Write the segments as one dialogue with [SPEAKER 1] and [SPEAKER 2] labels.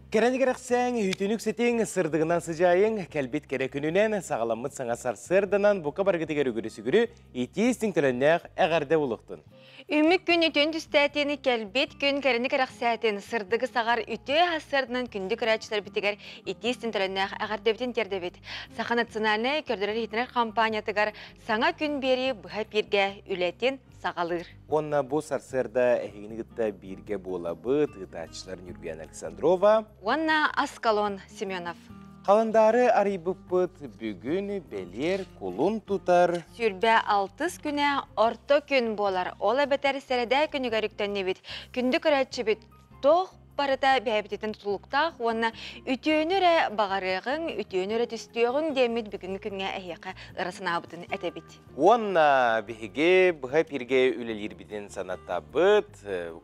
[SPEAKER 1] Кэрэни кэрэхсээҥ, үтүнүк ситиҥ, сырдыгынан сыдьаайыҥ, кэлбит кэрэ күнүнэн, саҕаламмыт саҥа сарсыарданан бука баргытыгар үгүрү-сүгүрү, итии истиҥ төлөннөөх эҕэрдэ булуохтун.
[SPEAKER 2] Үмүк күн үтүөн түстээтин, кэлбит күн кэрэни кэрэхсээтин, сырдыгы саҕар үтүө сарсыарданан күндү көрөөччүлэрбитигэр итии истиҥ төлөннөөх эҕэрдэбитин тиэрдэбит. Саха национальнай көрдөрөр-иһитинэр компаниятыгар саҥа күн биэрии быһа эпииргэ үлэтин саҕалыыр.
[SPEAKER 1] Уонна бу сарсыарда эһигини кытта бииргэ буолабыт ыытааччылар Ньургуяна Александрова
[SPEAKER 2] уонна Аскалон Семенов.
[SPEAKER 1] Халандаары арыйбыппыт бүгүн бэлиэр кулун тутар
[SPEAKER 2] 26 күнэ орто күн буолар. Ол эбэтэр сэрэдээ күнүгэр үктэннибит. Күндү көрөөччүбүт туох барыта бэйэбититтэн тутулуктаах уонна үтүөнү эрэ баҕарыаҕыҥ, үтүөнү эрэ түстүөҕүҥ диэммит бүгүҥҥү күҥҥэ эһиэхэ ыра санаабытын этэбит.
[SPEAKER 1] Уонна биһиги быһа эпииргэ үлэлиирбитин санатабыт.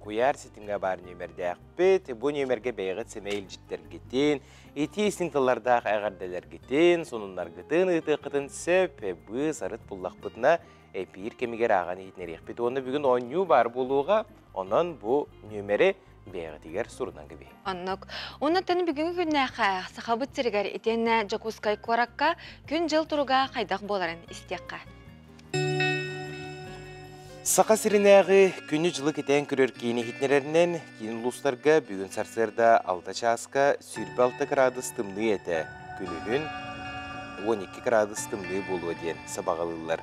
[SPEAKER 1] Куйаар ситимҥэ баар нүөмэрдээхпит. Бу нүөмэргэ бэйэҕит сэмэй илдьиттэргитин, итии истиҥ тыллардаах эҕэрдэлэргитин, сонуннаргытын ыытыаххытын сөп. Быыс арыт буллахпытына эпиир кэмигэр ааҕан иһитинэриэхпит. Уонна бүгүн оонньуу баар буолуоҕа. Онон бу нүөмэри бэйэҕитигэр сурунан кэбиһиҥ.
[SPEAKER 2] Оннук. Оннуттан бүгүҥҥү күннээххэ Сахабыт сиригэр итиэннэ Дьокуускай куоракка күн-дьыл туруга хайдах буоларын истиэххэ.
[SPEAKER 1] Саха сиринээҕи күнү-дьылы кэтээн көрөр киин иһитиннэрэринэн, киин улуустарга бүгүн сарсыарда 6 чааска 26 кыраадыс тымныы этэ, күнүһүн 12 кыраадыс тымныы буолуо диэн сабаҕалыыллар.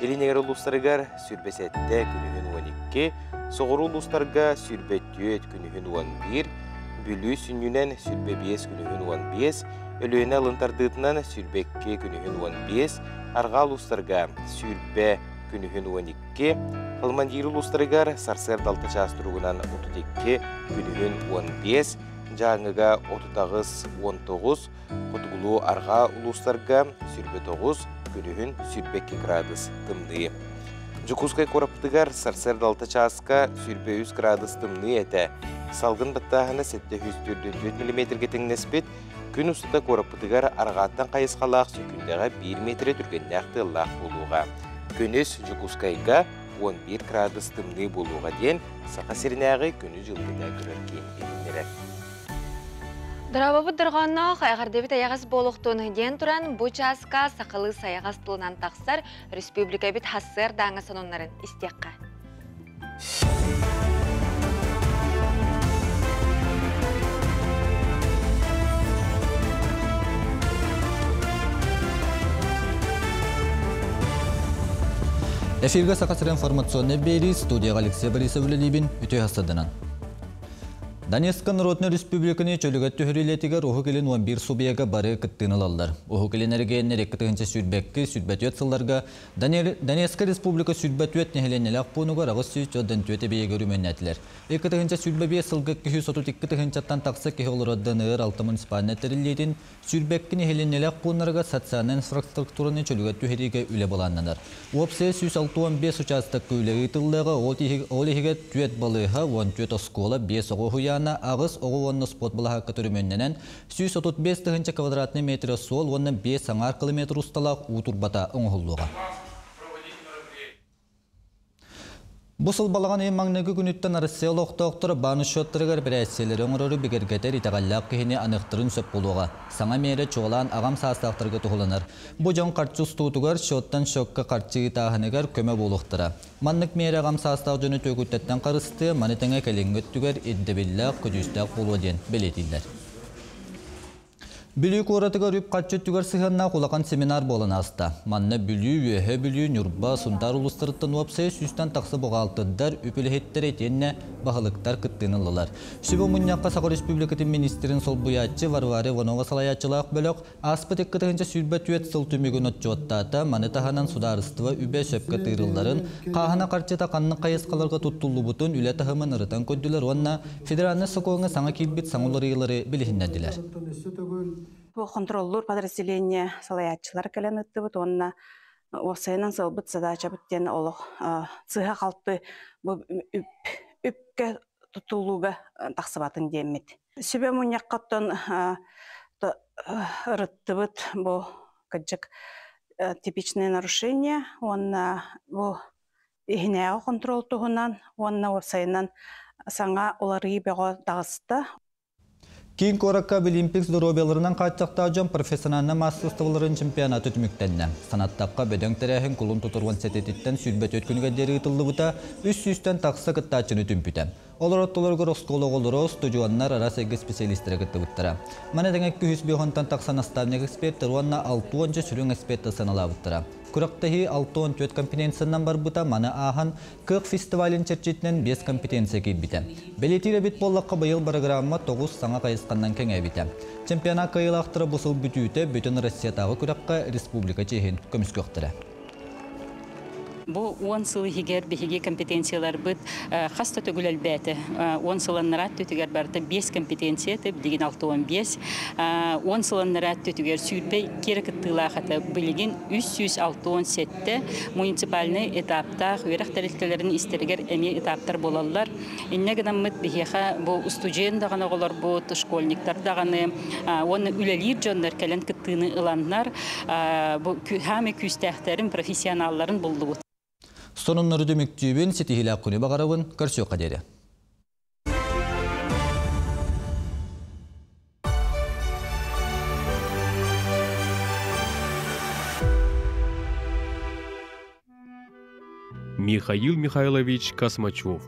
[SPEAKER 1] Илин эҥэр улуустарыгар 27, күнүһүн 12, соҕуруу улуустарга 24, күнүһүн 11, Бүлүү сүнньүнэн 25, күнүһүн 15, Өлүөнэ алын тардыытынан 22, күнүһүн 15, арҕаа улуустарга 20, күнүһүн 12, Халмандиир улуустарыгар сарсыарда 6 чаас туругунан 32, күнүһүн 15, Дьааҥыга 38, 19, Хотугулуу-арҕаа улуустарга 29, күнүһүн 22 градус тымныы. Дьокуускай куораппытыгар сарсыарда 6 чааска 23 градус тымныы этэ. Салгын баттааһына 744 миллиметргэ тэҥнэспит. Күн устата куораппытыгар арҕааттан хайысхалаах сөкүүндэҕэ 1 метрэ түргэннээх тыаллаах буолуоҕа. Күнүс Дьокуускайга 11 градус тымныы буолуоҕа диэн Саха сиринээҕи күнү-дьылы кэтээн көрөр киин иһитиннэрэр.
[SPEAKER 2] Дорообобут дорҕоонноох, эҕэрдэбит эйэҕэс буолуохтун диэн туран, бу чааска сахалыы сайаҕас тылынан тахсар республикабыт хассыардааҥы сонуннарын истиэххэ.
[SPEAKER 3] Эфиргэ Саха сирин информационнай биэрии студияҕа Алексей Борисов үлэлиибин үтүө хастарданан. Донецка Народнай Республиканы чөлүгэр түһэрилиэтигэр Уһук Илин 11 субъега бары кыттыыны ылаллар. Уһук Илин эрэгийэннэр 2022 сүүрбэ сылларга Донецка Республика 24 нэһилиэнньэлээх пуунугар 804 эбийиэги өрөмүөннээтилэр. 2025 сылга 232 тыһыынчаттан тахса киһи олорор ДНР алта муниципальнай тэриллиитин 22 нэһилиэнньэлээх пууннарыгар социальнай инфраструктураны чөлүгэр түһэриигэ үлэ былааннанар. Уопсайа 165 учаастакка үлэ ыытыллыаҕа, ол иһигэр 4 балыыһа, 14 оскуола, 5 оҕо уһуйаана, 8 оҕо уонна спорт балаһаакка өрөмүөннэнэн, 135 тыһыынча квадратный метрэ суол уонна 5 аҥаар километр усталаах уу турбата оҥоһуллуоҕа. Бу сыл балаҕан ыйын маҥнайгы күнүттэн Россия олохтоохторо баан счеттарыгар эпэрээссийэлэри оҥорору бигэргэтэр итэҕэллээх киһини аныахтарын сөп буолуоҕа. Саҥа миэрэ чуолаан аҕам саастаахтарга туһуланар. Бу дьон харчы устуутугар, счеттан счекка харчы ыытааһыныгар көмө буолуохтара. Маннык миэрэ аҕам саастаах дьону түөкүттэттэн харыстыа, маны тэҥэ кэлиҥҥи өттүгэр ирдэбиллээх, көдьүүстээх буолуо диэн бэлиэтииллэр. Бүлүү куоратыгар үп-харчы өттүгэр сыһыаннаах улахан семинар буолан ааста. Манна Бүлүү, Үөһэ Бүлүү, Ньурба, Сунтаар улуустарыттан уопсайа сүүстэн тахса буҕаалтырдар, үп үлэһиттэрэ итиэннэ баһылыктар кыттыыны ыллылар. Сүбэ мунньахха Саха Республикатын министрин солбуйааччы Варвара Иванова салайааччылаах бөлөх ааспыт 2024 сыл түмүгүн отчуоттаата, маны таһынан судаарыстыба үбэ сөпкө тыырылларын, хааһына харчыта ханнык хайысхаларга туттуллубутун үлэ таһымын ырытан көрдүлэр уонна Федеральнай сокуоҥҥа саҥа киирбит саҥа уларыйыылары билиһиннэрдилэр.
[SPEAKER 4] Бу контроллуур подразделение салайааччылар кэлэн ыттыбыт уонна уопсайынан сылбыт задачабыт диэн олох сыыһа-халты бу үпкэ тутулууга тахсыбатын диэммит. Сүбэ мунньаххаттан ырыттыбыт бу кырдьык типичное нарушение уонна бу иһинээҕи хонтуруол туһунан уонна уопсайынан саҥа уларыйыы бөҕө таҕыста.
[SPEAKER 3] Киин куоракка Абилимпикс доруобуйаларынан хааччахтаах дьон профессиональнай маастарыстыбаларын чемпионата түмүктэннэ. Санаттахха, бөдөҥ тэрээһин кулун тутар 17-титтэн 24 күнүгэр диэри ыытыллыбыта, 300-тэн тахса кыттааччыны түмпүтэ. Олор ортолоругар оскуола оҕолоро, устудьуоннар, араас эйгэ специалистара кыттыбыттара. Маны тэҥэ 250-тан тахса наставник эксперттэр уонна 60 сүрүн эксперттэр сыаналаабыттара. Күрэхтэһии 64 компетенциянан барбыта, маны ааһан Кыах фестивалын чэрчитинэн 5 компетенция киирбитэ. Бэлиэтиир эбит буоллахха, быйыл бырагыраамма 9 саҥа хайысханнан кэҥээбитэ. Чемпионат кыайыылаахтара бу сыл бүтүүтэ Бүтүн Россиятааҕы күрэххэ республика чиэһин көмүскүөхтэрэ.
[SPEAKER 5] Бу 10 сыл иһигэр биһиги компетенцияларбыт хас да төгүл элбээтэ. 10 сыл аннараа өттүтүгэр барыта 5 компетенция этэ, билигин 65. 10 сыл аннараа өттүтүгэр 22 эрэ кыттыылаах этэ, билигин 367 муниципальнай этаптаах үөрэх тэрилтэлэрин истэригэр эмиэ этаптар буолаллар. Инньэ гынаммыт биһиэхэ бу устудьуон даҕаны оҕолорбут, школьниктар даҕаны уонна үлэлиир дьоннор кэлэн кыттыыны ыланнар бу хаамай күүстээхтэрин, профессионалларын буллубут.
[SPEAKER 3] Сонуннары түмүктүүбүн, ситиһиилээх күнү баҕарабын, көрсүөххэ диэри.
[SPEAKER 6] Михаил Михайлович Космачев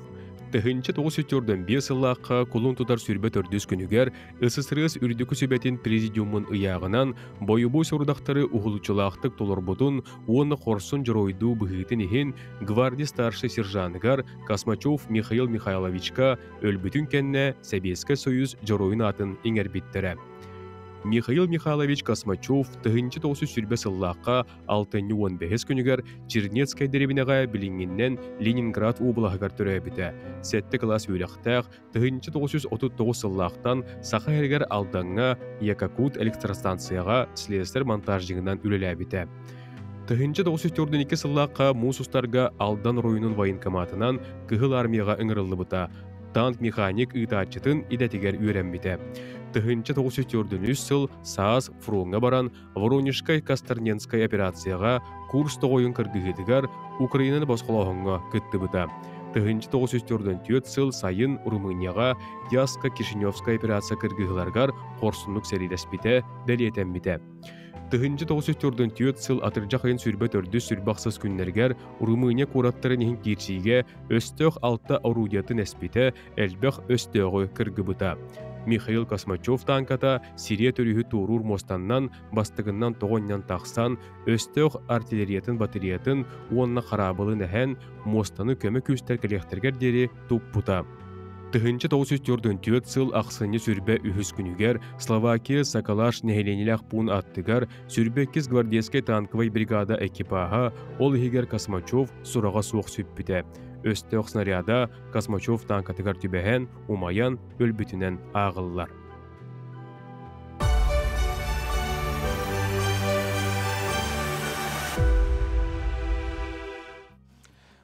[SPEAKER 6] 1945 сыллаахха кулун тутар 24 күнүгэр СССР Үрдүкү Сүбэтин Президиумун ыйааҕынан бойобуой сорудахтары уһулуччулаахтык толорбутун уонна хорсун дьоруойдуу быһыытын иһин гвардия старшай сержаныгар Космачев Михаил Михайловичка өлбүтүн кэннэ Сэбиэскэй Союз Дьоруойун аатын иҥэрбиттэрэ. Михаил Михайлович Космачев 1920 сыллаахха алтынньы 15 күнүгэр Чернецкай дэриэбинэҕэ билиҥҥинэн Ленинград уобалаһыгар төрөөбүтэ. Сэттэ кылаас үөрэхтээх 1939 сыллаахтан Саха сиригэр Алдаҥҥа Якокут электростанцияҕа слесарь-монтажнигынан үлэлээбитэ. 1942 сыллаахха муус устарга Алдан оройуонун военкоматынан Кыһыл Армияҕа ыҥырыллыбыта, танк-механик ыытааччытын идэтигэр үөрэммитэ. 1943 сыл саас фроҥҥа баран Воронежскай-Касторненскай операцияҕа Курс тоҕойун кыргыһыытыгар Украинаны босхолооһуҥҥа кыттыбыта. 1944 сыл сайын Румынияҕа Яско-Кишиневскай операция кыргыһыыларыгар хорсуннук сэриилэспитэ бэлиэтэммитэ. 1944 сыл атырдьах ыйын 24-26 күннэригэр Румыния куораттарын иһин киирсиигэ өстөөх алта орудиетын эспитэ, элбэх өстөөҕү кыргыбыта. Михаил Космачев тааҥката Сирия төрүһү туоруур муостаннан бастыгынан тоҕо анньан тахсан, өстөөх артиллериятын батареятын уонна хараабылын эһэн, муостаны көмө күүстэр кэлиэхтэригэр диэри туппута. 1944 сыл ахсынньы сүрбэ үһүс күнүгэр Словакия Сакалаш нэһилиэнньэлээх пуун аттыгар 22 гвардейскай танковай бригада экипаһа, ол иһигэр Космачев сураҕа суох сүппүтэ. Өстөөх снаряда Космачев танкатыгар түбэһэн, умайан, өлбүтүнэн ааҕыллар.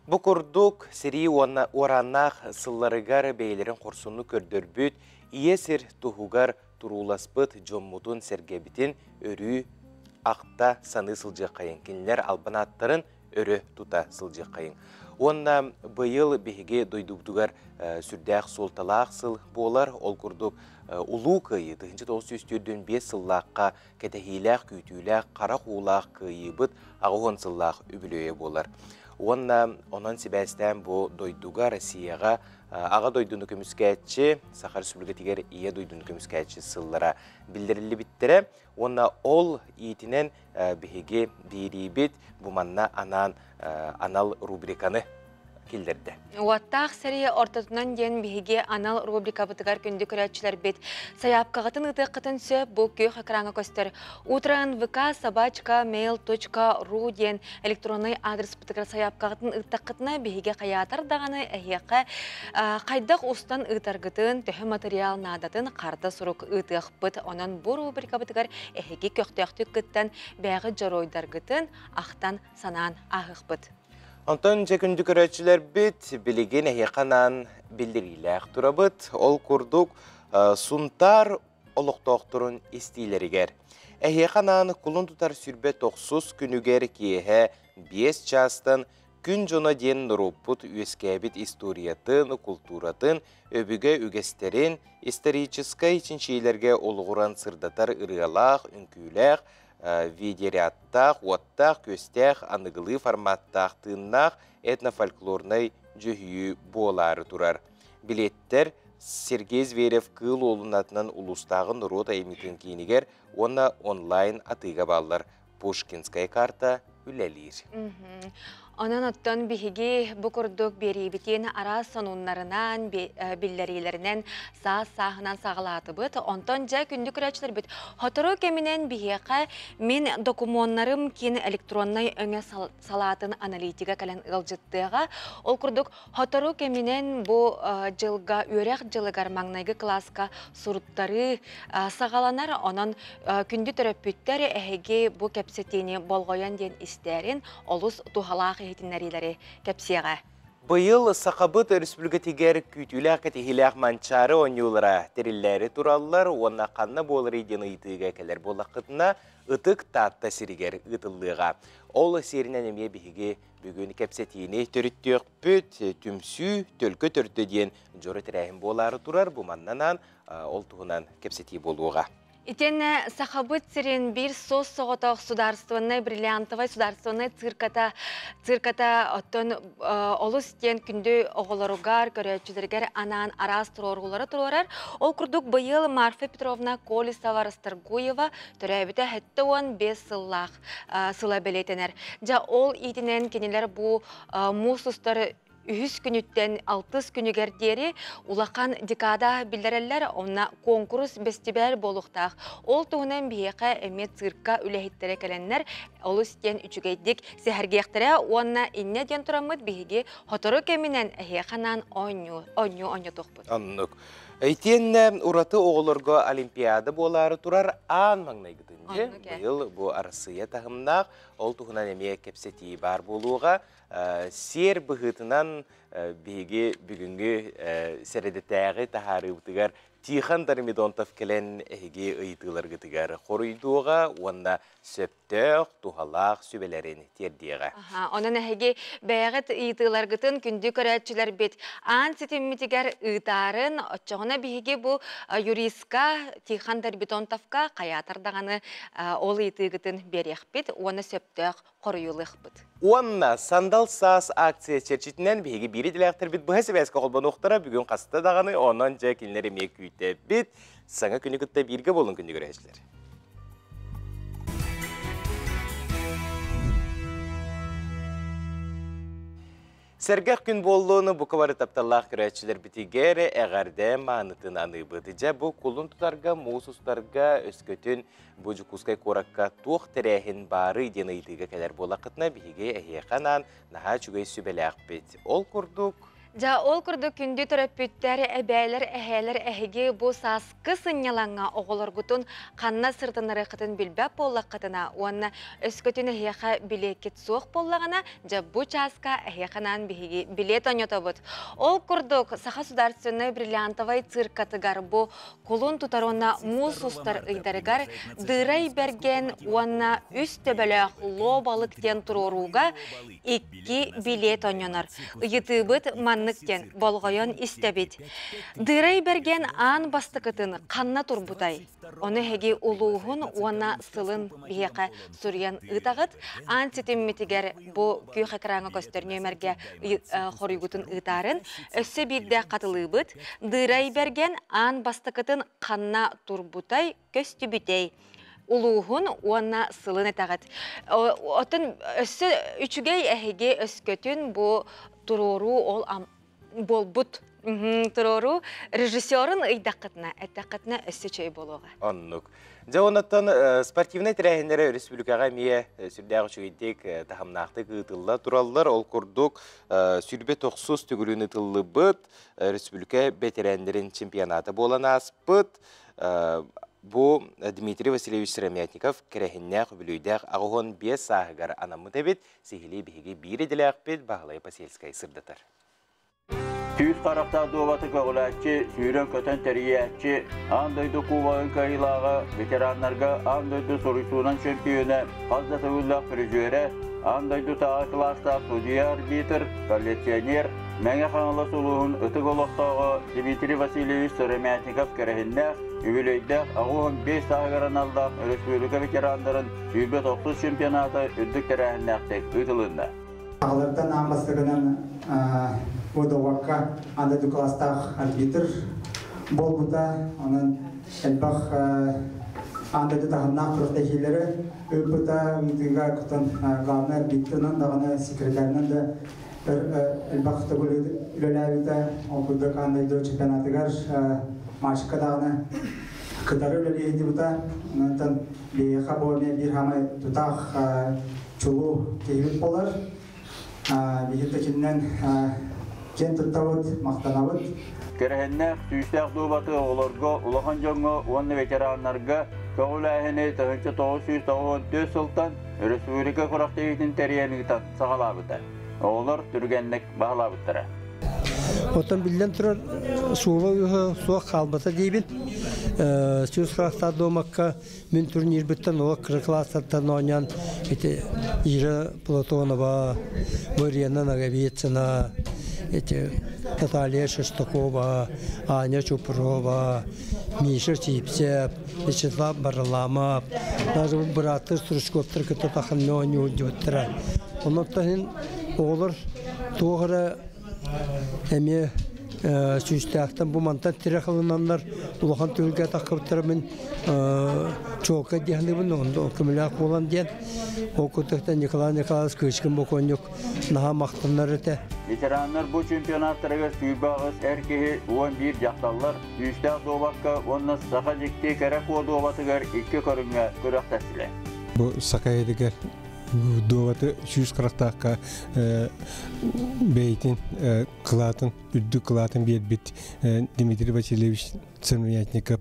[SPEAKER 1] Бу курдук сэрии уонна уорааннаах сылларыгар бэйэлэрин хорсуннук көрдөрбүт, ийэ сир туһугар турууласпыт дьоммутун-сэргэбитин өрүү ахта саныы сылдьыаххайыҥ. Кинилэр албан ааттарын өрө тута сылдьыаххайыҥ. Уонна быйыл биһиги дойдубутугар сүрдээх суолталаах сыл буолар. Ол курдук Улуу Кыайыы 1945 сыллаахха кэтэһиилээх, күүтүүлээх, харах уулаах кыайыыбыт 80 сыллаах үбүлүөйэ буолар. Уонна онон сибээстээн бу дойдуга, Россияҕа Аҕа дойдуну көмүскээччи, Саха Республикатыгар Ийэ дойдуну көмүскээччи сыллара биллэриллибиттэрэ. Уонна ол иитинэн биһиги биэриибит бу манна анаан анал рубриканы киллэрдэ.
[SPEAKER 2] Уоттаах сэрии ортотунан диэн биһиги анал рубрикабытыгар күндү көрөөччүлэрбит сайаапкаҕытын ыытыаххытын сөп бу күөх экраҥҥа көстөр утро.нвк собачка mail.ru диэн электроннай аадырыспытыгар сайаапкаҕытын ыыттаххытына биһиги хайаатар даҕаны эһиэхэ хайдах устан ыытаргытын, төһө материал наадатын харда сурук ыытыахпыт. Онон бу рубрикабытыгар эһиги көхтөөхтүк кыттан бэйэҕит дьоруойдаргытын ахтан санаан ааһыахпыт.
[SPEAKER 1] Онтон дьэ күндү көрөөччүлэрбит, билигин эһиэхэ анаан биллэриилээх турабыт. Ол курдук Сунтаар олохтоохторун истиилэригэр. Эһиэхэ анаан кулун тутар 29 күнүгэр киэһэ 5 чаастан Күн дьоно диэн норуоппут үөскээбит историятын, култууратын, өбүгэ үгэстэрин историческай чинчийиилэргэ олоҕуран сырдатар ырыалаах, үҥкүүлээх, видеорядтаах, уоттаах-күөстээх, аныгылыы форматтаах тыыннаах этнофольклорнай дьүһүйүү буолаары турар. Билиэттэр Сергей Зверев Кыыл Уолун атынан улуустааҕы норуот айымньытын киинигэр уонна онлайн атыыга бааллар. Пушкинская карта үлэлиир.
[SPEAKER 2] Онон оттон биһиги бу курдук биэриибитин араас сонуннарынан, биллэриилэринэн саас-сааһынан саҕалаатыбыт. Онтон дьэ күндү көрөөччүлэрбит, сотору кэминэн биһиэхэ мин докумуоннарым киин электроннай өҥө салаатын аналитига кэлэн ыалдьыттыаҕа. Ол курдук сотору кэминэн бу дьылга үөрэх дьылыгар маҥнайгы кылааска суруттарыы саҕаланар. Онон күндү төрөппүттэр эһиги бу кэпсэтиини болҕойон диэн истээрин олус туһалаах иһитиннэриилэри кэпсиэҕэ.
[SPEAKER 1] Быйыл Сахабыт Өрөспүүбүлүкэтигэр күүтүүлээх кэтэһиилээх Манчаары оонньуулара тэриллээри тураллар уонна ханна буоларый диэн ыйытыыга кэлэр буоллаххытына, Ытык Таатта сиригэр ыытыллыаҕа. Ол сиэринэн эмиэ биһиги бүгүн кэпсэтиини төрүттүөхпүт. Түмсүү төлкө төрдө диэн дьоро тэрээһин буолаары турар. Бу маннанан ол туһунан кэпсэтии буолуоҕа.
[SPEAKER 2] Итиэннэ Сахабыт сирин биир суос-соҕотох судаарыстыбаннай бриллиантовай судаарыстыбаннай цирката цирката оттон олус диэн күндү оҕолоругар, көрөөччүлэригэр анаан араас туруоруулары туруорар. Ол курдук быйыл Марфа Петровна Колесова-Расторгуева төрөөбүтэ 75 сыллаах сыла бэлиэтэнэр. Дьэ ол иитинэн кинилэр бу муус устар үһүс күнүттэн алтыс күнүгэр диэри улахан декада биллэрэллэр, онно куонкурус бэстибээл буолуохтаах. Ол туһунан биһиэхэ эмиэ цирка үлэһиттэрэ кэлэннэр олус диэн үчүгэйдик сэһэргиэхтэрэ уонна инньэ диэн тураммыт биһиги сотору кэминэн эһиэхэ анаан оонньуу оонньуу оонньотуохпут.
[SPEAKER 1] Оннук. Итиэннэ ураты оҕолорго Олимпиада буолаары турар аан маҥнайгытын дьэ быйыл бу Арассыыйа таһымнаах ол туһунан эмиэ кэпсэтии баар буолуоҕа. Сиэр быһыытынан биһиги бүгүҥҥү сэрэдэтээҕи таһаарыыбытыгар Тихон Дормидонтов кэлэн эһиги ыйытыыларгытыгар хоруйдуоҕа уонна сөптөөх, туһалаах сүбэлэрин тиэрдиэҕэ.
[SPEAKER 2] Онон эһиги бэйэҕит ыйытыыларгытын күндү көрөөччүлэрбит аан ситиммитигэр ыытаарын, оччоҕуна биһиги бу юристка Тихон Дорбидонтовка хайаатар даҕаны ол ыйытыыгытын биэриэхпит уонна сөптөөх хоруйулуохпут.
[SPEAKER 1] Уонна Сандал саас акция чэрчитинэн биһиги биир идэлээхтэрбит быһа сибээскэ холбонуохтара бүгүн хаста даҕаны, онон дьэ кинилэр эмиэ күүтэбит. Саҥа күнү кытта бииргэ буолун күндү көрөөччүлэр. Сэргэх күн буоллун бука бары тапталлаах көрөөччүлэрбитигэр эҕэрдэ маанытын аныыбыт. Дьэ бу кулун тутарга, муус устарга өскөтүн бу Дьокуускай куоракка туох тэрээһин баарый диэн ыйытыыга кэлэр буоллаххытына биһиги эһиэхэ анаан наһаа үчүгэй сүбэлээхпит. Ол курдук
[SPEAKER 2] Дьэ, ол курдук күндү төрөппүттэр, эбээлэр, эһээлэр эһиги бу сааскы сынньалаҥҥа оҕолоргутун ханна сырытыннарыаххытын билбэт буоллаххытына уонна өскөтүн эһиэхэ билиэккит суох буоллаҕына, дьэ бу чааска эһиэхэ анаан биһиги билиэт оонньотобут. Ол курдук Саха государственнай бриллиантовай циркатыгар бу кулун тутар уонна муус устар ыйдарыгар Дырай Бэргэн уонна үс төбөлөөх лоо балык диэн туруорууга икки билиэт оонньонор. Ыйытыыбыт маннык диэн болҕойон истэбит. Дырай Бэргэн аан бастакытын ханна турбутай? Ону эһиги улууһун уонна сылын биһиэхэ суруйан ыытаҕыт. Аан ситиммитигэр бу күөх экраҥҥа көстөр нүөмэргэ хоруйгутун ыытаарын. Өссө биирдэ хатылыыбыт. Дырай Бэргэн аан бастакытын ханна турбутай, көстүбүтэй? Улууһун уонна сылын этэҕит. Оттон өссө үчүгэй эһиги өскөтүн бу туруоруу ол буолбут туруоруу режиссерун ыйдаххытына, эттэххитинэ өссө үчүгэй буолуоҕа.
[SPEAKER 1] Оннук. Дьэ, оннуттан спортивнай тэрээһиннэрэ өрөспүүбүлүкэҕэ эмиэ сүрдээх үчүгэйдик, таһымнаахтык ыытылла тураллар. Ол курдук, 29 төгүлүн ыытыллыбыт республика бэтэрээннэрин чемпионата буолан ааспыт. Бу Дмитрий Васильевич Сыромятников кэрэһиннээх үбүлүөйдээх 85 сааһыгар анаммыт эбит. Сиһилии биһиги биир идэлээхпит Баһылай Посельскай сырдатар.
[SPEAKER 7] Күүс харахтаах дуобаты көҕүлээччи, сүүрэн-көтөн тэрийээччи, аан дойду кубогын кыайыылааҕа, ветераннарга аан дойду суруйсуунан чөмпүйүөнэ, хас да төгүллээх призерэ, Аан дойдутааҕы кылаастаах судьуйа-арбитр, коллекционер, Мэҥэ Хаҥалас улууһун ытык олохтооҕо Дмитрий Васильевич Сыромятников кэрэһиннээх, үбүлүөйдээх 85 сааһыгар аналлаах өрөспүүбүлүкэ ветераннарын 29 чемпионата үрдүк тэрээһиннээхтик ыытылынна.
[SPEAKER 8] Аҕалартан аан бастакынан Водовакка аан дойду кылаастаах арбитр буолбута. Онон элбэх аан дойду таһымнаах күрэхтэһиилэри ыыппыта. Ыытыыга кутан главный арбитрынан даҕаны, секретарынан да элбэх төгүл үлэлээбитэ. Ол курдук аан дойду чемпионатыгар матчка даҕаны кытары үлэлии сылдьыбыта. Онтон биһиэхэ бу эмиэ биир хаамай тутаах чулуу киһибит буолар. Биһиги да киэн туттабыт, махтанабыт.
[SPEAKER 7] Кэрэһиннээх, сүүстээх дуобаты оҕолорго, улахан дьоҥҥо уонна ветераннарга көҕүлээһини 1994 сылтан өрөспүүбүлүкэ күрэхтэһиитин тэрийэн ыытан саҕалаабыта. Оҕолор түргэнник баһылаабыттара.
[SPEAKER 9] Оттон биллэн турар, суола үһө суох хаалбата диибин. Сүүс харахтаах дуомакка мин турнирбыттан олох кыра кылаастартан оонньоон ити Ира Платонова, Марина Ноговицына, эти Наталья Шестакова, Аня Чупрова, Миша Сипсев, Вячеслав Бараламов, даже бырааттар Стручковтар кытта тахын оонньуу дьыбыттара. Онон таһын оҕолор туох эрэ эмиэ сүүстээхтэн бу мантан тирэх ылынаннар улахан түһүлгэ таххыбыттара мин чуолкай диэхнибин көмөлөөх буолан диэн ол курдуктан Николай Николаевич Кычкин бокуонньук наһаа махтанар этэ.
[SPEAKER 7] Ветераннар бу чемпионаттарыгар 28 эр киһи, 11 дьахталлар күүстээх дуобакка уонна саха дьикти кэрэ куо дуобатыгар икки көрүҥҥэ күрэхтэстилэр.
[SPEAKER 10] Бу саха иһигэр дуобаты сүүс харахтаахха бэйэтин кылаатын, үрдүк кылаатын биэрбит Дмитрий Васильевич Сыромятников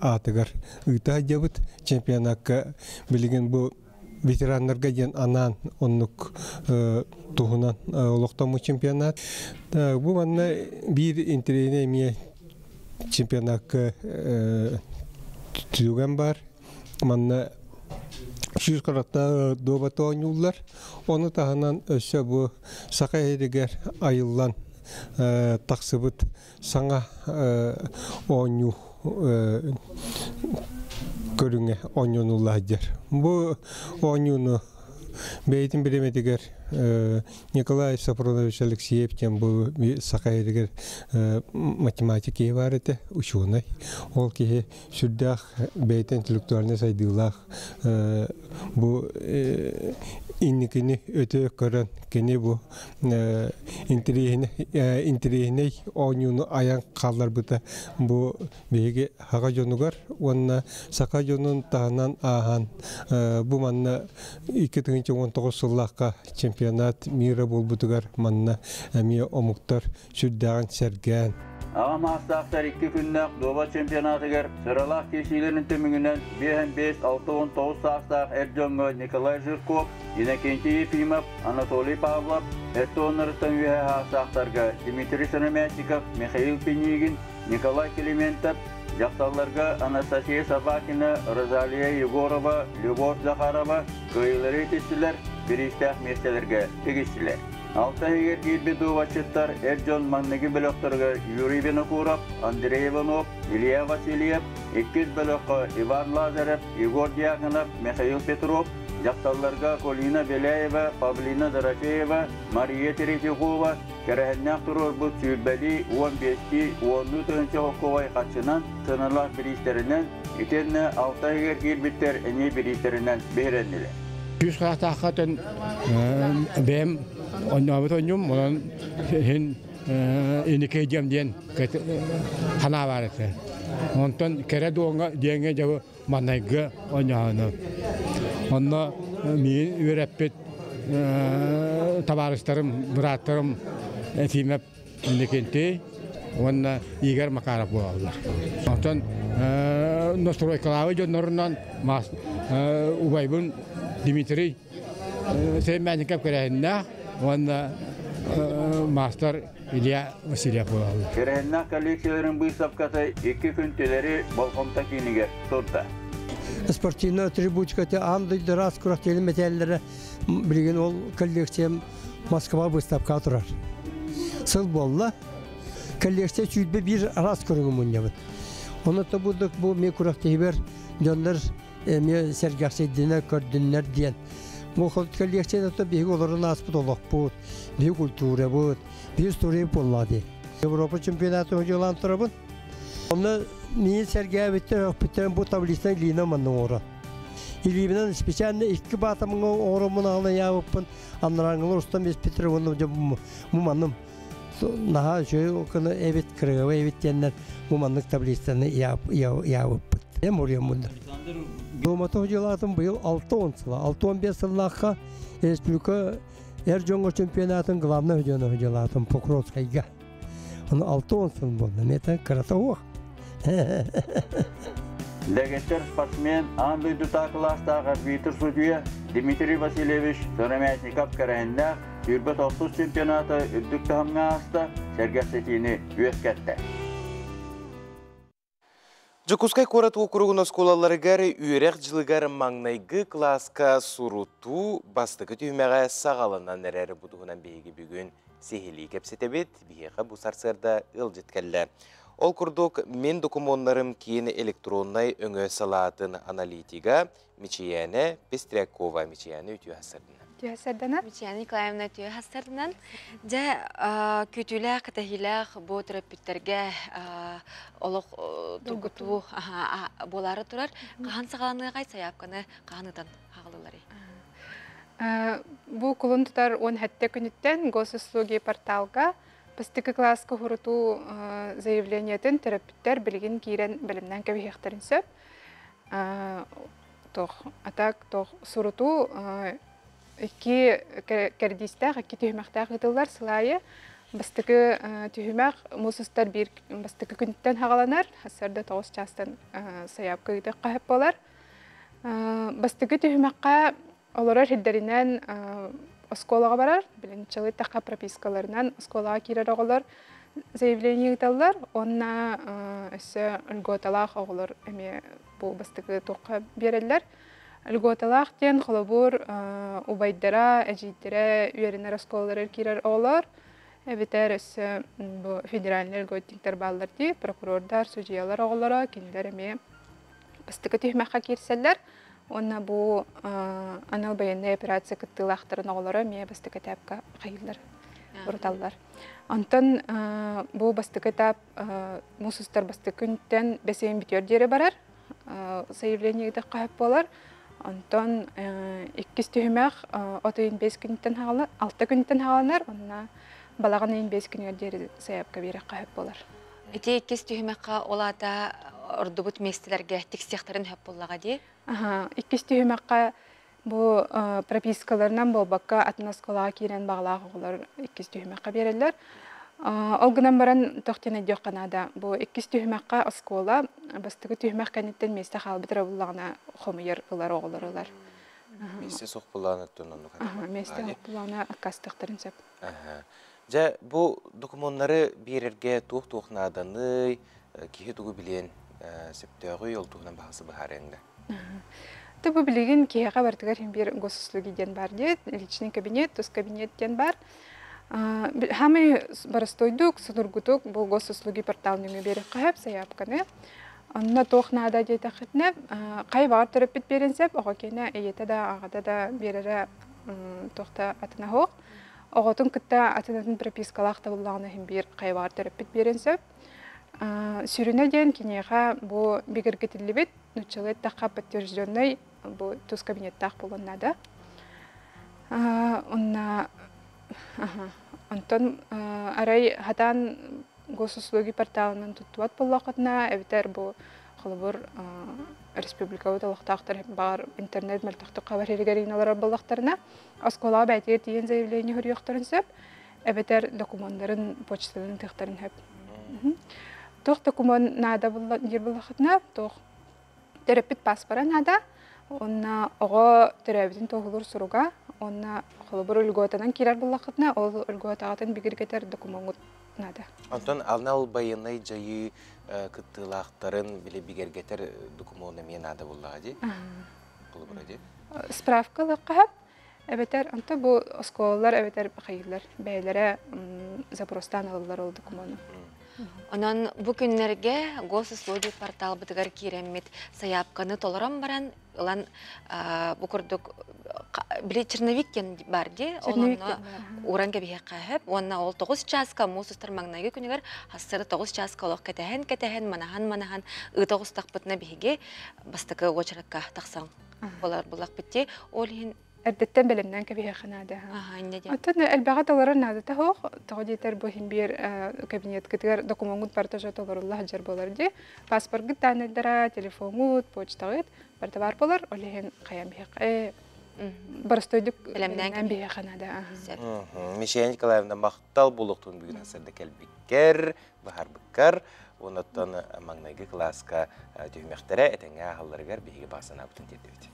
[SPEAKER 10] аатыгар ыыта сылдьабыт. Чемпионакка билигин бу ветераннарга диэн анаан оннук туһунан олохтоммут чемпионат. Бу манна биир интэриэһинэй эмиэ чемпионакка түгэн бар. Манна сүүс харахтаах дуобаты оонньууллар. Ону таһынан өссө бу саха иһигэр айыллан тахсыбыт саҥа оонньуу көрүҥэ оонньонулла сылдьар. Бу оонньууну бэйэтин бириэмэтигэр Николай Сафронович Алексеев диэн бу саха иһигэр математик киһи баар этэ, учуонай. Ол киһи сүрдээх бэйэтэ интеллектуальнай сайдыылаах бу инникини өтө көрөн кини бу интэриэһинэй оонньууну айан хаалларбыта бу биһиги саха дьонугар уонна саха дьонун таһынан ааһан бу манна 2019 сыллаахха чемпионат мира буолбутугар манна эмиэ омуктар сүрдээҕин сэргээн
[SPEAKER 7] Аҕа маастаахтар икки күннээх дуобат чемпионатыгар сыралаах киирсиилэрин түмүгүнэн 55-69 саастаах эр дьоҥҥо Николай Жирков, Иннокентий Ефимов, Анатолий Павлов, эттоннарыттан үөһэ саастаахтарга Дмитрий Сыромятников, Михаил Пинигин, Николай Климентов, дьахталларга Анастасия Собакина, Розалия Егорова, Любовь Захарова кыайыылары итистилэр, бириистээх миэстэлэргэ тигистилэр. Алта иһигэр киирбит дуобатчыттар эр дьон маҥнайгы бөлөхтөрүгэр Юрий Винокуров, Андрей Иванов, Илья Васильев, иккис бөлөххө Иван Лазарев, Егор Дьяконов, Михаил Петров, дьахталларга Колина Беляева, Павлина Дорофеева, Мария Третьякова кэрэһиннээх туруорбут сүүрбэлии, 15-тии, уоннуу тыһыынча холкуобай харчынан сыаналаах бириистэринэн, итиэннэ алта иһигэр киирбиттэр эмиэ бириистэринэн биһирэннилэр.
[SPEAKER 11] Үс хаатааххатын бэйэм оннообут онньум, онон иһин иникей диэм диэн санаа баар этэ. Онтон кэрэ дуоҥа диэҥҥэ дьабы маннайгы онньоону. Онно миигин үөрэппит табаарыстарым, бырааттарым Ефимов Иннокентий уонна Игорь Макаров буолаллар. Онтон настройкалаабыт дьоннорунан убайбын Дмитрий Сэмэнников кэрэһиннээх уонна маастар Илья Васильев буолаллар.
[SPEAKER 7] Кэрэһиннээх коллекцияларын быыстапката икки күн тилэри болҕомто киинигэр турда.
[SPEAKER 9] Спортивный атрибутика аан дойду араас күрэхтэһиилэр мэтээллэрэ билигин ол коллекциям Москва выставкаҕа турар. Сыл буолла. Коллекция 21 араас көрүҥү мунньабыт. Онон тобудук бу ми күрэхтэһиибэр дьоннор эмиэ сэргэхсийдинэр, көрдүннэр диэн. Бу коллекцияда биһиги олорон ааспыт олохпут, биһиги культурабыт, биһиги история буолла дии. Европа чемпионатын хожолаан турабын. Онно миин сэргээбиттэр, өкпүттэрин бу таблицаны илиинэн манна оҥорон. Илиибинэн специально икки баатамҥа оҥороммун аҕалан яабыппын, аннарааҥҥылар устан биэспиттэр уонна дьэ бу манным наһаа үчүгэй гына эбит, кырыгабай эбит диэннэр бу маннык таблицаны яабыппыт. Эм уруйаммын. Дуомата хожолаатым быйыл 6-10 сыла, 6-15 сыллаахха республика эр дьоҥҥо чемпионатын главный хожону хожолаатым Покровскайга. Оны 6-10 сыл буолла. Мета кырата уох.
[SPEAKER 7] Дэгиттэр спортсмен аан дойдутаа кылаастаах арбитр судьуйа Дмитрий Васильевич Сыромятников кэрэһиннээх 29 чемпионата үрдүк таһымҥа ааста, сэргэхситиини үөскэттэ.
[SPEAKER 1] Дьокуускай куорат уокуругун оскуолаларыгар үөрэх дьылыгар маҥнайгы кылааска сурутуу бастакы түһүмэҕэ саҕаланан эрэр. Бу туһунан биһиги бүгүн сиһилии кэпсэтэбит. Биһиэхэ бу сарсыарда ыалдьыт кэллэ. Ол курдук, мин докумуоннарым киин электроннай өҥө салаатын аналитига Мичийээнэ Пестрякова. Мичийээнэ үтүө хассардынан.
[SPEAKER 12] Үтүө хассардынан.
[SPEAKER 2] Мичийээнэ Николаевна үтүө хассардынан. Дьэ, күүтүүлээх, кэтэһиилээх бу төрөппүттэргэ олох тургутуу буолаары турар. Хаһан саҕаланыаҕай сайаапканы хаһан ытан хаалыларый?
[SPEAKER 12] Бу кулун тутар 17 күнүттэн госуслуги порталга бастакы кылааска уһурутуу заявлениетын төрөппүттэр билигин киирэн бэлэмнээн кэбиһиэхтэрин сөп. Тох атак тох сурутуу икки кэрдиистээх, икки түһүмэхтээх ыытыллар сыл аайы. Бастакы түһүмэх муус устар биир бастакы күнтэн хаҕаланар, сарсыарда 9 чаастан сайаапка ыытыахха сөп буолар. Бастакы түһүмэххэ олорор сирдэринэн оскуолаҕа барар, билин чалыйтахха пропискаларынан оскуолаҕа киирэр оҕолор заявление ыыталлар уонна өссө льготалаах оҕолор эмиэ бу бастакы туохха биэрэллэр. Льготалаах диэн холобур убайдара, эдьиийдэрэ үөрэнэр оскуолаларыгар киирэр оҕолор эбэтэр өссө бу федеральнай льготниктар бааллар дии, прокурордар, судьуйалар оҕолоро кинилэр эмиэ бастакы түһүмэххэ киирсэллэр уонна бу анал байыаннай операция кыттыылаахтарын оҕолоро эмиэ бастакы этапка хайыыллар, уруталлар. Онтон бу бастакы этап муус устар бастакы күнтэн бэс ыйын бүтүөр диэри барар, заявление ыытыахха сөп буолар. Онтон иккис түһүмэх от ыйын 5 күнүттэн хаалар, 6 күнтэн хааланар, онно балаҕан ыйын 5 күнүгэр диэри сайаапка биэриэххэ сөп буолар.
[SPEAKER 2] Ити иккис түһүмэххэ ол аата ордубут миэстэлэргэ тиксиэхтэрин сөп буоллаҕа дии?
[SPEAKER 12] Иккис түһүмэххэ бу пропискаларынан буолбакка атын оскуолаҕа киирэн баҕалаах оҕолор иккис түһүмэххэ биэрэллэр. Ол гынан баран туох диэн өйдүөххэ наада, бу иккис түһүмэххэ оскуола бастакы түһүмэх кэнниттэн миэстэ хаалбыт эрэ буллаҕына хомуйар ылар оҕолор ылар.
[SPEAKER 1] Миэстэ суох буоллаҕына оттон оннук
[SPEAKER 12] Миэстэ суох буоллаҕына аккаастыахтарын сөп.
[SPEAKER 1] Дьэ, бу докумуоннары биэрэргэ туох-туох нааданый, киһи тугу билиэн сөптөөҕүй, ол туһунан баһасы быһаарыаҥ да.
[SPEAKER 12] Ты бу билигин киһиэхэ барытыгар иһин биир госуслуги диэн баар диэт, личный кабинет, тус кабинет диэн баар. Хамай боростуойдук, судургутук бу госуслуги портал нөҥүө биэриэххэ сөп сайаапканы. Онно туох наада диэтэххитинэ, хайа баҕар төрөппүт биэрэн сөп, оҕо киэнэ ийэтэ да, аҕата да биэрэрэ туох да атына суох. Оҕотун кытта атын-атын пропискалаах да буоллаҕына иһин биир хайа баҕар төрөппүт биэрэн сөп. Сүрүнэ диэн киниэхэ бу бигэргэтиллибит, нууччалыы эттэххэ подтвержденный бу тус кабинеттаах буолуон наада. Онна онтон арай хатаан госуслуги порталынан туттубат буоллаххытына, эбэтэр бу холобур республикабыт олохтоохтор баҕар интернет мөлтөхтүк хабар иһигэр олорор буоллахтарына, оскуолаҕа бэйэтигэр тиийэн заявление суруйуохтарын сөп, эбэтэр докумуоннарын почтанан ыытыахтарын сөп. Туох докумуон наада диир буоллаххытына, туох төрөппүт паспора наада, уонна оҕо төрөөбүтүн туоһулуур суруга, уонна холобур льготанан киирэр буоллаххытына, ол льготаҕытын бигэргэтэр докумуоҥҥут наада.
[SPEAKER 1] Онтон анал байыаннай дьайыы кыттыылаахтарын били бигэргэтэр докумуон эмиэ наада буоллаҕа дии. Холобура дии.
[SPEAKER 12] Справка ылыахха эбэтэр онто бу оскуолалар эбэтэр хайыылар бэйэлэрэ запростаан ылаллар ол докумуону.
[SPEAKER 2] Онон бу күннэргэ госуслуги порталбытыгар киирэммит сайаапканы толорон баран ылан бу курдук били черновик диэн бар дии ол онно ууран кэбиһиэххэ сөп уонна ол тоҕус чааска муус устар маҥнайгы күнүгэр хассары тоҕус чааска олох кэтэһэн кэтэһэн манаһан манаһан ыыта оҕустахпытына биһиги бастакы уочаракка тахсан болар буллахпыт дии ол иһин
[SPEAKER 12] Эрдэттэн бэлэмнээн кэбиһиэххэ наада. Оттон элбэҕи толорор наадата суох. Тоҕо диэтэр бу иһин биир кабинеткытыгар докумуоҥҥут барыта уже толорулла сылдьар буолар дии. Паспоргыт дааннайдара, телефоҥҥут, почтаҕыт барыта баар буолар. Ол иһин хайаан биһиэхэ боростуойдук бэлэмнээн биһиэхэ наада.
[SPEAKER 1] Мишель Николаевна махтал буолуохтун бүгүн сырда кэлбиккэр, баһарбыккар, оннуттан маҥнайгы кылааска түһүмэхтэрэ этэҥҥэ ааһалларыгар биһиги баҕа санаабытын тиэрдэбит.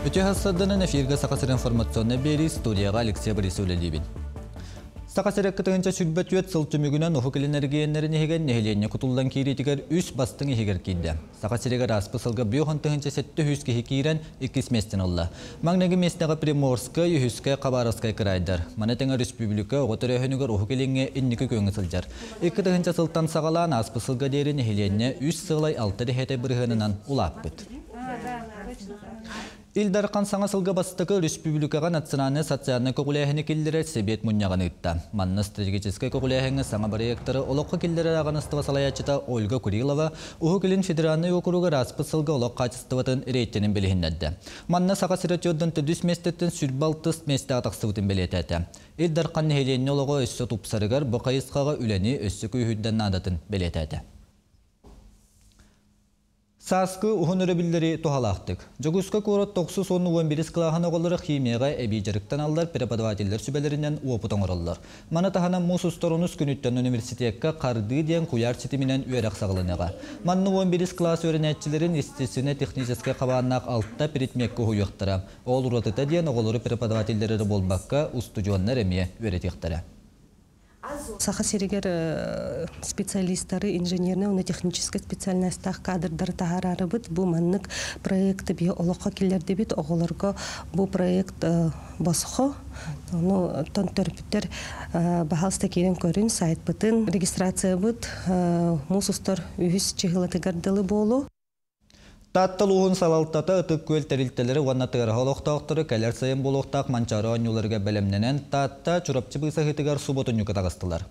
[SPEAKER 3] Үтүө хассарданан эфиргэ Саха сирин информационнай биэрии студияҕа Алексей Борисов үлэлиибин. Саха сирэ кытыгынча сүрбэ сыл түмүгүнэн Уһук Илин эрэгийиэннэрин иһигэр нэһилиэнньэ кутуллан киириитигэр үс бастыҥ иһигэр киирдэ. Саха сиригэр ааспыт сылга 5,700 киһи киирэн иккис миэстэни ылла. Маҥнайгы миэстэҕэ Приморскай, үһүскэ Хабаровскай кыраайдар. Маны тэҥэ республика оҕо төрөөһүнүгэр Уһук Илиҥҥэ инники күөҥҥэ сылдьар. 2 тыһыынча сылтан саҕалаан ааспыт сылга диэри нэһилиэнньэ 3,6 бырыһыанынан улааппыт. Ил Дархан саҥа сылга бастакы республикаҕа национальнай социальнай көҕүлээһини киллэрэр сэбиэт мунньаҕын ыытта. Манна стратегическай көҕүлээһиҥҥэ саҥа бырайыактары олоххо киллэрэр ааҕыныстыба салайааччыта Ольга Курилова Уһук Илин федеральнай уокуругар ааспыт сылга олох хаачыстыбатын рейтинин билиһиннэрдэ. Манна Саха сирэ 46 миэстэттэн 26 миэстэҕэ тахсыбытын бэлиэтээтэ. Ил Дархан нэһилиэнньэ олоҕо өссө тупсарыгар бу хайысхаҕа үлэни өссө күүһүрдэр наадатын бэлиэтээтэ. Сааскы уһун өрөбүллэри туһалаахтык. Дьокуускай куорат тохсус уонна 11 кылааһын оҕолоро химияҕа эбии дьарыктаналлар, преподавателлэр сүбэлэринэн уопут оҥороллор. Маны таһынан муус устар онус күнүттэн университекка Хардыы диэн куйаар ситиминэн үөрэх саҕаланыаҕа. Манна 11 кылаас үөрэнээччилэрин естественно-техническэй хабааннаах алта предмеккэ уһуйуохтара. Ол уратыта диэн оҕолору преподавателлэр эрэ буолбакка, устудьуоннар эмиэ үөрэтиэхтэрэ.
[SPEAKER 13] Саха сиригэр специалисттары, инженерный уонна техническэй специальностаах кадрдары таһаарарыбыт бу маннык проект би олоххо киллэрдибит. Оҕолорго бу проект босхо. Ну, тон төрөппүттэр баһаалыста киирэн көрүн сайтпытын. Регистрациябыт муус устар үһүс чыһылатыгар дылы буолу.
[SPEAKER 3] Таатта улууһун салалтата, Ытык Күөл тэрилтэлэри уонна Тыараһа олохтоохторо кэлэр сайын буолуохтаах Манчаары оонньууларыгар бэлэмнэнэн Таатта Чурапчы быысаһыытыгар субуотунньукка таҕыстылар.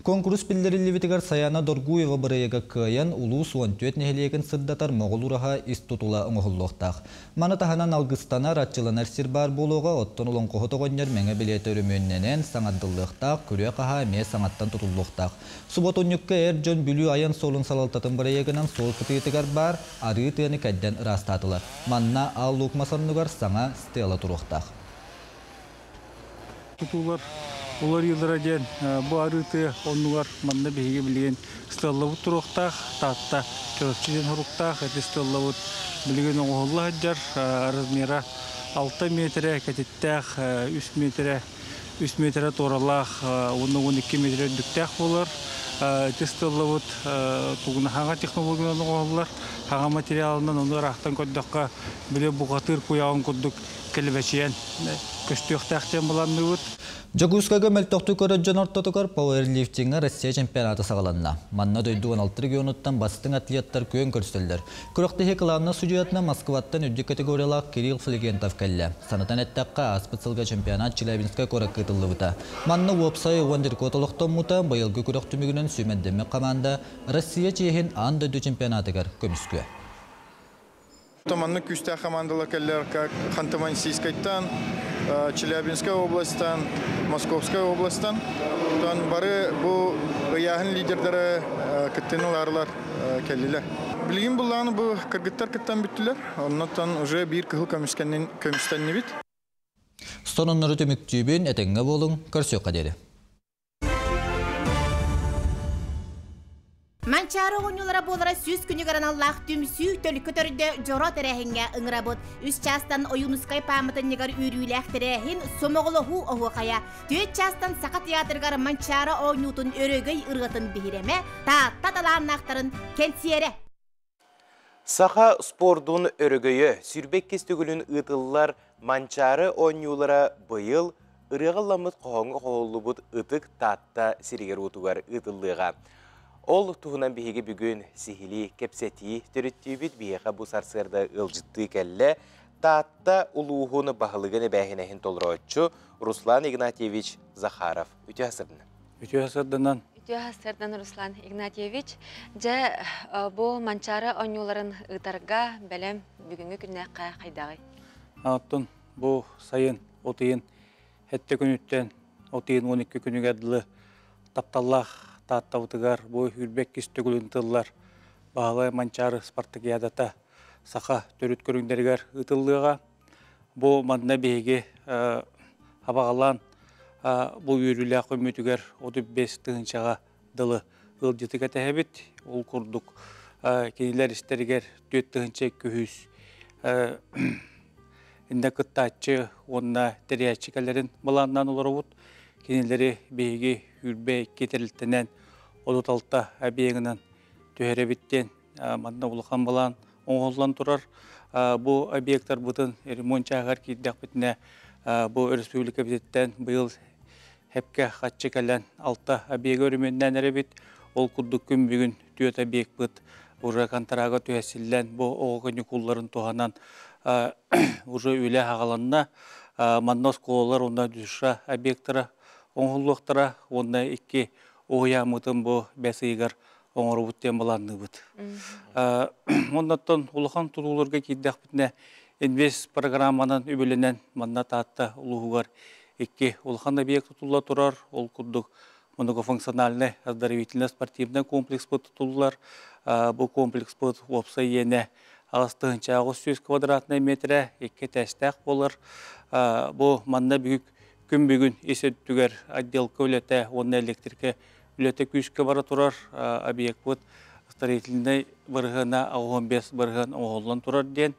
[SPEAKER 3] Конкурс биллэриллибитигэр Саяна Доргуева бырайыага кыайан улуус 14 нэһилиэгин сырдатар Моҕол ураһа ис тутула оҥоһуллуохтаах. Маны таһынан алгыстанар, арчыланар сир баар буолуоҕа, оттон олоҥхоһут оҕонньор мэҥэ билиэтэ өрөмүөннэнэн саҥардыллыахтаах, күрүө-хаһаа эмиэ саҥаттан тутуллуохтаах. Субуотунньукка эр дьон Бүлүү айан суолун салалтатын бырайыагынан суол кытыытыгар баар арыы тыаны кэрдэн ыраастаатылар. Манна Аал Луук мас оннугар саҥа стела туруохтаах.
[SPEAKER 14] Тутуулар уларыйыылара диэн бу арыы тыа оннугар манна биһиги билигин стеллабыт туруохтаах, Таатта Чурапчы диэн соруктаах. Ити стеллабыт билигин оҥоһулла сылдьар, размера 6 метрэ кэтиттээх, 3 метрэ 3 метрэ туоралаах уонна 12 метрэ үрдүктээх буолар. Ити стеллабыт тугуна хаҥа технологиянан оҥоһуллар, хаҥа материалынан ону ыраахтан көрдөххө били бухатыыр куйаҕын курдук кэлэбэчийэн көстүөхтээх диэн былаанныыбыт.
[SPEAKER 3] Дьокуускайга мөлтөхтүк көрөр дьон ортотугар пауэрлифтиҥҥа Россия чемпионата саҕаланна. Манна дойду 16 регионуттан бастыҥ атлеттар күөн көрсөллөр. Күрэхтэһии кылаабынай судьуйатынан Москваттан үрдүк категориялаах Кирилл Флегентов кэллэ. Санатан эттэххэ, ааспыт сылга чемпионат Челябинскай куоракка ыытыллыбыта. Манна уопсай 10 рекорд олохтоммута, быйылгы күрэх түмүгүнэн сүүмэрдэммит команда Россия чиэһин аан дойду чемпионатыгар көмүскүө.
[SPEAKER 15] Маннык күүстээх командалар кэллэр, как Ханты-Мансийскайтан, Челябинская областан, Московская областан. Тон бары бу ыйааһын лидердары кыттыыны ыларылар кэллилэр. Билигин буллааны бу кыргыттар кыттан бүттүлэр. Оннотон уже биир кыһыл көмүстэннибит.
[SPEAKER 3] Сонуннары түмүктүүбүн, этэҥҥэ буолуҥ, көрсүөххэ диэри.
[SPEAKER 16] Манчаары оҕонньулара буолара 100 күнүгэр аналлаах түмсүү төлкө төрдө дьоро тэрээһиҥҥэ ыҥырабыт. Үс чаастан Ойуунускай пааматынньыгар үөрүүлээх тэрээһин сомоҕолоһуу оһуохайа. Түөрт чаастан Саха театрыгар Манчаары оонньуутун өрөгөй ырыатын биһирэмэ, Таатта талааннаахтарын кэнсиэрэ.
[SPEAKER 1] Саха спордун өрөгөйө 22 төгүлүн ыытыллар Манчаары оонньуулара быйыл ырыаҕа ылламмыт хоһооҥҥо хоһуллубут ытык Таатта сиригэр-уотугар ыытыллыаҕа. Ол туһунан биһиги бүгүн сиһилии кэпсэтии төрүттүүбүт. Биһиэхэ бу сарсыарда ыалдьыттыы кэллэ. Таатта улууһун баһылыгын эбээһинэһин толорооччу Руслан Игнатьевич Захаров. Үтүө сарсыарданан.
[SPEAKER 14] Үтүө сарсыарданан.
[SPEAKER 2] Үтүө сарсыардан, Руслан Игнатьевич. Дьэ, бу Манчаары оонньууларын ыытарга бэлэм бүгүҥҥү күннээххэ хайдаҕый?
[SPEAKER 14] Оттон бу сайын от ыйын сэттэ күнүттэн от ыйын 12 күнүгэр дылы тапталлаах Тааттабытыгар бу 22 төгүлүн тыллар Баһылай Манчаары спартакиадата саха төрүт көрүҥнэригэр ыытыллыаҕа. Бу манна биһиги абаҕалаан бу үөрүүлээх көммүтүгэр 35 тыһыынчаҕа дылы ыалдьыты кэтэһэбит. Ол курдук кинилэр истэригэр 4200 иннэ кыттааччы уонна тэрийээччи кэлэрин былааннаан олоробут. Кинилэри биһиги 22 тэрилтэнэн 36 объегынан түһэрэбит диэн манна улахан былаан оҥоһуллан турар. Бу объектарбытын ремонт чааһыгар киирдэхпитинэ бу өрөспүүбүлүкэбититтэн быйыл Хэпкэ хаччы кэлэн алта объегы өрөмүөннээн эрэбит. Ол курдук күн бүгүн түөрт объекпыт уже контрага түһэсиллэн бу оҕо каникулларын туһанан уже үлэ аҕаланна. Манна оскуолалар уонна душа объектара оҥоһуллуохтара уонна икки уһуйааммытын бу бэс ыйыгар оҥоробут диэн былаанныыбыт. Оннуттан улахан тутууларга киирдэхпитинэ инвест программанан үбүлэнэн манна Таатта улууһугар икки улахан объект тутулла турар. Ол курдук многофункциональный оздоровительно-спортивный комплекс тутуллар. Бу комплекспыт уопсай иэнэ 8 квадратный метрэ икки этээстээх буолар. Бу манна бүгүк күн бүгүн ис өттүгэр отделка үлэтэ уонна электрика үлэтэ күүскэ бара турар. Объекпыт строительнай бырыһыана 85 бырыһыан оҥоһуллан турар диэн.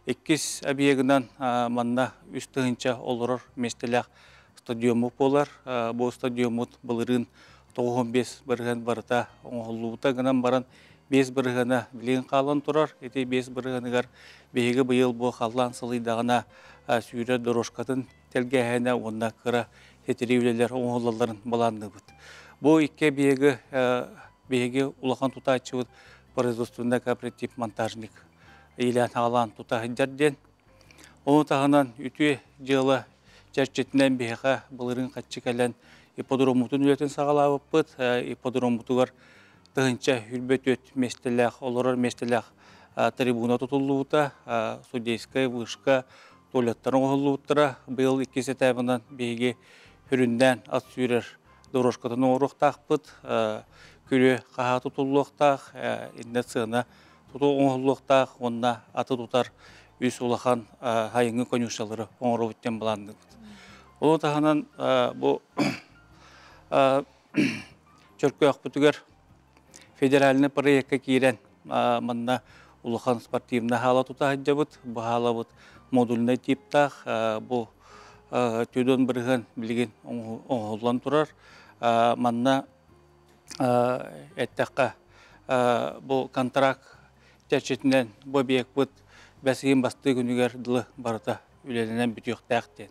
[SPEAKER 14] Иккис объегынан манна үс тыһыынча олорор миэстэлээх стадиоммут буолар. Бу стадиоммут былырыын 95 бырыһыан барыта оҥоһуллубута гынан баран 5 бырыһыана билигин хаалан турар. Ити 5 бырыһыаныгар биһиги быйыл бу халлаан сылыйдаҕына сүүрэр дорожкатын тэлгээһинэ уонна кыра ситири үлэлэр оҥоһуллалларын былаанныыбыт. Бу икки объегы биһиги улахан тутааччыбыт производственный кооператив монтажник иилээн аҕалаан тута сылдьар диэн. Ону таһынан үтүө дьыала чэрчитинэн биһиэхэ былырыын хаччы кэлэн ипподроммутун үлэтин саҕалаабыппыт. Ипподроммутугар тыһыынча 24 миэстэлээх, олорор миэстэлээх трибуна тутуллубута, судейская вышка, туалеттар оҥоһуллубуттара. Быйыл иккис этабынан биһиги сүрүннээн ат сүүрэр дорожкатын оҥоруохтаахпыт, күрүө хаһаа тутуллуохтаах, иннэ сыана тутуу оҥоһуллуохтаах уонна аты тутар үс улахан хайыҥҥы конюшалары оҥоробут диэн былаанныыбыт. Ону таһынан бу Чөркөөхпүтүгэр федеральный проекка киирэн манна улахан спортивный хаала тута сылдьабыт. Бу хаалабыт модульнай типтаах бу түдөн бырыһыан билигин оҥоһуллан турар. Манна эттэххэ бу контракт чэрчитинэн бу объекпыт бэс ыйын бастыы күнүгэр дылы барыта үлэлэнэн бүтүөхтээх диэн.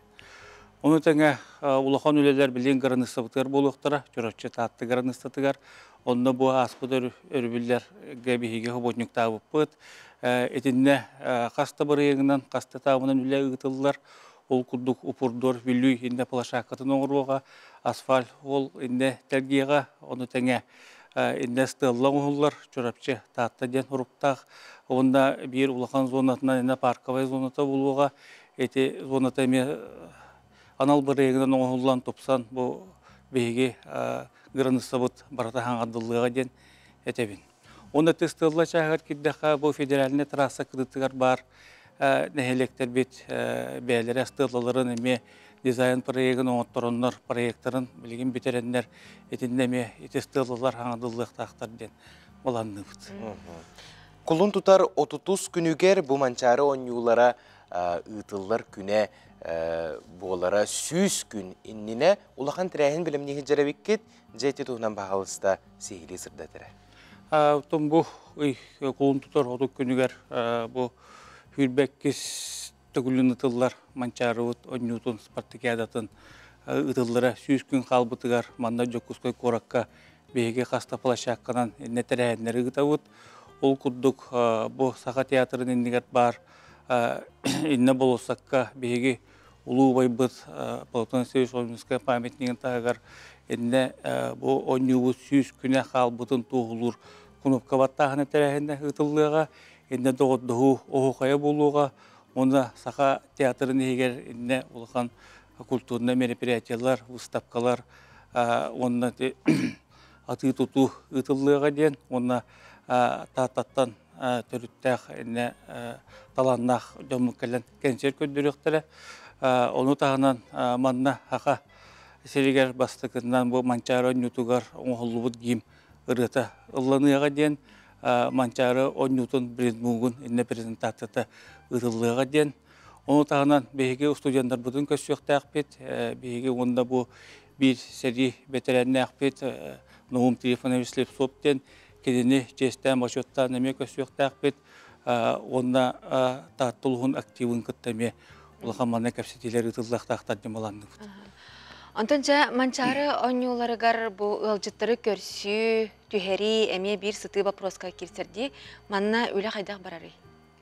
[SPEAKER 14] Ону тэҥэ улахан үлэлэр билигин кыраныыссабытыгар буолуохтара, Чурапчы Таатта кыраныыссатыгар. Онно бу ааспыт өрөбүллэргэ биһиги хобуотньуктаабыппыт. Итиннэ хас да бырайыагынан, хас да этабынан үлэ ыытыллар. Ол курдук упурдуор Бүлүү иннэ площадкатын оҥоруоҕа, асфальт ол иннэ тэлгиэҕэ, ону тэҥэ иннэ стелла оҥоһуллар, Чурапчы Таатта диэн уруктаах. Уонна биир улахан зонатынан иннэ парковай зоната буолуоҕа. Ити зоната эмиэ анал бырайыагынан оҥоһуллан тупсан бу биһиги границабыт барыта хаҥардыллыаҕа диэн этэбин. Уонна тыстыылла чааһыгар киирдэххэ бу федеральнай трасса кытыытыгар баар нэһилиэктэрбит бэйэлэрэ астыыллаларын эмиэ дизайн проегын оҥоттороннор проектарын билигин бүтэрэннэр итиннэ эмиэ ити ыстыыллалар хаҥардыллыахтаахтар диэн. баланныбыт.
[SPEAKER 1] Кулун тутар отутус күнүгэр бу Манчаары оонньуулара ыытыллар күнэ буолара 100 күн иннинэ улахан тэрээһин бэлэмнииһи дьэрэбиккит дьэ ити туһунан баһаалыста сиһилии сырдатыра.
[SPEAKER 14] Оттон бу ый кулун тутар отут күнүгэр бу сүүрбэккис төгүлүн ытыллар Манчаарыбыт оонньуутун спартакиадатын ытыллара 100 күн хаалбытыгар манна Дьокуускай куоракка биһиги хаста площадканан иннэ тэрээһиннэри ыытабыт. Ол курдук бу Саха театрын иннигэр баар иннэ болуоссакка биһиги улуу убайбыт Платон Алексеевич Ойуунускай памятнигын таһыгар иннэ бу оонньуубут 100 күнэ хаалбытын туоһулуур кнопка баттааһына тэрээһинэ ыытыллыаҕа. Иннэ доҕордоһуу оһуохайа буолуоҕа. Уонна Саха театрын иһигэр иннэ улахан культурнай мероприятиялар, выставкалар уонна атыы-тутуу ыытыллыаҕа диэн уонна Тааттаттан төрүттээх иннэ талааннаах дьоммут кэлэн кэнсиэр көрдөрүөхтэрэ. Ону таһынан манна Саха сиригэр бастакыннан бу Манчаары оонньуутугар оҥоһуллубут гимн ырыата ылланыаҕа диэн Манчаары оонньуутун брендбугун иннэ презентацията ыытыллыаҕа диэн. Ону таһынан биһиги студеннарбытын көрсүөхтээхпит. Биһиги уонна бу биир сэрии бэтэрээннээхпит Наум Трифонович Слепцов диэн кинини чиэстээн бочуоттаан эмиэ көрсүөхтээхпит. Уонна Таатта улууһун активын кытта эмиэ улахан манна кэпсэтиилэр ыытыллыахтаахтар диэн балаанныбыт.
[SPEAKER 2] Онтон дьэ Манчаары оонньууларыгар бу ыалдьыттары көрсүү, түһэрии эмиэ биир сытыы боппуруоска киирсэрдии. Манна үлэ хайдах барарый?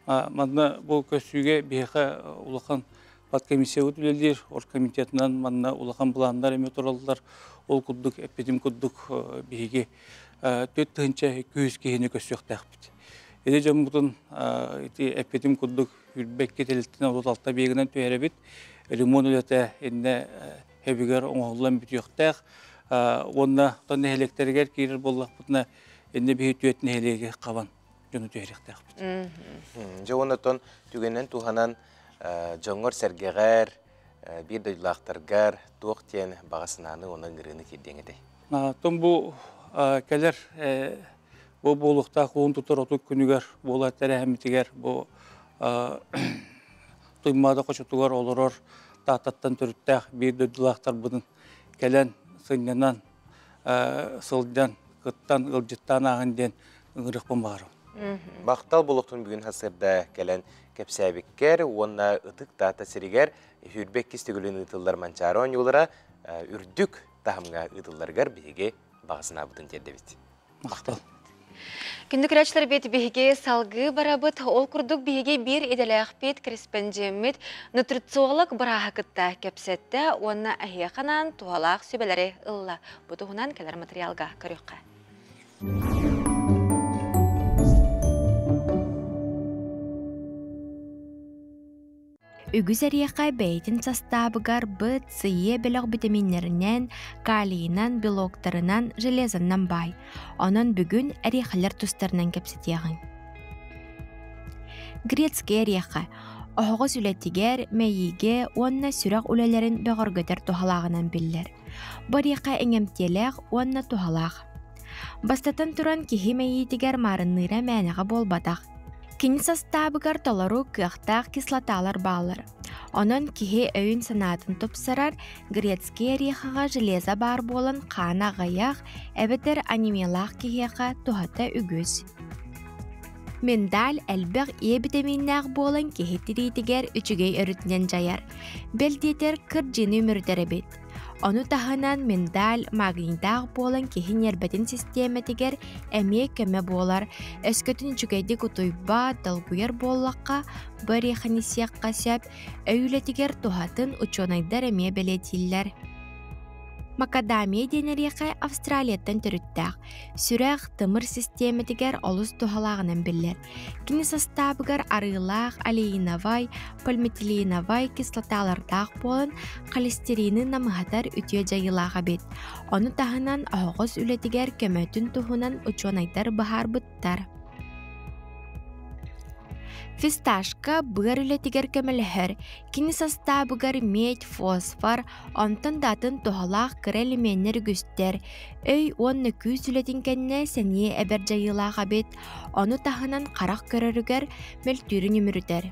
[SPEAKER 14] Манна бу көрсүүгэ биһиэхэ улахан подкомиссиябыт үлэлиир, оргкомитетынан манна улахан былааннар эмиэ тураллар. Ол курдук, эппитим курдук, биһиги 4200 киһини көрсүөхтээхпит. Ити дьоммутун ити эппитим курдук үрбэкки тэрилтэнэн 36 биэгинэн түһэрэбит. Ремонт үлэтэ иннэ хэбигэр оҥоһуллан бүтүөхтээх. Уонна тон нэһилиэктэригэр киирэр буоллахпытына, иннэ биһи түөрт нэһилиэги хабан дьону
[SPEAKER 1] түһэриэхтээхпит. Дьэ уонна түгэнинэн туһанан дьоҥҥор-сэргэҕэр, биир дойдулаахтаргар туох диэн баҕа санааны уонна ыҥырыыны тиэрдиэҥ этэй?
[SPEAKER 14] Тон бу кэлэр бу буолуохтаах уун тутар отут күнүгэр буолар тэрээһиммитигэр бу Туймаада хочотугар олорор Тааттаттан төрүттээх биир дойдулаахтарбытын кэлэн сынньанан сылдьан кыттан ыалдьыттаан ааһын диэн ыҥырыахпын баҕарабын.
[SPEAKER 1] Махтал булуктун бүгүн сарсыарда кэлэн кэпсээбиккэр уонна ытык Таатта сиригэр сүүрбэ иккис төгүлүн ыытыллар Манчаары оонньуулара үрдүк таһымҥа ыытылларыгар биһиги баҕа санаабытын тиэрдэбит.
[SPEAKER 14] Махтал.
[SPEAKER 2] Күндү көрөөччүлэрбит биһиги салгыы барабыт. Ол курдук биһиги биир идэлээхпит, кэрэспэндьиэммит нутрициолог бырааһы кытта кэпсэттэ уонна эһиэхэ анаан туһалаах сүбэлэри ылла. Бу туһунан кэлэр материалга көрүөххэ.
[SPEAKER 17] Үгүс эриэхэ бэйэтин састаабыгар быт, сыйыа бөлөх битэмииннэринэн, калийынан, белоктарынан, железаннан баай. Онон бүгүн эриэхэлэр тустарынан кэпсэтиэҕиҥ. Грецкэй эриэхэ оһоҕос үлэтигэр, мэйиигэ уонна сүрэх үлэлэрин бөҕөргөтөр туһалааҕынан биллэр. Бу эриэхэ иҥэмтиэлээх уонна туһалаах. Бастатан туран киһи мэйиитигэр маарынныыра мээнэҕэ буолбатах. Кини састаабыгар толору кыахтаах кислоталар бааллар. Онон киһи өйүн-санаатын тупсарар, грецкий орехаҕа железо баар буолан хаана аҕыйах эбэтэр анемиялаах киһиэхэ туһата үгүс. Миндаль элбэх Е битэмииннээх буолан киһи тириитигэр үчүгэй өрүтүнэн дьайар, бэл диэтэр кырдьыыны үмүрүтэр эбит. Ону таһынан миндаль магнийдаах буолан киһи ньиэрбэтин систиэмэтигэр эмиэ көмө буолар. Өскөтүн үчүгэйдик утуйбат, долгуйар буоллахха, бу эриэхэни сиэххэ сөп, өй үлэтигэр туһатын учуонайдар эмиэ бэлиэтииллэр. Макадамия диэн эриэхэ Австралияттан төрүттээх. Сүрэх, тымыр систиэмэтигэр олус туһалааҕынан биллэр. Кини састаабыгар арыылаах, алииновай, полиметиленовай кислоталардаах буолан, холестерины намыһатар үтүө дьайыылаах эбит. Ону таһынан оһоҕос үлэтигэр көмөтүн туһунан учуонайдар быһаарбыттар. Фисташка быар үлэтигэр көмөлөһөр, кини састаабыгар медь, фосфор, онтон да атын туһалаах кыра элеменнэр үгүстэр, өй уонна күүс үлэтин кэннэ сэниэ эбэр дьайыылаах эбит, ону таһынан харах көрөрүгэр мөлтүүрүн үмүрүтэр.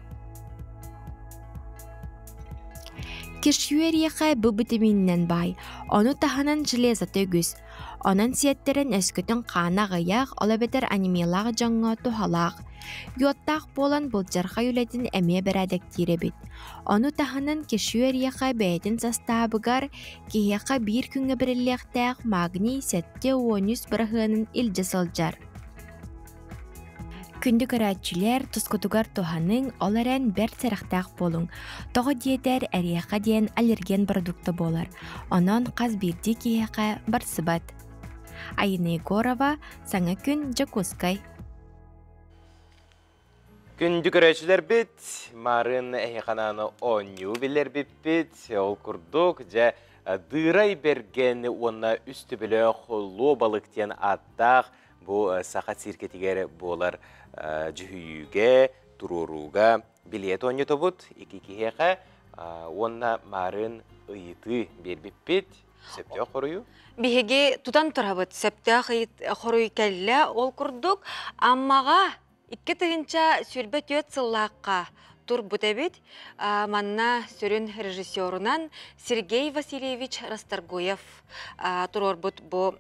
[SPEAKER 17] Кешью эриэхэ бу битэмиининэн баай, ону таһынан железота үгүс. Онон сиэттэрэн өскөтүн хаана аҕыйах, ол эбэтэр анемиялаах дьоҥҥо туһалаах. Йодтаах буолан былдьархай үлэтин эмиэ бэрээдэктиир эбит. Ону таһынан кешью эриэхэ бэйэтин састаабыгар киһиэхэ биир күҥҥэ бэриллиэхтээх магний 73 быраһыанын илдьэ сылдьар. Күндү көрөөччүлэр, тускутугар туһаныҥ, ол эрэн бэрт сэрэхтээх буолуҥ. Тоҕо диэтэр, эриэхэ диэн аллерген продукта буолар. Онон хас биирдии киһиэхэ барсыбат. Айына Егорова, Саҥа күн, Дьокуускай.
[SPEAKER 1] Күндү көрөөччүлэрбит, марын эһиэхэ оонньуу билэрбиппит. Ол курдук, дьэ, Дыырай Бэргэн уонна үс төбөлөөх луо балык диэн ааттаах Бу саха циркэтигэр буолар дьүһүйүүгэ, туруорууга билиэт оонньотобут икки киһиэхэ уонна маарын ыйытыы биэрбиппит. Сөптөөх хоруйу?
[SPEAKER 2] Биһиги тутан турабыт. Сөптөөх хоруй кэллэ. Ол курдук Аммаҕа 2024 сыллаахха турбут эбит. Манна сүрүн режиссерунан Сергей Васильевич Расторгуев туруорбут бу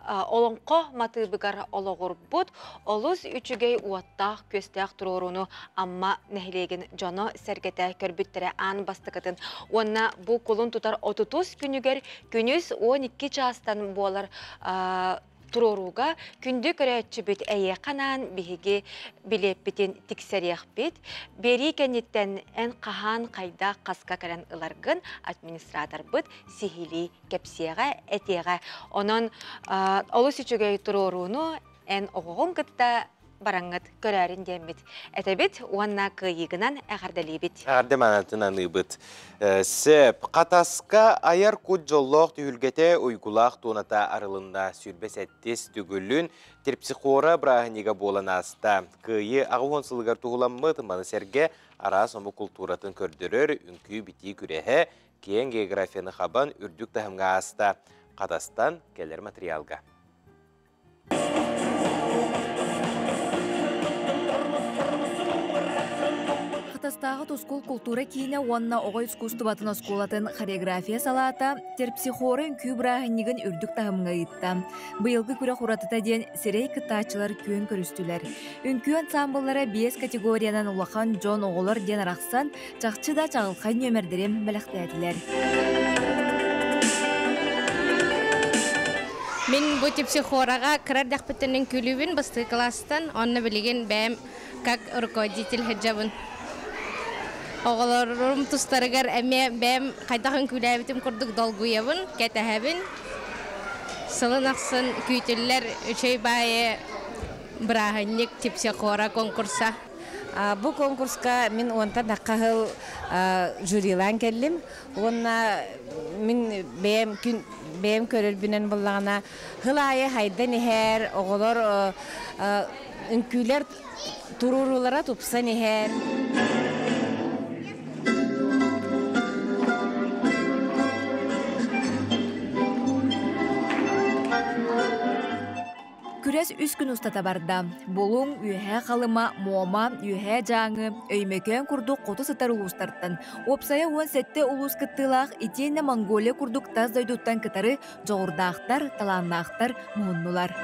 [SPEAKER 2] олоҥхо матыыбыгар олоҕурбут олус үчүгэй уоттаах-күөстээх туруорууну Амма нэһилиэгин дьоно-сэргэтэ көрбүттэрэ аан бастакытын уонна бу кулун тутар отутус күнүгэр күнүс 12 чаастан буолар туруорууга күндү көрөөччүбүт эйиэхэ анаан биһиги билиэппитин тиксэриэхпит. Биэрии кэнниттэн эн хаһан хайдах хаска кэлэн ыларгын администраторбыт сиһилии кэпсиэҕэ, этиэҕэ. Онон олус үчүгэй туруорууну эн оҕоҕун кытта бараҥҥыт көрөөрүн диэммит этэбит уонна кыайыыгынан эҕэрдэлиибит.
[SPEAKER 1] Эҕэрдэ маанатын аныыбыт. Сөп. Хатаска айар кут дьоллоох түһүлгэтэ уйгулаах туоната арылынна. 27 төгүлүн терпсихора бырааһынньыга буолан ааста. Кыайыы 80 сылыгар туһуламмыт маны сэргэ араас омук култууратын көрдөрөр үҥкүү-битии күрэһэ киэҥ географияны хабан үрдүк таһымҥа ааста. Хатастан кэлэр материалга.
[SPEAKER 18] Хатастааҕы Тускул култуура киинэ уонна оҕо искусствотын оскуолатын хореография салаата терпсихора үҥкүү бырааһынньыгын үрдүк таһымҥа ыытта. Быйылгы күрэх уратыта диэн сирэй кыттааччылар күөн көрүстүлэр. Үҥкүү ансаамбыллара биэс категориянан улахан дьон оҕолор диэн арахсан, чахчы да чаҕылхай нүөмэрдэрин бэлэхтээтилэр.
[SPEAKER 19] Мин бу типсихораҕа кыра эрдэхпиттэн үҥкүүлүүбүн бастакы кылаастан, онно билигин бэйэм как руководитель сылдьабын. Оҕолорум тустарыгар эмиэ бэйэм хайдах үҥкүүлээбитим курдук долгуйабын, кэтэһэбин. Сылын ахсын күүтүллэр үчүгэй баайы бырааһынньык типсихора конкурса.
[SPEAKER 20] Бу конкурска мин уонтан тахха сыл жюрилаан кэллим. Уонна мин бэйэм күн бэйэм көрөрбүнэн буллаҕына сыл аайы хайдан иһэр, оҕолор үҥкүүлэр туруоруулара тупсан иһэр.
[SPEAKER 18] Күрэс үс күн устата барда. Булуҥ, Үөһээ Халыма, Муома, Үөһээ Дьааҥы, Өймөкөөн курдук хоту сытар улуустартан, уопсайа 17 улуус кыттыылаах итиэннэ Монголия курдук тас дойдуттан кытары дьоҕурдаахтар, талааннаахтар муһуннулар.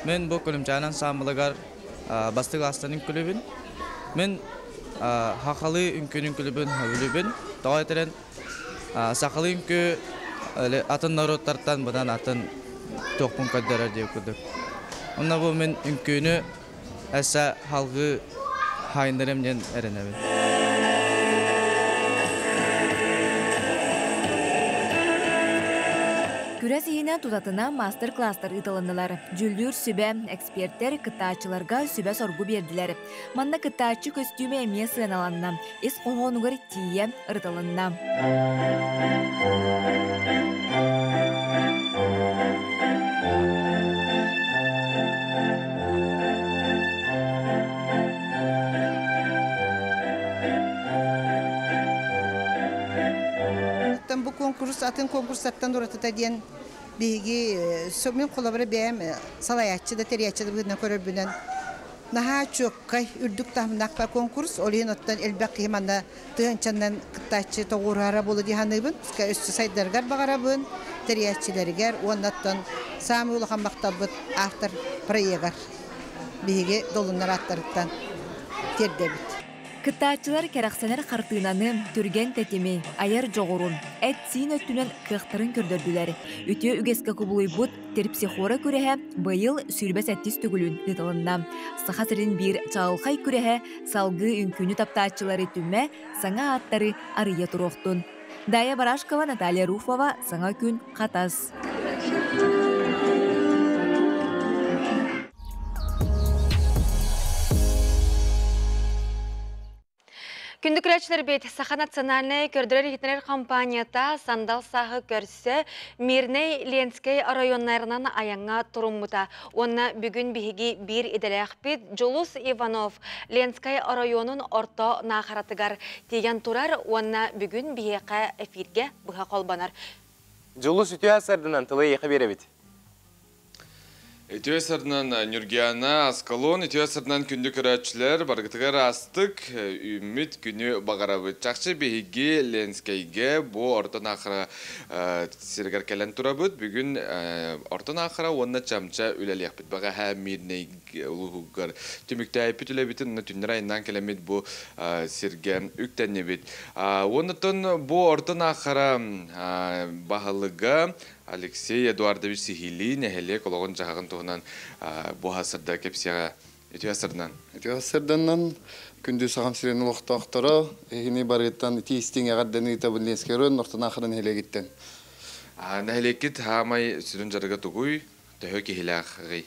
[SPEAKER 21] Мен бу Күлүмчээн ансаамбылыгар бастык астан үҥкүлүбүн. Мин хахалыы үҥкүүнү үҥкүлүбүн сөбүлүүбүн. Тоҕо этэрин сахалыы үҥкүү атын норуоттартан быдан атын туохпун көрдөрөр диye курдук. Онно бу мин үҥкүүнү өссө халгыы хайыннарым диэн эрэнэбин.
[SPEAKER 18] Күрэс иһинэн тутатына мастер-класстар ыытылыннылар. Дьүүллүүр сүбэ, экспертэр кыттааччыларга сүбэ-соргу биэрдилэр. Манна кыттааччы көстүүмэ эмиэ сыаналанна, ис хоһоонугар тиийэ ырытылынна.
[SPEAKER 4] конкурс атын конкурстартан уратыта диэн биһиги мин холобура бэйэм салайааччы да тэрийээччи да быһыытынан көрөрбүнэн наһаа чуоккай үрдүк таһымнаах конкурс. Ол иһин оттон элбэх киһи манна тыһыынчаннан кыттааччы тоҕуоруһара буолуо дии саныыбын. Өссө сайдарыгар баҕарабын, тэрийээччилэригэр уонна оттон саамай улахан махталбыт автор проегар биһиги долуннар ааттарыттан тиэрдэбит.
[SPEAKER 18] Кыттааччылар кэрэхсэнэр хартыынаны, түргэн тэтими, айар дьоҕурун, эт-сиин өттүнэн кыахтарын көрдөрдүлэр. Үтүө үгэскэ кубулуйбут Терпсихора күрэһэ быйыл 27 төгүлүн ыытылынна. Саха сирин биир чаҕылхай күрэһэ салгыы үҥкүүнү таптааччылары түмэ, саҥа ааттары арыйа туруохтун. Дая Барашкова, Наталья Руфова, Саҥа күн, Хатас.
[SPEAKER 2] Күндү көрөөччүлэрбит, Саха национальнай көрдөрөр-иһитиннэрэр компанията сандал сааһы көрсө Мирнэй, Ленскэй оройуоннарынан айаҥҥа туруммута. Уонна бүгүн биһиги биир идэлээхпит Дьулус Иванов Ленскэй оройуонун орто Наахаратыгар тиийэн турар уонна бүгүн биһиэхэ эфиргэ быһа холбонор.
[SPEAKER 1] Дьулус үтүө сардынан тылы эйиэхэ биэрэбит.
[SPEAKER 22] Үтүө сырдынан Нюргиана Аскалон, үтүө сырдынан күндү көрөөччүлэр, баргытыгар астык, үүммүт күнү баҕарабыт. Чахчы биһиги Ленскэйгэ бу Орто Наахара сиригэр кэлэн турабыт. Бүгүн Орто Наахара уонна Чамча үлэлиэхпит. Бэҕэһээ Мирнэй улууһугар түмүктээппит үлэбитин, уонна түннэр айаннаан кэлэммит бу сиргэ үктэннибит. Уоннаттан бу Орто Наахара баһылыга Алексей Эдуардович Сиһилии нэһилиэк олоҕун-дьаһаҕын туһунан бу сырда кэпсиэҕэ. Үтүө сырдынан.
[SPEAKER 15] Үтүө сырданан күндү Сахам сирин олохтоохторо, эһини барыттан ити истиҥ эҕэрдэни ыытабын Ленскэй оройуон Ортонаахара нэһилиэгиттэн.
[SPEAKER 22] Нэһилиэккит хаамай сүрүн дьарыга тугуй? Төһө киһилээхий?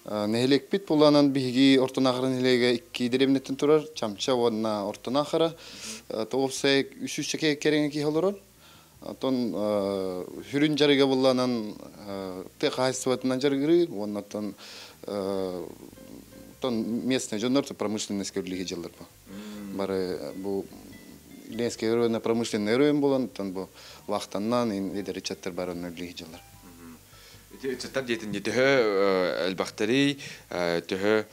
[SPEAKER 15] Нэһилиэкпит буланан биһиги Ортонаахара нэһилиэгэ икки дэриэбинэттэн турар, Чамча уонна Ортонаахара. Тоҕус үс кэриҥэ киһи олорор. Оттон сүрүн дьарыга булланан тыа хаһайыстыбатынан дьарыгырыы уонна оттон местный дьоннор промышленность көрүлүһи дьыллар бу. Бары бу Ленский района промышленный район болан, оттон бу вахтаннан эдэр ыччаттар бары үлүһи дьыллар.
[SPEAKER 22] Ити ыччаттар диэтин төһө элбэхтэрий, төһө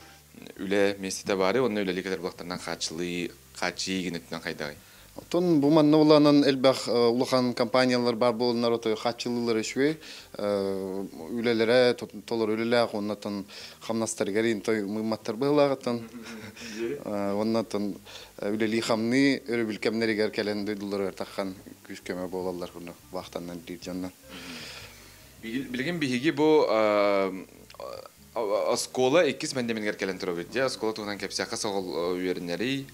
[SPEAKER 22] үлэ миэстэтэ баары, онно үлэлии кэлэр булактарынан хааччылыы хааччыйыы гинэтинэн хайдагый?
[SPEAKER 15] Оттон бу манна улаанан элбэх улахан компаниялар бар буоланнар отой хааччылыылар үчүгэй үлэлэрэ толору үлэлээх оннотон хамнастарыгар той мыымматтар быһылааҕыттан оннотон үлэлии хамныы өрөбүл кэмнэригэр кэлэн дойдуларыгар таххан күүс көмө буолаллар вахтаннан диир дьоннор.
[SPEAKER 22] Билигин биһиги бу оскуола иккис мэндэминигэр кэлэн турабыт. Дьэ, оскуола туһунан кэпсиэххэ соҕол үөрэнэрий.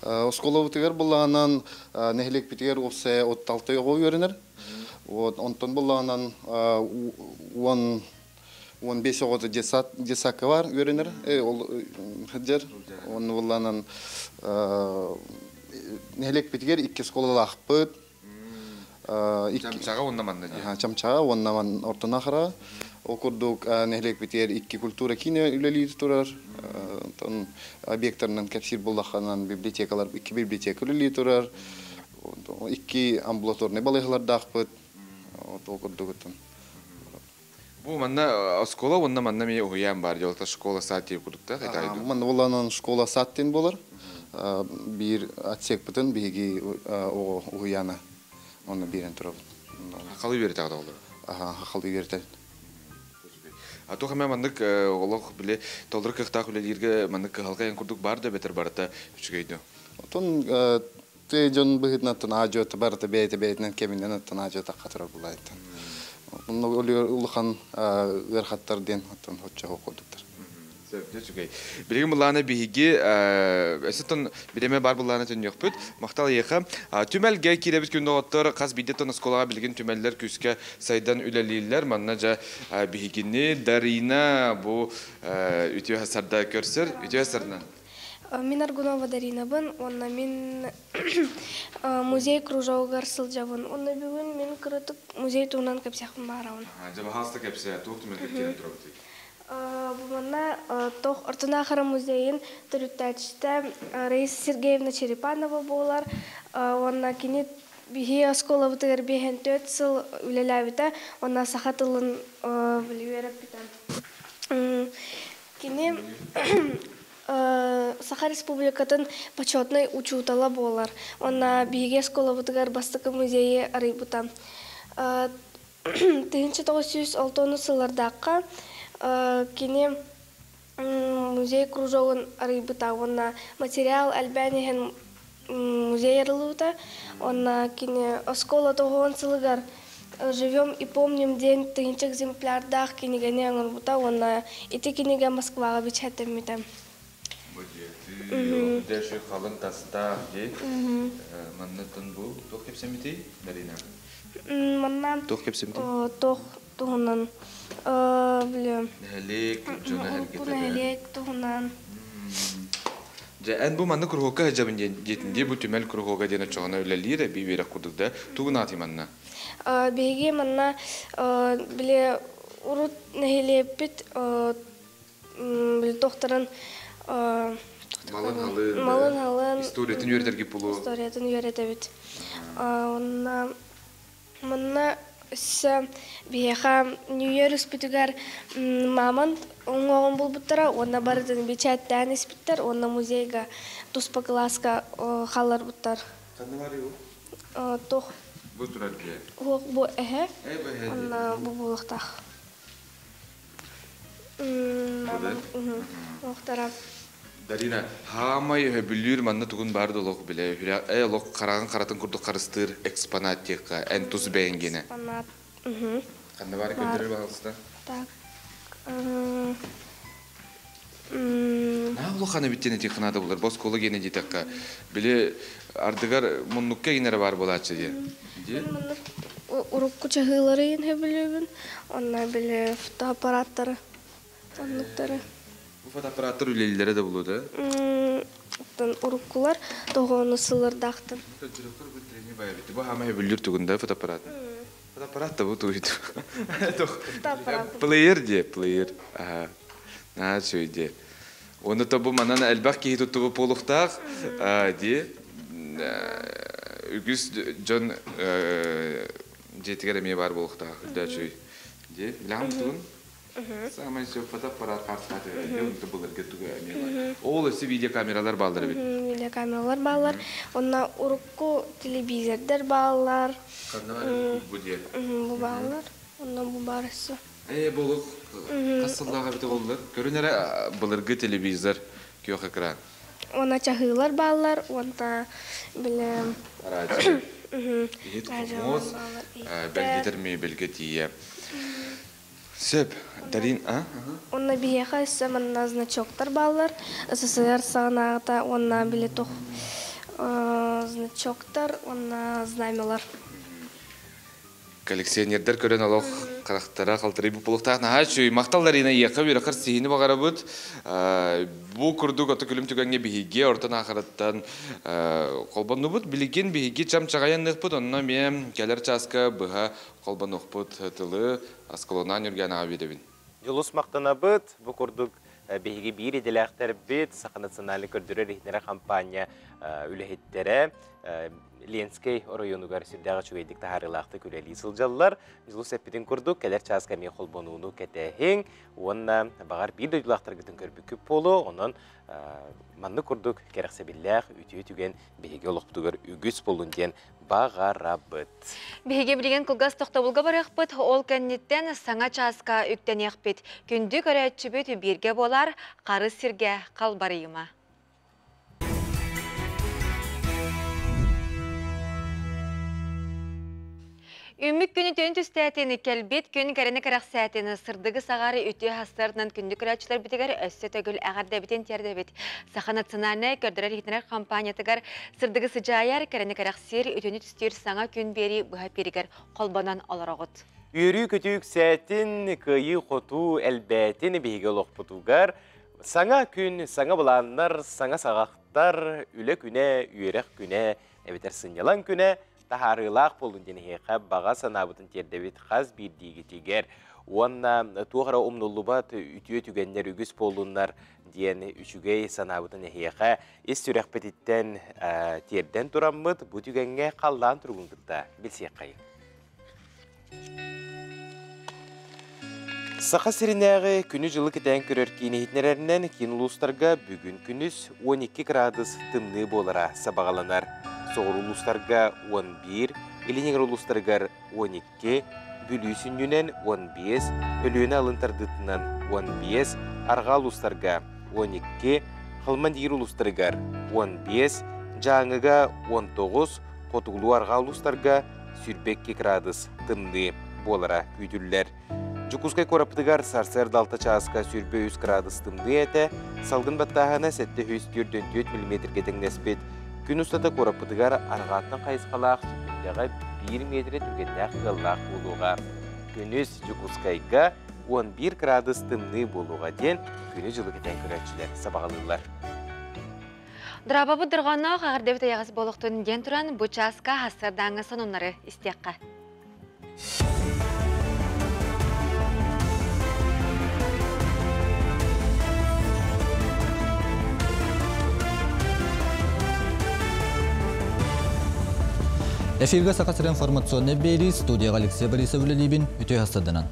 [SPEAKER 15] Оскуолабытыгар буллаҕынан нэһилиэкпитигэр уопсайа 36 оҕо үөрэнэр. Вот, онтон буллаҕынан 10 15 оҕото детсад детсадка бар үөрэнэр. Ол сылдьар. Онну буллаҕынан нэһилиэкпитигэр икки оскуолалаахпыт.
[SPEAKER 22] Чамчаҕа уонна манна дии.
[SPEAKER 15] Чамчаҕа уонна ман Ортонахара. Ол курдук нэһилиэкпитигэр икки культура киинэ үлэлиир турар. Онтон объекттарынан кэпсиир буллахханан библиотекалар икки библиотека үлэлии турар. Икки амбулаторный балыыһалардаахпыт. Ол курдук.
[SPEAKER 22] Бу манна оскуола уонна манна ми уһуйаан бар, жолта школа сад диир курдук да.
[SPEAKER 15] Манна булланан школа сад диэн буолар. Биир отсекпытын биһиги оҕо уһуйаана онно биэрэн турабыт.
[SPEAKER 22] Хахалы үөрэтэ оҕолор.
[SPEAKER 15] Аха, хахалы үөрэтэ.
[SPEAKER 22] А туох эмэ маннык олох биле толору кыахтаах үлэлииргэ маннык кыһалҕа эн курдук бар да бэтэр барыта үчүгэй дөө.
[SPEAKER 15] Отон тыа дьон быһыытынан аажуота барыта бэйэтэ бэйэтинэн кэминэн оттон аажуота хатыра булаайтан. Онно улахан ыархаттар диэн оттон хоччо курдуктар.
[SPEAKER 22] Үчүгэй. Билигин буллаана биһиги өсөтөн биреме бар буллаана төннүөхпүт. Махтал эйиэхэ. Түмэлгэ киирэбит күн доҕоттор хас биирдэ оскуолаҕа билигин түмэллэр күүскэ сайдан үлэлииллэр. Манна жа биһигини Дарина бу үтүө сарда көрсөр. Үтүө сардан.
[SPEAKER 23] Мин Аргунова Даринабын, уонна мин музей кружогар сылдьабын. Онно бүгүн мин кыратык музей туһунан кэпсиэхпин баҕарабын.
[SPEAKER 22] Жа баһаалыста кэпсээ, туох түмэлгэ киирэн турабыт?
[SPEAKER 23] Бу манна тох Ортонаахара музейын төрүттээччитэ Раиса Сергеевна Черепанова буолар. Уонна кини Биһи оскуолабытыгар 54 сыл үлэлээбитэ, онно саха тылын үөрэппитэ. Кини Саха Республикатын почетнай учуутала буолар. Онно биһиги оскуолабытыгар бастакы музейы арыйбыта. 1906 сыллардаахха кини музей кружогун арыйбыта уонна материал элбээн иһэн музей арыллыбыта. Уонна кини оскуола тоҕуон сылыгар «Живем и помним» диэн тыһыынча экземплярдаах кинигэни оҥорбута уонна ити кинигэ Москваҕа бэчээттэммитэ.
[SPEAKER 22] Дальше халыҥ тастаах дии. Маннаттан бу туох кэпсэммитий, Дарина?
[SPEAKER 23] Манна
[SPEAKER 22] Туох кэпсэммитий?
[SPEAKER 23] Туох туһунан били
[SPEAKER 22] Нэһилиэк дьоно
[SPEAKER 23] Урукку нэһилиэк туһунан.
[SPEAKER 22] Дьэ, эн бу манна куруһуокка сылдьабын диэн диэтин дии, бу түмэл куруһуога диэн оччоҕуна үлэлиир эбии үөрэх курдук да. Тугун аатый манна?
[SPEAKER 23] Биһиги манна били урут нэһилиэкпит били туохтарын
[SPEAKER 22] Малын халын,
[SPEAKER 23] малын халын
[SPEAKER 22] историятын үөрэтэргит булу.
[SPEAKER 23] Историятын үөрэтэбит. Онна манна өссө биһиэхэ Нью-Йорк үспүтүгэр мамонт уҥуоҕун булбуттара уонна барытын бэчээттээн испиттэр уонна музейга туспа кылааска хаалларбыттар.
[SPEAKER 22] Ханна барый ол?
[SPEAKER 23] Туох
[SPEAKER 22] Бу турар дьиэ.
[SPEAKER 23] Уох бу эһэ.
[SPEAKER 22] Э бу эһэ.
[SPEAKER 23] Онно бу буолуохтаах.
[SPEAKER 22] Бу
[SPEAKER 23] Уохтара.
[SPEAKER 22] Дарина, хаамай өһөбүлүүр манна тугун баар да олох билэ. Э олох хараҕын харатын курдук харыстыыр экспонат диэххэ, эн тус бэйэҥ гиэнэ.
[SPEAKER 23] Экспонат.
[SPEAKER 22] Ханна баар көрдөрөр баҕалыста?
[SPEAKER 23] Так.
[SPEAKER 22] Наһаа улахан эбит диэн этиэххэ наада булар. Бу оскуола гиэнэ диэтэххэ, били ардыгар муннукка гинэрэ баар буолааччы диye. Диye?
[SPEAKER 23] Муннук урукку чаһыылары иһин Онно били фотоаппараттары оннуктары.
[SPEAKER 22] Бу фотоаппараттар үлэлииллэрэ да булуо да?
[SPEAKER 23] Оттон уруккулар тоҕоону сылырдаахтын.
[SPEAKER 22] Бу хаама хөбүллүүр тугунда фотоаппарат. Фотоаппарат да бу тугуйду. Плеер дие, плеер. Аха. Аа, үчүгэй дии. Уонна то бу манан элбэх киһи туттубут буолуохтаах дии. Үгүс дьон дьиэтигэр эмиэ баар буолуохтаах. Үрдэ үчүгэй. Дии. Билэҕин тугун? Саамай сөп фотоаппарат хаартыската дии. Былыргы тугу эмиэ бар. Ол өссө видеокамералар бааллар эбит.
[SPEAKER 23] Видеокамералар бааллар. Онно урукку телевизордар бааллар.
[SPEAKER 22] Ханна бар бу диэн?
[SPEAKER 23] Бу бааллар. Онно бу баар өссө.
[SPEAKER 22] Ээ, бу олох хас сыллаах эбитэ буоллар? Көрүн эрэ былыргы телевизор, күөх экран.
[SPEAKER 23] Уонна чаһыылар бааллар, уонна били
[SPEAKER 22] Радио. Иһит хомуос, бэлгэтэр мебельгэ тиийэ. Сөп, Дарин, а?
[SPEAKER 23] Уонна биһиэхэ өссө манна значоктар бааллар. СССР саҕанааҕыта уонна били туох значоктар уонна знамялар.
[SPEAKER 22] Коллекционердар көрөн олох харахтара халтарый буолуохтаах наһаа үчүгэй. Махтал Дарина ийэхэ үөрэхэр сиһини баҕарабыт. Бу курдук ото күлүм түгэҥҥэ биһиги ортон аахарыттан холбоннубут. Билигин биһиги чамчаҕайанныахпыт, онно эмиэ кэлэр чааска быһа холбонуохпут тылы Аскалонаан Юргянаҕа биэрэбин.
[SPEAKER 1] Дьулус махтанабыт. Бу курдук биһиги биир идэлээхтэрбит Саха национальнай көрдөрөр-иһитиннэрэр хампаанньа үлэһиттэрэ Ленскэй оройуонугар сүрдээх үчүгэйдик таһаарыылаахтык үлэлии сылдьаллар. Дьулус эппитин курдук, кэлэр чааска эмиэ холбонууну кэтэһиҥ уонна баҕар биир дойдулаахтаргытын көрбүккүт буолуо. Онон маннык курдук кэрэхсэбиллээх үтүө түгэн биһиги олохпутугар үгүс буоллун диэн баҕарабыт.
[SPEAKER 2] Биһиги билигин кылгас тохтобулга барыахпыт, ол кэнниттэн саҥа чааска үктэниэхпит. Күндү көрөөччүбүт бииргэ буолар, харыс сиргэ халбарыйыма. Үммүк күнү түн түстээтин, кэлбит күн кэрэни кэрэхсээтин, сырдыгы саҕар үтүө хастарынан күндү көрөөччүлэрбитигэр өссө төгүл эҕэрдэбитин тиэрдэбит. Саха национальнай көрдөрөр-иһитинэр компаниятыгар сырдыгы сыдьаайар, кэрэни кэрэхсиир, үтүөнү түстүүр саҥа күн биэрии быһа пиэригэр холбонон олороҕут.
[SPEAKER 1] Үөрүү-көтүү үксээтин, кыайыы-хотуу элбээтин биһиги олохпутугар саҥа күн, саҥа былааннар, саҥа саҕахтар, үлэ күнэ, үөрэх күнэ, эбэтэр сынньалаҥ күнэ таһаарыылаах буоллун диэн эһиэхэ баҕа санаабытын тиэрдэбит хас биирдиигитигэр. Уонна туох эрэ умнуллубат үтүө түгэннэр үгүс буоллуннар. диэн үчүгэй санаабытын эһиэхэ ис сүрэхпититтэн тиэрдэн тураммыт бу түгэҥҥэ халлаан туругун кытта билсиэххэйиҥ. Саха сиринээҕи күнү-дьылы кэтээн көрөр киин иһитиннэрэринэн киин улуустарга бүгүн күнүс 12 градус тымныы буолара сабаҕаланар. Соҕуруу улуустарга 11, Илин эҥэр улуустарыгар 12, Бүлүү сүнньүнэн 15, Өлүөнэ алын тардыытынан 15, Арҕаа улуустарга 12, Халман-Диир улуустарыгар 15, Дьааҥыга 19, Хотугулуу-Арҕаа улуустарга 22 градус тымныы буолара күүтүллэр. Дьокуускай куораппытыгар сарсыарда 6 чааска 23 градус тымныы этэ, салгын баттааһына 744 миллиметргэ тэҥнэспит. Күн устата куораппытыгар арҕааттан хайысхалаах сөкүүндэҕэ 1 миэтэрэ түргэннээх тыаллаах буолуоҕа. Күнүс Дьокуускайга 11 градус тымныы буолуоҕа диэн күнү-дьылы кэтээн көрөөччүлэр сабаҕалыыллар.
[SPEAKER 2] Драабабыт дорҕоонноох эҕэрдэбит эйэҕэс буолуохтун диэн туран, бу чааска сарсыардааҥҥы сонуннары истиэххэ.
[SPEAKER 3] Эфиргэ Саха сирин информационнай биэрии студияҕа Алексей Борисов үлэлиибин үтүө хастарданан.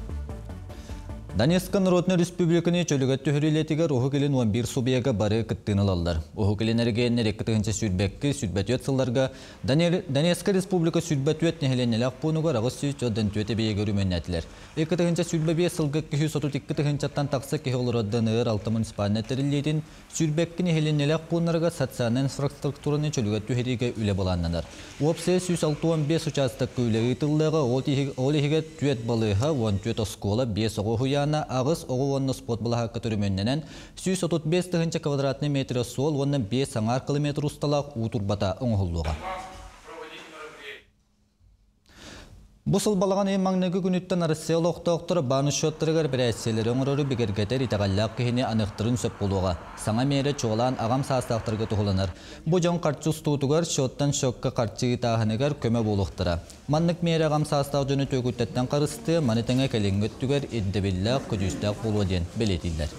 [SPEAKER 3] Донецка Народнай Республиканы чөлүгэр түһэрилиэтигэр Уһук Илин 11 субъега бары кыттыыны ылаллар. Уһук Илин эрэгийэннэр 2022 сүүрбэ сылларга Донецка Республика 24 нэһилиэнньэлээх пуунугар 844 эбийиэги өрөмүөннээтилэр. 2025 сылга 232 тыһыынчаттан тахса киһи олорор ДНР алта муниципальнай тэриллиитин 22 нэһилиэнньэлээх пууннарыгар социальнай инфраструктураны чөлүгэр түһэриигэ үлэ былааннанар. Уопсайа 165 учаастакка үлэ ыытыллыаҕа, ол иһигэр түөрт балыыһа, 14 оскуола, 5 оҕо уһуйаана, 8 оҕо уонна спорт былаһаакка өрөмүөннэнэн, 135 тыһыынча квадратный метр суол уонна 5 аҥаар километр усталаах уу турбата оҥоһуллуоҕа. Бу сыл балаҕан ыйын маҥнайгы күнүттэн Россия олохтоохторо баан счеттарыгар эпэрээссийэлэри оҥорору бигэргэтэр итэҕэллээх киһини аныахтарын сөп буолуоҕа. Саҥа миэрэ чуолаан аҕам саастаахтарга туһуланар. Бу дьон харчы устуутугар, счеттан счекка харчы ыытааһыныгар көмө буолуохтара. Маннык миэрэ аҕам саастаах дьону түөкүттэттэн харыстыа, маны тэҥэ кэлиҥҥи өттүгэр ирдэбиллээх, көдьүүстээх буолуо диэн бэлиэтииллэр.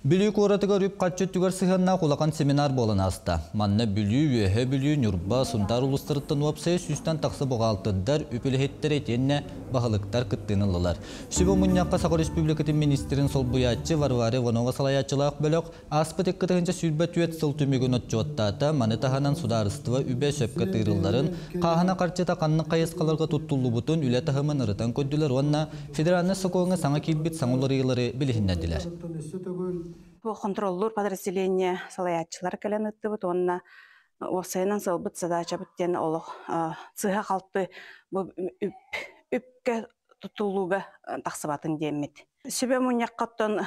[SPEAKER 3] Бүлүү куоратыгар үп-харчы өттүгэр сыһыаннаах улахан семинар буолан ааста. Манна Бүлүү, Үөһэ Бүлүү, Ньурба, Сунтаар улуустарыттан уопсайа сүүстэн тахса буҕаалтырдар, үп үлэһиттэрэ итиэннэ баһылыктар кыттыыны ыллылар. Сүбэ мунньахха Саха Республикатын министрин солбуйааччы Варвара Иванова салайааччылаах бөлөх ааспыт 2024 сыл түмүгүн отчуоттаата. Маны таһынан судаарыстыба үбэ сөпкө тыырылларын, хааһына харчыта ханнык хайысхаларга туттуллубутун үлэ таһымын ырытан көрдүлэр уонна Федеральнай сокуоҥҥа саҥа киирбит саҥа уларыйыылары билиһиннэрдилэр.
[SPEAKER 5] Бу контроллуур подразделение салайааччылар кэлэн ыттыбыт уонна уопсайынан сыалбыт задачабыт диэн олох сыыһа-халты бу үпкэ тутулууга тахсыбатын диэммит. Сүбэ мунньаххаттан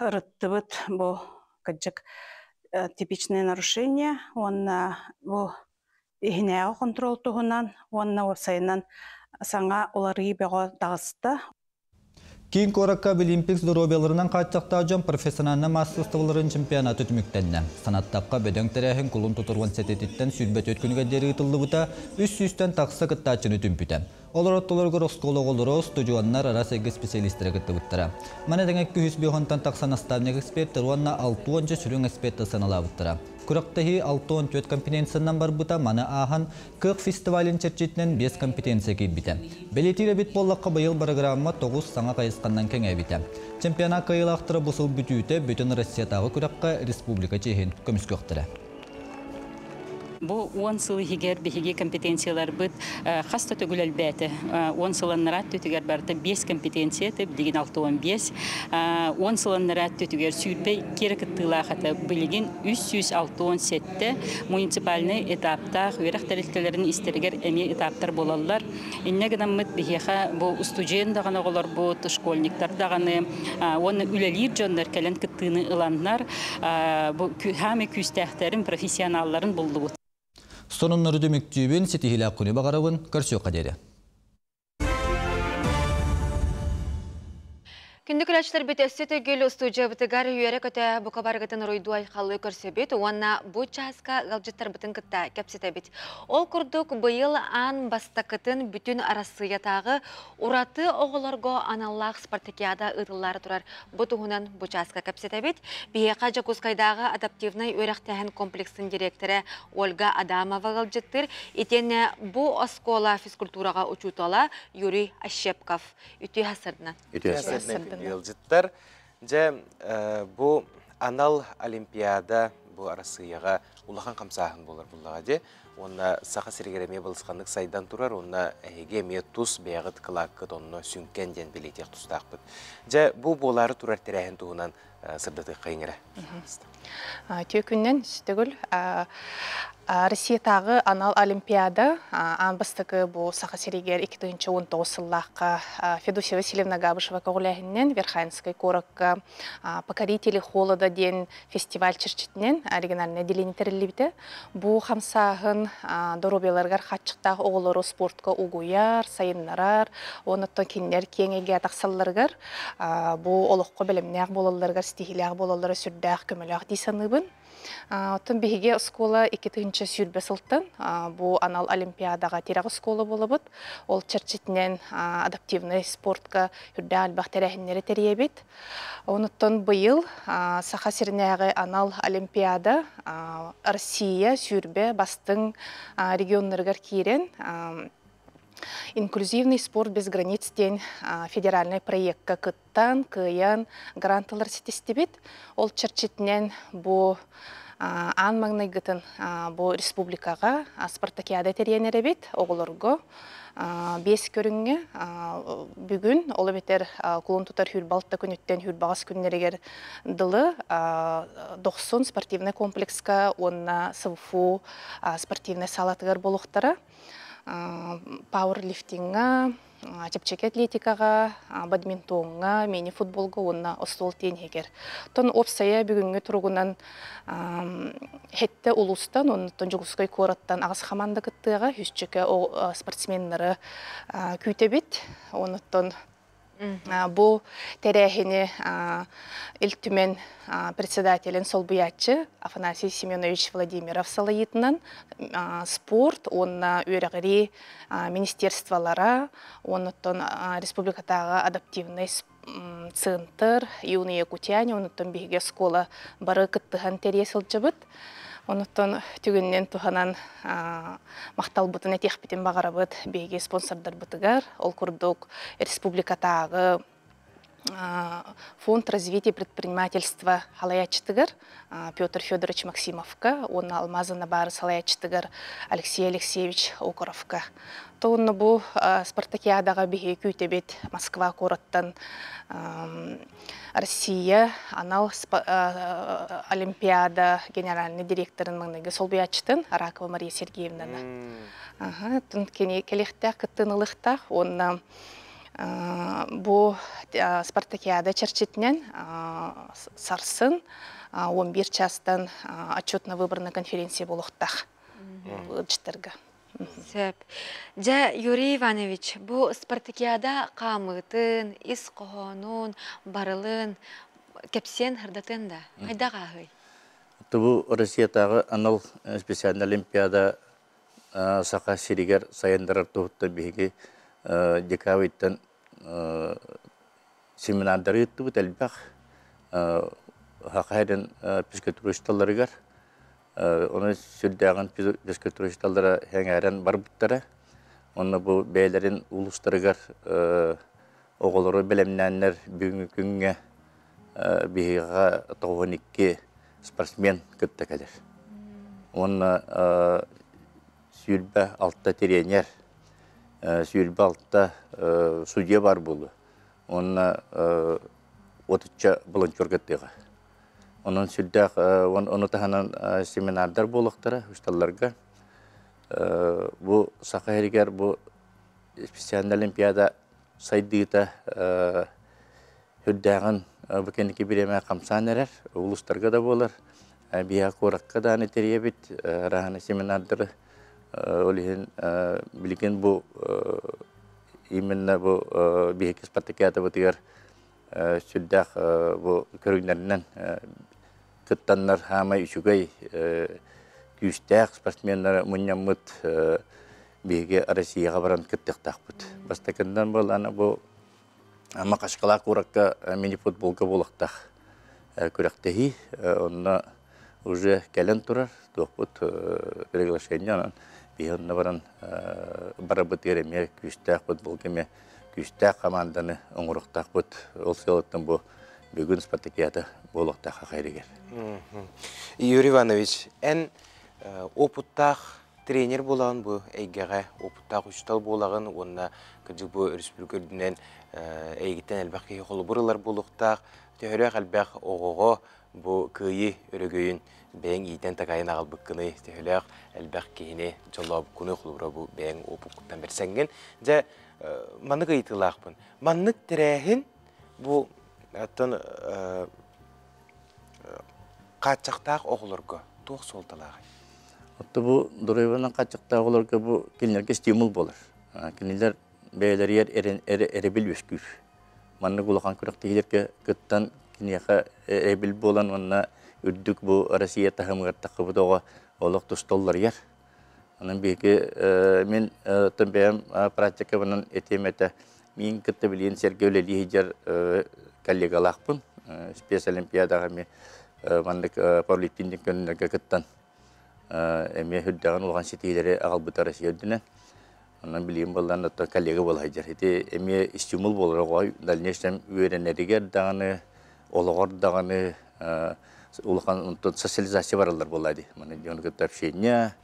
[SPEAKER 5] ырыттыбыт бу кырдьык типичное нарушение уонна бу иһинээҕи хонтуруол туһунан уонна уопсайынан саҥа уларыйыы бөҕө таҕыста.
[SPEAKER 3] Киин куоракка Олимпик здоровьеларынан хааччахтаах дьон профессиональнай маастарыстыбаларын чемпионата түмүктэннэ. Санаттахха, бөдөҥ тэрээһин кулун тутуруон сэтэтиттэн 24 күнүгэр диэри ыытыллыбыта, 300-тэн тахса кыттааччыны түмпүтэ. Олор ортолоругар оскуола оҕолоро, устудьуоннар, араас эйгэ специалистэрэ кыттыбыттара. Маны тэҥэ күһүс бөҕөнтөн тахса наставник эксперттэр уонна 60 сүрүн эксперттэр сыаналаабыттара. Күрэхтэһии 64 компетенциянан барбыта, маны ааһан Кыах фестивалын чэрчитинэн 5 компетенция киирбитэ. Бэлиэтиир эбит буоллахха, быйыл бырагыраамма 9 саҥа хайысханнан кэҥээбитэ. Чемпионат кыайыылаахтара бу сыл бүтүүтэ бүтүн Россиятааҕы күрэххэ республика чиэһин көмүскүөхтэрэ.
[SPEAKER 6] Бу 10 сыл иһигэр биһиги компетенцияларбыт хас да төгүл элбээтэ. 10 сыланнараат түтүгэр барыта 5 компетенция этэ, билигин 65. 10 сыланнараат түтүгэр сүүрбэ киэрэ кыттыылаах этэ, билигин 367 муниципальнай этаптаах үөрэх тэрилтэлэрин истэригэр эмиэ этаптар буолаллар. Инньэ гынаммыт биһиэхэ бу устудьуон даҕаны оҕолорбут, школьниктар даҕаны уонна үлэлиир дьоннор кэлэн кыттыыны ыланнар бу хаамай күүстээхтэрин, профессионалларын буллубут.
[SPEAKER 3] Сонуннары түмүктүүбүн, ситиһиилээх күнү баҕарабын, көрсүөххэ диэри.
[SPEAKER 2] Күндү көрөөччүлэрбит өссө төгүл устуудьуйабытыгар үөрэ-көтө бука барыгытын уруйдуу айхаллыы көрсөбүт уонна бу чааска ыалдьыттарбытын кытта кэпсэтэбит. Ол курдук быйыл аан бастакытын бүтүн Арассыыйатааҕы ураты оҕолорго аналлаах спартакиада ыытыллаары турар. Бу туһунан бу чааска кэпсэтэбит. Биһиэхэ Дьокуускайдааҕы адаптивнай үөрэхтээһин комплексын дириэктэрэ Ольга Адамова ыалдьыттыыр. Итиэннэ бу оскуола физкультураҕа учуутала Юрий Ощепков. Үтүө сарсыарданан.
[SPEAKER 1] Үтүө ыалдьыттар. Дьэ, бу анал Олимпиада бу Арассыыйаҕа улахан хамсааһын буолар буллаҕа дии. Уонна Саха сиригэр эмиэ балысханнык сайдан турар, уонна эһиги эмиэ тус бэйэҕит кылааккыт онно сүҥкэн диэн бэлиэтиэх тустаахпыт. Дьэ, бу буолаары турар тэрээһин туһунан сырдатыахха иҥэрэ.
[SPEAKER 5] Үтүө күннэн төгүл Россиятааҕы анал олимпиада аан бастакы бу Саха сиригэр 2019 сыллаахха Федосия Васильевна Габышева көҕүлээһининэн Верхоянскай куоракка «Покорители холода» диэн фестиваль чэрчитинэн региональнай отделение тэриллибитэ. Бу хамсааһын доруобуйаларыгар хааччахтаах оҕолору спортка угуйар, сайыннарар, оннуттан кинилэр киэҥ эйгэҕэ тахсалларыгар бу олоххо бэлэмнээх буолалларыгар, ситиһиилээх буолаллара сүрдээх көмөлөөх дии саныыбын. Оттон биһиги оскуола 2020 сылтан бу анал олимпиадаҕа тирэх оскуола буолабыт. Ол чэрчитинэн адаптивнай спортка үрдээх элбэх тэрээһиннэри тэрийэбит. Онуттан быйыл Саха сиринээҕи анал олимпиада Россия сүүрбэ бастыҥ регионнарыгар киирэн Инклюзивный спорт без границ диэн федеральнай проекка кыттан, кыайан грантылар ситистибит. Ол чэрчитинэн бу аан маҥнайгытын бу республикаҕа спартакиада тэрийэн эрэбит оҕолорго биэс көрүҥҥэ бүгүн ол эбэтэр кулун тутар хүрбалта күнүттэн хүрбаҕас күннэригэр дылы Дохсун спортивнай комплекска уонна СВФУ спортивнай саалатыгар буолуохтара. Пауэрлифтиҥҥа, чэпчэки атлетикаҕа, бадминтоҥҥа, мини-футболга уонна остуол тиэнһигэр. Оттон уопсайа бүгүҥҥү туругунан сэттэ улуустан, оннуттан Дьокуускай куораттан аҕыс хамаанда кыттыаҕа, үсчэкэ спортсменнары күүтэбит. Оннуттан Бу тэрээһини Ил Түмэн председателин солбуйааччы Афанасий Семенович Владимиров салайыытынан спорт уонна үөрэҕирии министерстволара, оннуттан республикатааҕы адаптивнай центр, юные якутяне, оннуттан биһиги оскуола бары кыттыһан тэрийэ сылдьыбыт. Онуттан түгүннэн туһанан махталбытын этиэхпитин баҕарабыт биһиги спонсордарбытыгар. Ол курдук республикатааҕы Фонд развития предпринимательства салайааччытыгар Петр Федорович Максимовка уонна Алмазы баары салайааччытыгар Алексей Алексеевич Окоровка. Тоҕунна бу спартакиадаҕа биһиги күүтэбит Москва куораттан Россия анал Олимпиада генеральный директорын маҥнайгы солбуйааччытын Аракова Мария Сергеевнаны. Кини кэлиэхтээх, кыттыыны ылыахтаах уонна бу спартакиада чэрчитинэн сарсын 11 чаастан отчетно-выборная конференция буолуохтаах ыалдьыттарга.
[SPEAKER 2] Сөп. Дьэ, Юрий Иванович, бу спартакиада хаамыытын, ис хоһоонун, барылын кэпсиэн ырдатыан да, хайдах ааһый?
[SPEAKER 7] Бу Россиятааҕы анал специальный олимпиада Саха сиригэр сайыннарар туһуттан биһиги декабрьтан семинардары ыыттыбыт элбэх Саха сирин физкультуристаларыгар Ону сүрдээҕин физкультуристаллара сэҥээрэн барбыттара. Онно бу бэйэлэрин улуустарыгар оҕолору бэлэмнээннэр бүгүҥҥү күҥҥэ биһиэхэ 92 спортсмен кытта кэлэр. Уонна 26 тренер, 26 судья бар буолуо. Уонна отучча волонтер кыттыаҕа. Онон сүрдээх ону таһынан семинардар буолуохтара усталларга. Бу Саха сиригэр бу специальная олимпиада сайдыыта сүрдээҕин бу кэнники бириэмэ хамсаан эрэр. Улуустарга да буолар. Биһиэхэ куоракка даҕаны тэрийэбит араһаны семинардары. Ол иһин билигин бу именно бу биһиги спартакиадабытыгар
[SPEAKER 8] Сүрдээх бу көрүҥнэринэн кыттаннар хаамай үчүгэй күүстээх спортсменнары мунньаммыт биһиги Россияҕа баран кыттыахтаахпыт. Бастакындан буоллаана бу Махачкала куоракка мини-футболга буолуохтаах күрэхтэһии. Онно уже кэлэн турар туохпут приглашение онон биһи онно баран барабытыгар эмиэ күүстээх футболга эмиэ күүстээх хамаанданы оҥоруохтаахпыт. Ол сыалыттан бу бүгүн спартакиада буолуохтаах хахайрыгар.
[SPEAKER 1] Юрий Иванович, эн опыттаах тренер буолаҕын бу эйгэҕэ, опыттаах учуутал буолаҕын уонна кырдьык бу өрөспүүбүлүкэ үрдүнэн эйигиттэн элбэх киһи холобур ылар буолуохтаах. Төһөрөөх элбэх оҕоҕо бу кыайыы өрөгөйүн бэйэҥ иитэн-такайан аҕалбыккыный, төһөлөөх элбэх киһини дьоллообуккунуй холобура бу бэйэҥ опуккуттан бэрсэҥҥин. Дьэ, маннык ыйытыылаахпын. Маннык тэрээһин бу оттон хааччахтаах оҕолорго туох суолталааҕый?
[SPEAKER 8] Отто бу доруобуйанан хааччахтаах оҕолорго бу кинилэргэ стимул буолар. Кинилэр бэйэлэригэр эрэбил үөскүүр. Маннык улахан күрэхтэһиилэргэ кыттан киниэхэ эрэбил буолан уонна үрдүк бу Россия таһымыгар таххыбыт оҕо олох туста уларыйар. Онон биһиги мин оттон бэйэм практикабынан этиэм этэ миин кытта билигин сэргэ үлэлии сылдьар коллегалаахпын. Спецолимпиадаҕа эмиэ маннык пауэрлифтинг көрүҥнэргэ кыттан эмиэ үрдэҕин улахан ситиилэри аҕалбыта Россия үрдүнэн. Онон билигин буоллаан оттон коллега буола сылдьар. Ити эмиэ стимул буолар оҕо дальнейшем үөрэнэригэр даҕаны, олоҕор даҕаны улахан онтон социализация бараллар буолла дии. Маны дьону кытта общение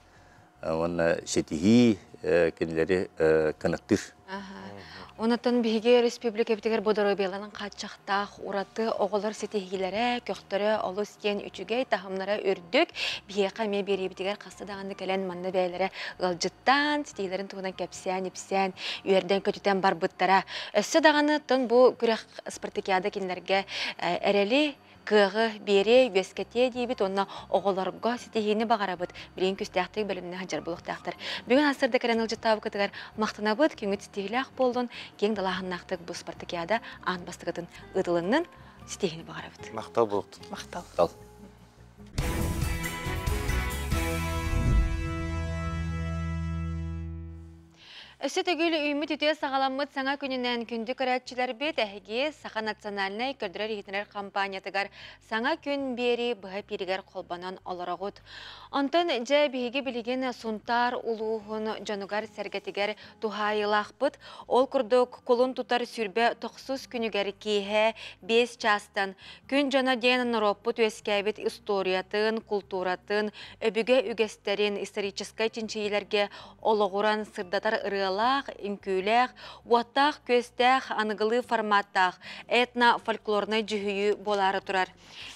[SPEAKER 8] уонна ситиһии кинилэри кынаттыыр.
[SPEAKER 2] Онотон биһиги республикабытыгар бу доруобуйаларын хааччахтаах ураты оҕолор ситиһиилэрэ, көхтөрө олус диэн үчүгэй, таһымнара үрдүк. Биһиэхэ эмиэ биэриибитигэр хаста даҕаны кэлэн манна бэйэлэрэ ыалдьыттаан, ситиһиилэрин туһунан кэпсээн-ипсээн, үөрдэн-көтүтэн барбыттара. Өссө даҕаны оттон бу күрэх спартакиада кинилэргэ эрэли кыаҕы биэриэ, үөскэтиэ диибит уонна оҕолорго ситиһиини баҕарабыт. Билигин күстээхтик бэлэмнэ сылдьар буолуохтаахтар. Бүгүн ассырда кэлэн ыалдьыттаабыкытыгар махтанабыт, күҥҥүт ситиһиилээх буоллун, киэҥ далааһыннаахтык бу спартакиада аан бастакытын ыытылыннын, ситиһиини баҕарабыт.
[SPEAKER 1] Махтал буолуохтун.
[SPEAKER 5] Махтал.
[SPEAKER 2] Өссө төгүл үүммүт үтүө саҕаламмыт саҥа күнүнэн күндү көрөөччүлэрбит эһиги Саха национальнай көрдөрөр-иһитинэр компаниятыгар саҥа күн биэрии быһа эпииригэр холбонон олороҕут. Онтон дьэ биһиги билигин Сунтаар улууһун дьонугар-сэргэтигэр туһаайыылаахпыт. Ол курдук кулун тутар 29 күнүгэр киэһэ 5 чаастан Күн дьоно диэн норуоппут үөскээбит историятын, култууратын, өбүгэ үгэстэрин историческай чинчийиилэргэ олоҕуран сырдатар ырыалаах, үҥкүүлээх, уоттаах-күөстээх, аныгылыы форматтаах этно-фольклорнай дьүһүйүү буолаары турар.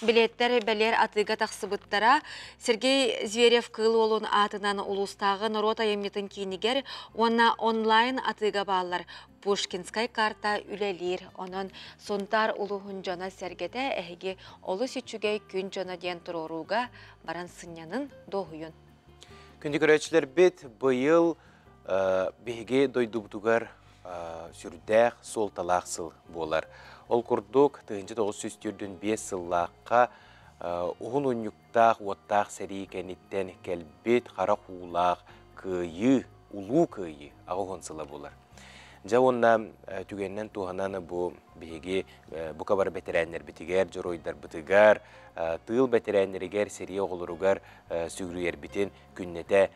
[SPEAKER 2] Билиэттэр бэлиэр атыыга тахсыбыттара Сергей Зверев-Кыыл Уолун аатынан улуустааҕы норуот айымньытын киинигэр уонна онлайн атыыга бааллар. Пушкинскай карта үлэлиир. Онон Сунтаар улууһун дьоно-сэргэтэ эһиги олус үчүгэй күн дьоно диэн туруорууга баран сынньанын, дуоһуйун.
[SPEAKER 1] Күндү көрөөччүлэрбит, быйыл биһиги дойдубутугар сүрдээх суолталаах сыл буолар. Ол курдук, 1945 сыллаахха уһун унньуктаах уоттаах сэрии кэнниттэн кэлбит хара уулаах кыайыы, улуу кыайыы 80 сыла буолар. Дьэ уонна түгэнинэн туһанан бу биһиги бука бары бэтэрээннэрбитигэр, дьоруойдарбытыгар, тыыл бэтэрээннэригэр, сэрии оҕолоругар сүгүрүйэрбитин күннэтэ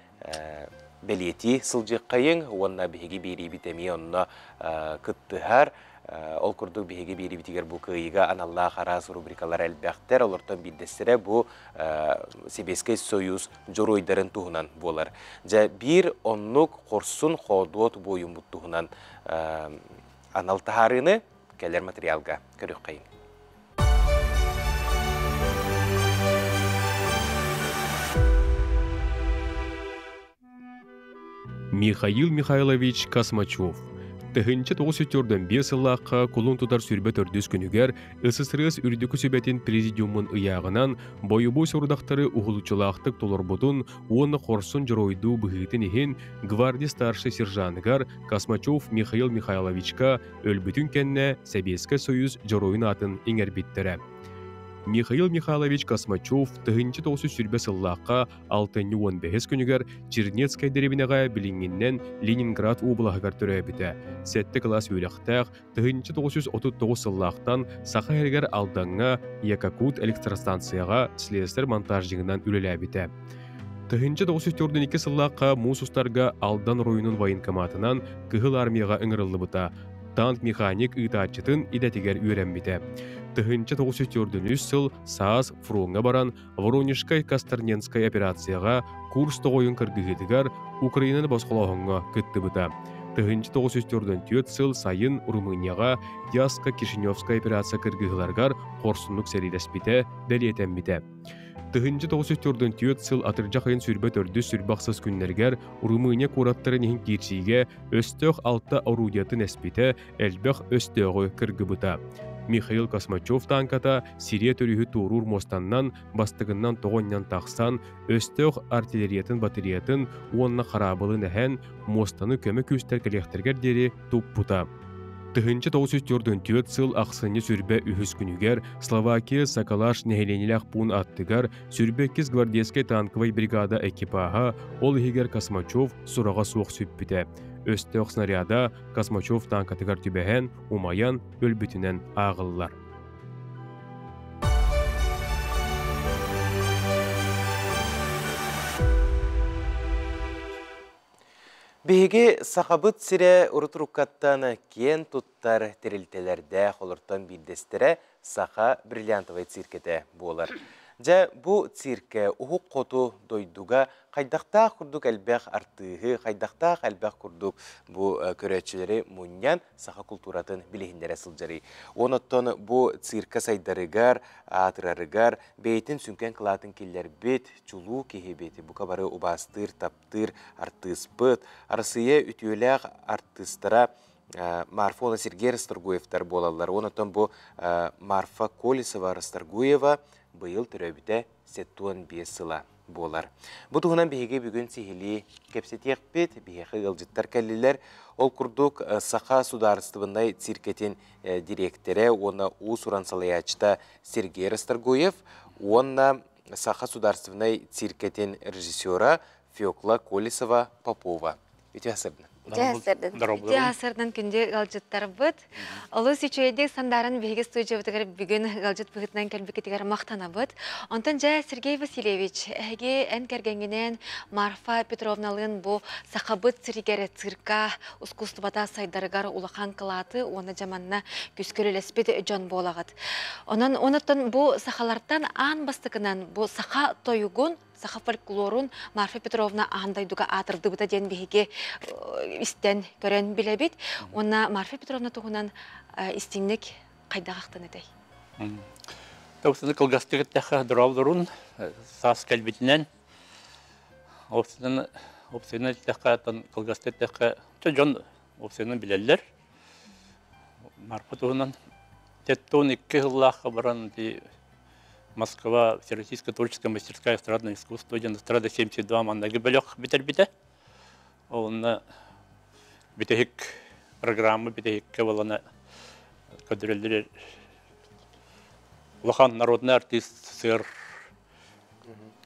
[SPEAKER 1] бэлиэтии сылдьыаххайыҥ уонна биһиги биэриибит эмиэ онно кыттыһар. Ол курдук биһиги биэриибитигэр бу кыайыыга аналлаах араас рубрикалар элбэхтэр. Олортон биирдэстэрэ бу Сэбиэскэй Союз дьоруойдарын туһунан буолар. Дьэ, биир оннук хорсун хоодуот буойуммут туһунан анал таһаарыыны кэлэр материалга көрүөххэйиҥ.
[SPEAKER 10] Михаил Михайлович Космачев
[SPEAKER 9] 1945 сыллаахха кулун тутар сүрбэ төрдүс күнүгэр СССР Үрдүкү Сүбэтин Президиумун ыйааҕынан бойобуой сорудахтары уһулуччулаахтык толорбутун уонна хорсун дьоруойдуу быһыытын иһин гвардия старшай сержаныгар Космачев Михаил Михайловичка өлбүтүн кэннэ Сэбиэскэй Союз Дьоруойун аатын иҥэрбиттэрэ. Михаил Михайлович Космачев 1920 сыллаахха алтынньы 15 күнүгэр Чернецкай дэриэбинэҕэ билиҥҥинэн Ленинград уобалаһыгар төрөөбүтэ. Сэттэ кылаас үөрэхтээх 1939 сыллаахтан Саха сиригэр Алдаҥҥа Якокут электростанцияҕа слесарь-монтажнигынан үлэлээбитэ. 1942 сыллаахха муус устарга Алдан оройуонун военкоматынан Кыһыл Армияҕа ыҥырыллыбыта, танк-механик ыытааччытын идэтигэр үөрэммитэ. 1943 сыл саас фроҥҥа баран Воронежскай Касторненскай операцияҕа Курс тоҕойун кыргыһыытыгар Украинаны босхолооһуҥҥа кыттыбыта. 1944 сыл сайын Румынияҕа Яско-Кишиневскай операция кыргыһыыларыгар хорсуннук сэриилэспитэ бэлиэтэммитэ. 1944 сыл атырдьах ыйын 24-сүрбэ ахсыс күннэригэр Румыния куораттарын иһин киирсиигэ өстөөх алта орудиетын эспитэ, элбэх өстөөҕү кыргыбыта. Михаил Космачев тааҥката Сирия төрүһү туоруур муостаннан бастакыннан тоҕо анньан тахсан, өстөөх артиллериятын батареятын уонна хараабылын эһэн, муостаны көмө күүстэр кэлиэхтэригэр диэри туппута. 1944 сыл ахсынньы сүрбэ үһүс күнүгэр Словакия Сакалаш нэһилиэнньэлээх пуун аттыгар сүрбэ иккис гвардейскай танковай бригада экипаһа, ол иһигэр Космачев сураҕа суох сүппүтэ. Өстөөх снаряда Космачев танкатыгар түбэһэн, умайан, өлбүтүнэн ааҕыллар.
[SPEAKER 1] Биһиги Сахабыт сирэ урут-уруккаттан киэн туттар тэрилтэлэрдээх, олортон биирдэстэрэ Саха бриллиантовай циркэтэ буолар. Дьэ, бу циркэ уһук хоту дойдуга хайдахтаах курдук элбэх артыыһы, хайдахтаах элбэх курдук бу көрөөччүлэри мунньан саха култууратын билиһиннэрэ сылдьарый. Онон бу циркэ сайдарыгар, аатырарыгар бэйэтин сүҥкэн кылаатын киллэрбит чулуу киһибит, бука бары убаастыыр, таптыыр артыыспыт, Арассыыйа үтүөлээх артыыстара Марфа уонна Сергей Расторгуевтар буолаллар. Онон бу Марфа Колесова Расторгуева быйыл төрөөбүтэ 75 сыла буолар. Бу туһунан биһиги бүгүн сиһилии кэпсэтиэхпит, биһиэхэ ыалдьыттар кэллилэр. Ол курдук Саха судаарыстыбаннай циркэтин дириэктэрэ уонна уус-уран салайааччыта Сергей Расторгуев уонна Саха судаарыстыбаннай циркэтин режиссера Фекла Колесова Попова. Үтүө сырдын.
[SPEAKER 2] Үтүө сырдын күндү ыалдьыттарбыт. Олус үчүгэйдик сандааран биһиги студиябытыгар бүгүн ыалдьыт быһыытынан кэлбиккитигэр махтанабыт. Онтон дьэ Сергей Васильевич, эһиги эн кэргэҥҥинэн Марфа Петровналыын бу сахабыт сиригэр цирка ускуустубата сайдарыгар улахан кылааты уонна дьэ манна күскүрүлэспит дьон буолаҕыт. Онон онуттан бу сахалартан аан бастакынан бу саха тойугун саха фольклорун Марфа Петровна аан дойдуга аатырдыбыта диэн биһиги истэн көрөн билэбит. Уонна Марфа Петровна туһунан истиҥник хайдах ахтан этэй?
[SPEAKER 8] Топсуну кылгастык эттэххэ дорооболорун саас кэлбитинэн опсуну эттэххэ кылгастык эттэххэ дьон опсуну билэллэр. Марфа туһунан 72 сыллаахха баран Москва Всероссийская творческая мастерская эстрадное искусство диэн эстрада 72 манныгы бөлөх бүтэрбитэ. Онно бүтэһик программа бүтэһиккэ буолана көдүрэллэр улахан народный артист сыр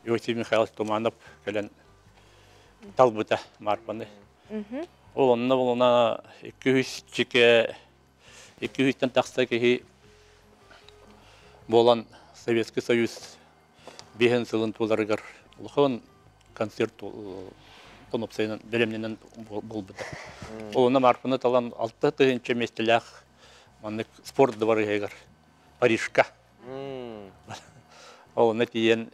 [SPEAKER 8] Иосиф Михайлович Туманов кэлэн талбыта Марфаны. Ол онно буолана 200 чике 200-тэн тахса киһи буолан Советский Союз биһин сылын туоларыгар улахан концерт тонопсайынан бэлэмнэнэн буолбута. Ол онно Марфаны талан 6 тыһыынча миэстэлээх маннык спорт дворыгар Парижка. Ол онно тиийэн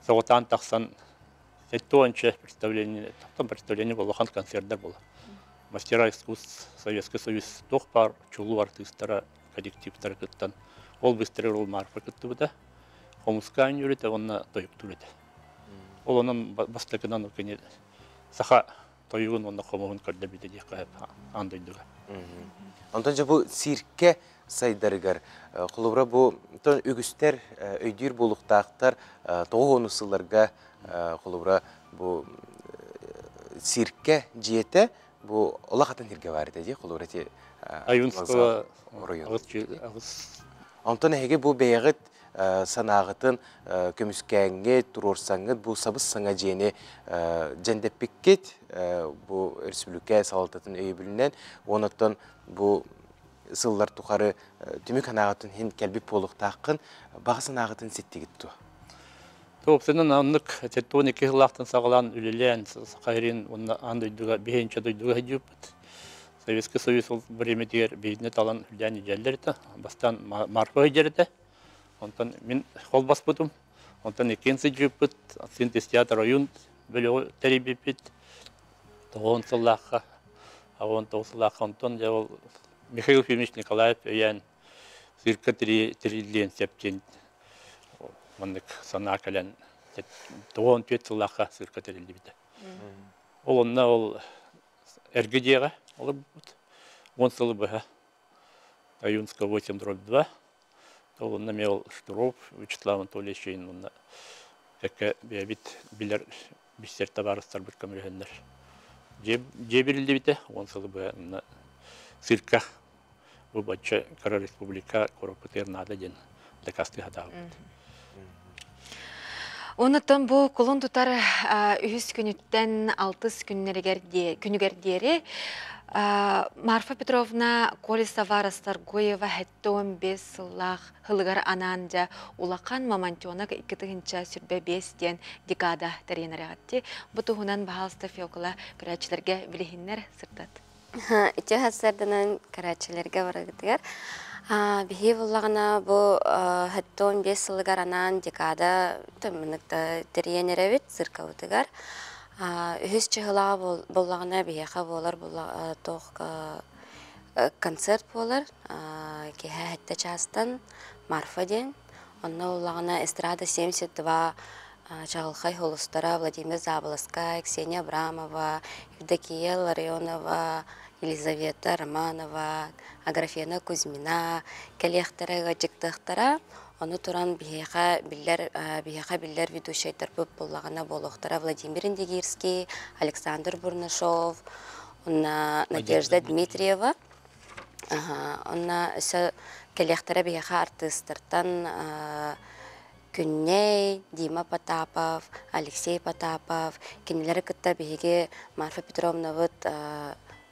[SPEAKER 8] соҕотаан тахсан 70 представление, представление улахан концерттар була. Мастера искусств Советский Союз туох баар чулуу артыыстара, коллективтара кыттан, ол быстырыр ол Марфа кыттыбыта. Хомуска үөрэтэ уонна тойуктуур этэ. Ол онон бастакынан кини саха тойугун онно хомуһун көрдөрбүтэ диэххэ аан дойдуга.
[SPEAKER 1] Онтон дьэ бу циркэ сайдарыгар холобура бу үгүстэр өйдүүр буолуктаахтар тоҕус сылларга холобура бу циркэ дьиэтэ бу олох атын сиргэ баар этэ дии холобура ити
[SPEAKER 8] Аюнского
[SPEAKER 1] оройуон. Онтон эһиги бу бэйэҕит санааҕытын көмүскээҥҥит, туруорсаҥҥыт бу сабыс саҥа дьиэни дьэндэппиккит бу республика салалтатын өйөбүлүнэн онуттан бу сыллар тухары түмүк анааҕытын хин кэлбит буолуктааххын баҕа санааҕытын ситтигит туо.
[SPEAKER 8] Туопсынан аннык 72 сыллаахтан саҕалаан үлэлээн Сахарин уонна аан дойдуга биһинчэ дойдуга сылдьыбыппыт. Советский Союз ол бириэмэтигэр биһиэхэ талан үлэлээн илдьэллэр этэ. Бастаан Марфа сылдьар этэ. Онтон мин холбоспутум. Онтон иккиэн сылдьыбыппыт. Синтез театр ойуун бөлөҕү тэрийбиппит. 90 сыллаахха, 19 сыллаахха онтон дьэ ол Михаил Ефимович Николаев өйөөн циркэ тэриллиэн сөп диэн маннык санаа кэлэн 94 сыллаахха циркэ тэриллибитэ. Ол онно ол эргэ дьиэҕэ олорбуппут. 10 сылы быһа Аюнская 8/2. Ол онно эмиэ ол Штыров Вячеслав Анатольевич онно кэккэ бэйэбит билэр биссэр табаарыстарбыт көмөлөһөннөр дьиэ бэриллибитэ. 10 сылы быһа онно цирка бу бачча кыра республика куораппытыгар наада диэн дакаастыы сатаабыт.
[SPEAKER 2] Онуттан бу кулун тутар үһүс күнүттэн алтыс күннэригэр күнүгэр диэри Марфа Петровна Колесова Расторгуева 75 сыллаах сылыгар анаан дьэ улахан мамонтенок 2025 диэн декада тэрийэн эрэҕитти. Бу туһунан баһаалыста Феокла көрөөччүлэргэ билиһиннэр сырдат.
[SPEAKER 10] Үтүө сарсыарданан көрөөччүлэргэ барыгытыгар. Биһи буллаҕына бу 75 сылыгар анаан декада тэрийэн эрэбит циркабытыгар. Үһүс чыһылаҕа буллаҕына биһиэхэ буолар туох концерт буолар. Киэһэ 7 чаастан Марфа диэн. Онно буллаҕына эстрада 72 чаҕылхай холустара Владимир Заболоцкай, Ксения Абрамова, Евдокия Ларионова, Елизавета Романова, Аграфена Кузьмина кэлиэхтэрэ, ыалдьыттыахтара. Ону туран биһиэхэ биллэр биһиэхэ биллэр ведущайдарбыт буоллаҕына буолуохтара Владимир Индигирский, Александр Бурнашов, онно Надежда Дмитриева. Онно өссө кэлиэхтэрэ биһиэхэ артыыстартан Күннэй, Дима Потапов, Алексей Потапов кинилэри кытта биһиги Марфа Петровнабыт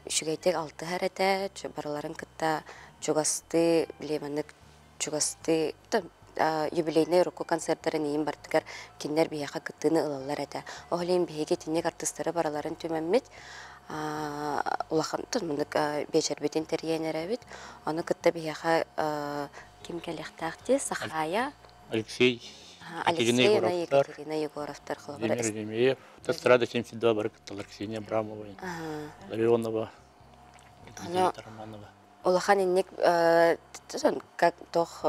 [SPEAKER 10] үчүгэйдик алтыһар этэ, барыларын кытта чугастыы, билиэманнык чугастыы юбилейнай урукку концерттарын иин бартыгар кинилэр биһиэхэ кыттыыны ылаллар этэ. Ол иһин биһиги итинник артыыстары барыларын түмэммит улахан маннык биэчэрбитин тэрийэн эрэбит. Ону кытта биһиэхэ ким кэлиэхтээх дии Сахая
[SPEAKER 8] Алексей
[SPEAKER 10] Алексей Екатерина Егоровтар
[SPEAKER 8] Владимир Еремеев, Эстрада 72 бары кытталар Ксения Абрамова, Ларионова, Елизавета Романова.
[SPEAKER 10] Улахан инник как тох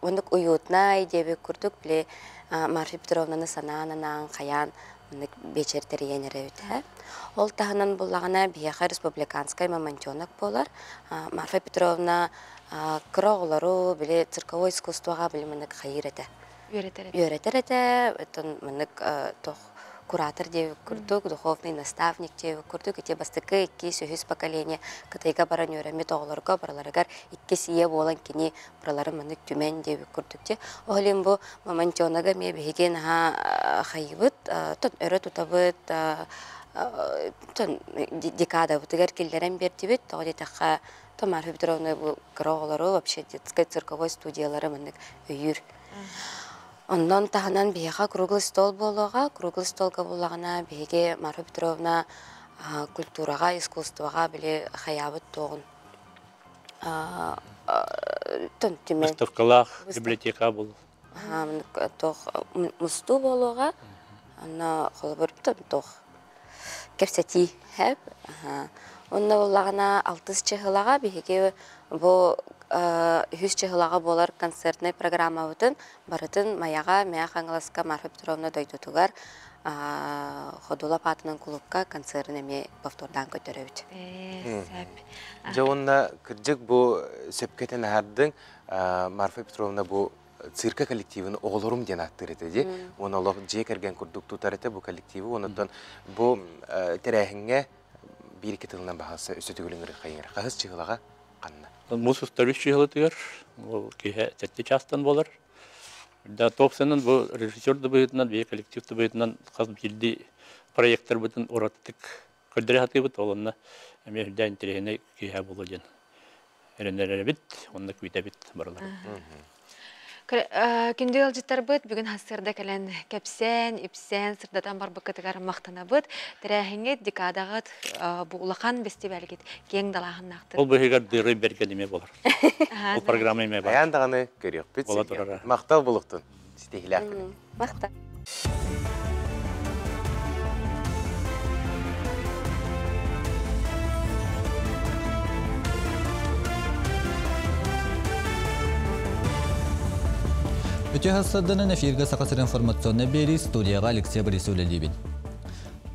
[SPEAKER 10] оннук уютнай диэбит курдук били Марфа Петровнаны санаан анаан хайаан оннук биэчэр тэрийэн эрэбит. Ол таһынан буллаҕына биһиэхэ республиканскай мамонтенок буолар. Марфа Петровна кыра оҕолору били цирковой искусствоҕа били маннык хайыыр этэ. Үөрэтэр этэ. Оттон маннык тох куратор диэбит курдук, духовный наставник диэбит курдук, ити бастакы иккис, үһүс поколение Кытайга баран үөрэммит оҕолорго барыларыгар иккис ийэ буолан кини барыларын маннык түмэн диэбит курдук дии. Ол иһин бу мамонтенога эмиэ биһиги наһаа хайыбыт, өрө тутабыт, декадабытыгар киллэрэн биэрдибит. Тоҕо диэтэххэ, Марфа Петровна бу кыра оҕолору вообще детской цирковой студиялары маннык өйүүр. Оннон таһынан биһиэхэ круглый стол буолуоҕа. Круглый столга буоллаҕына биһиги Марфа Петровна культураҕа, искусствоҕа били хайаабыт туоҕун түмэн.
[SPEAKER 8] Выставкалаах библиотека был.
[SPEAKER 10] Туох мустуу буолуоҕа. Онно холобур туох кэпсэтии хэп. Онно буоллаҕына алтыс чыһылаҕа биһиги бу үһүс чыһылаҕа буолар концертнай программабытын барытын Майаҕа, Мэҥэ Хаҥаласка Марфа Петровна дойдутугар Ходулап аатынан кулуупка концерын эмиэ повтордаан көрдөрөбүт.
[SPEAKER 1] Дьэ уонна кырдьык бу сөпкө этэн аһардыҥ Марфа Петровна бу цирка коллективын оҕолорум диэн ааттыыр этэ дии. Уонна олох дьиэ кэргэн курдук тутар этэ бу коллективы. Онон бу тэрээһиҥҥэ биир-икки тылынан баһаалса өссө төгүл ыҥырыаххайыҥ хаһыс чыһылаҕа ханна?
[SPEAKER 8] Муус устар үс чыһылатыгар ол киһи сэттэ чаастан буолар. Да топсанан бу режиссер да быһыытынан, биһи коллектив да быһыытынан хас биирдии проекторбытын уратытык көрдөрө сатыыбыт. Ол онно эмиэ үрдээн интэриэһинэй киэһэ буолуо диэн эрэнэр эбит, онно күүтэбит барыларын.
[SPEAKER 2] Күндү ыалдьыттарбыт бүгүн хассыарда кэлэн кэпсээн, ипсээн, сырдатан барбыккытыгар махтанабыт. Тэрээһиҥҥит, декадаҕыт бу улахан фестивальгит киэҥ далааһыннаахтык.
[SPEAKER 8] Ол быһыгар дыры бэргэн эмиэ болар. Ол программа эмиэ бар.
[SPEAKER 1] Айаан даҕаны көрүөхпүт. Махтал булуктун. Ситиһилээх күнү.
[SPEAKER 10] Махтал.
[SPEAKER 3] Үтүө хассарданан эфиргэ Саха сир информационнай биэрии студияҕа Алексей Борисов үлэлиибин.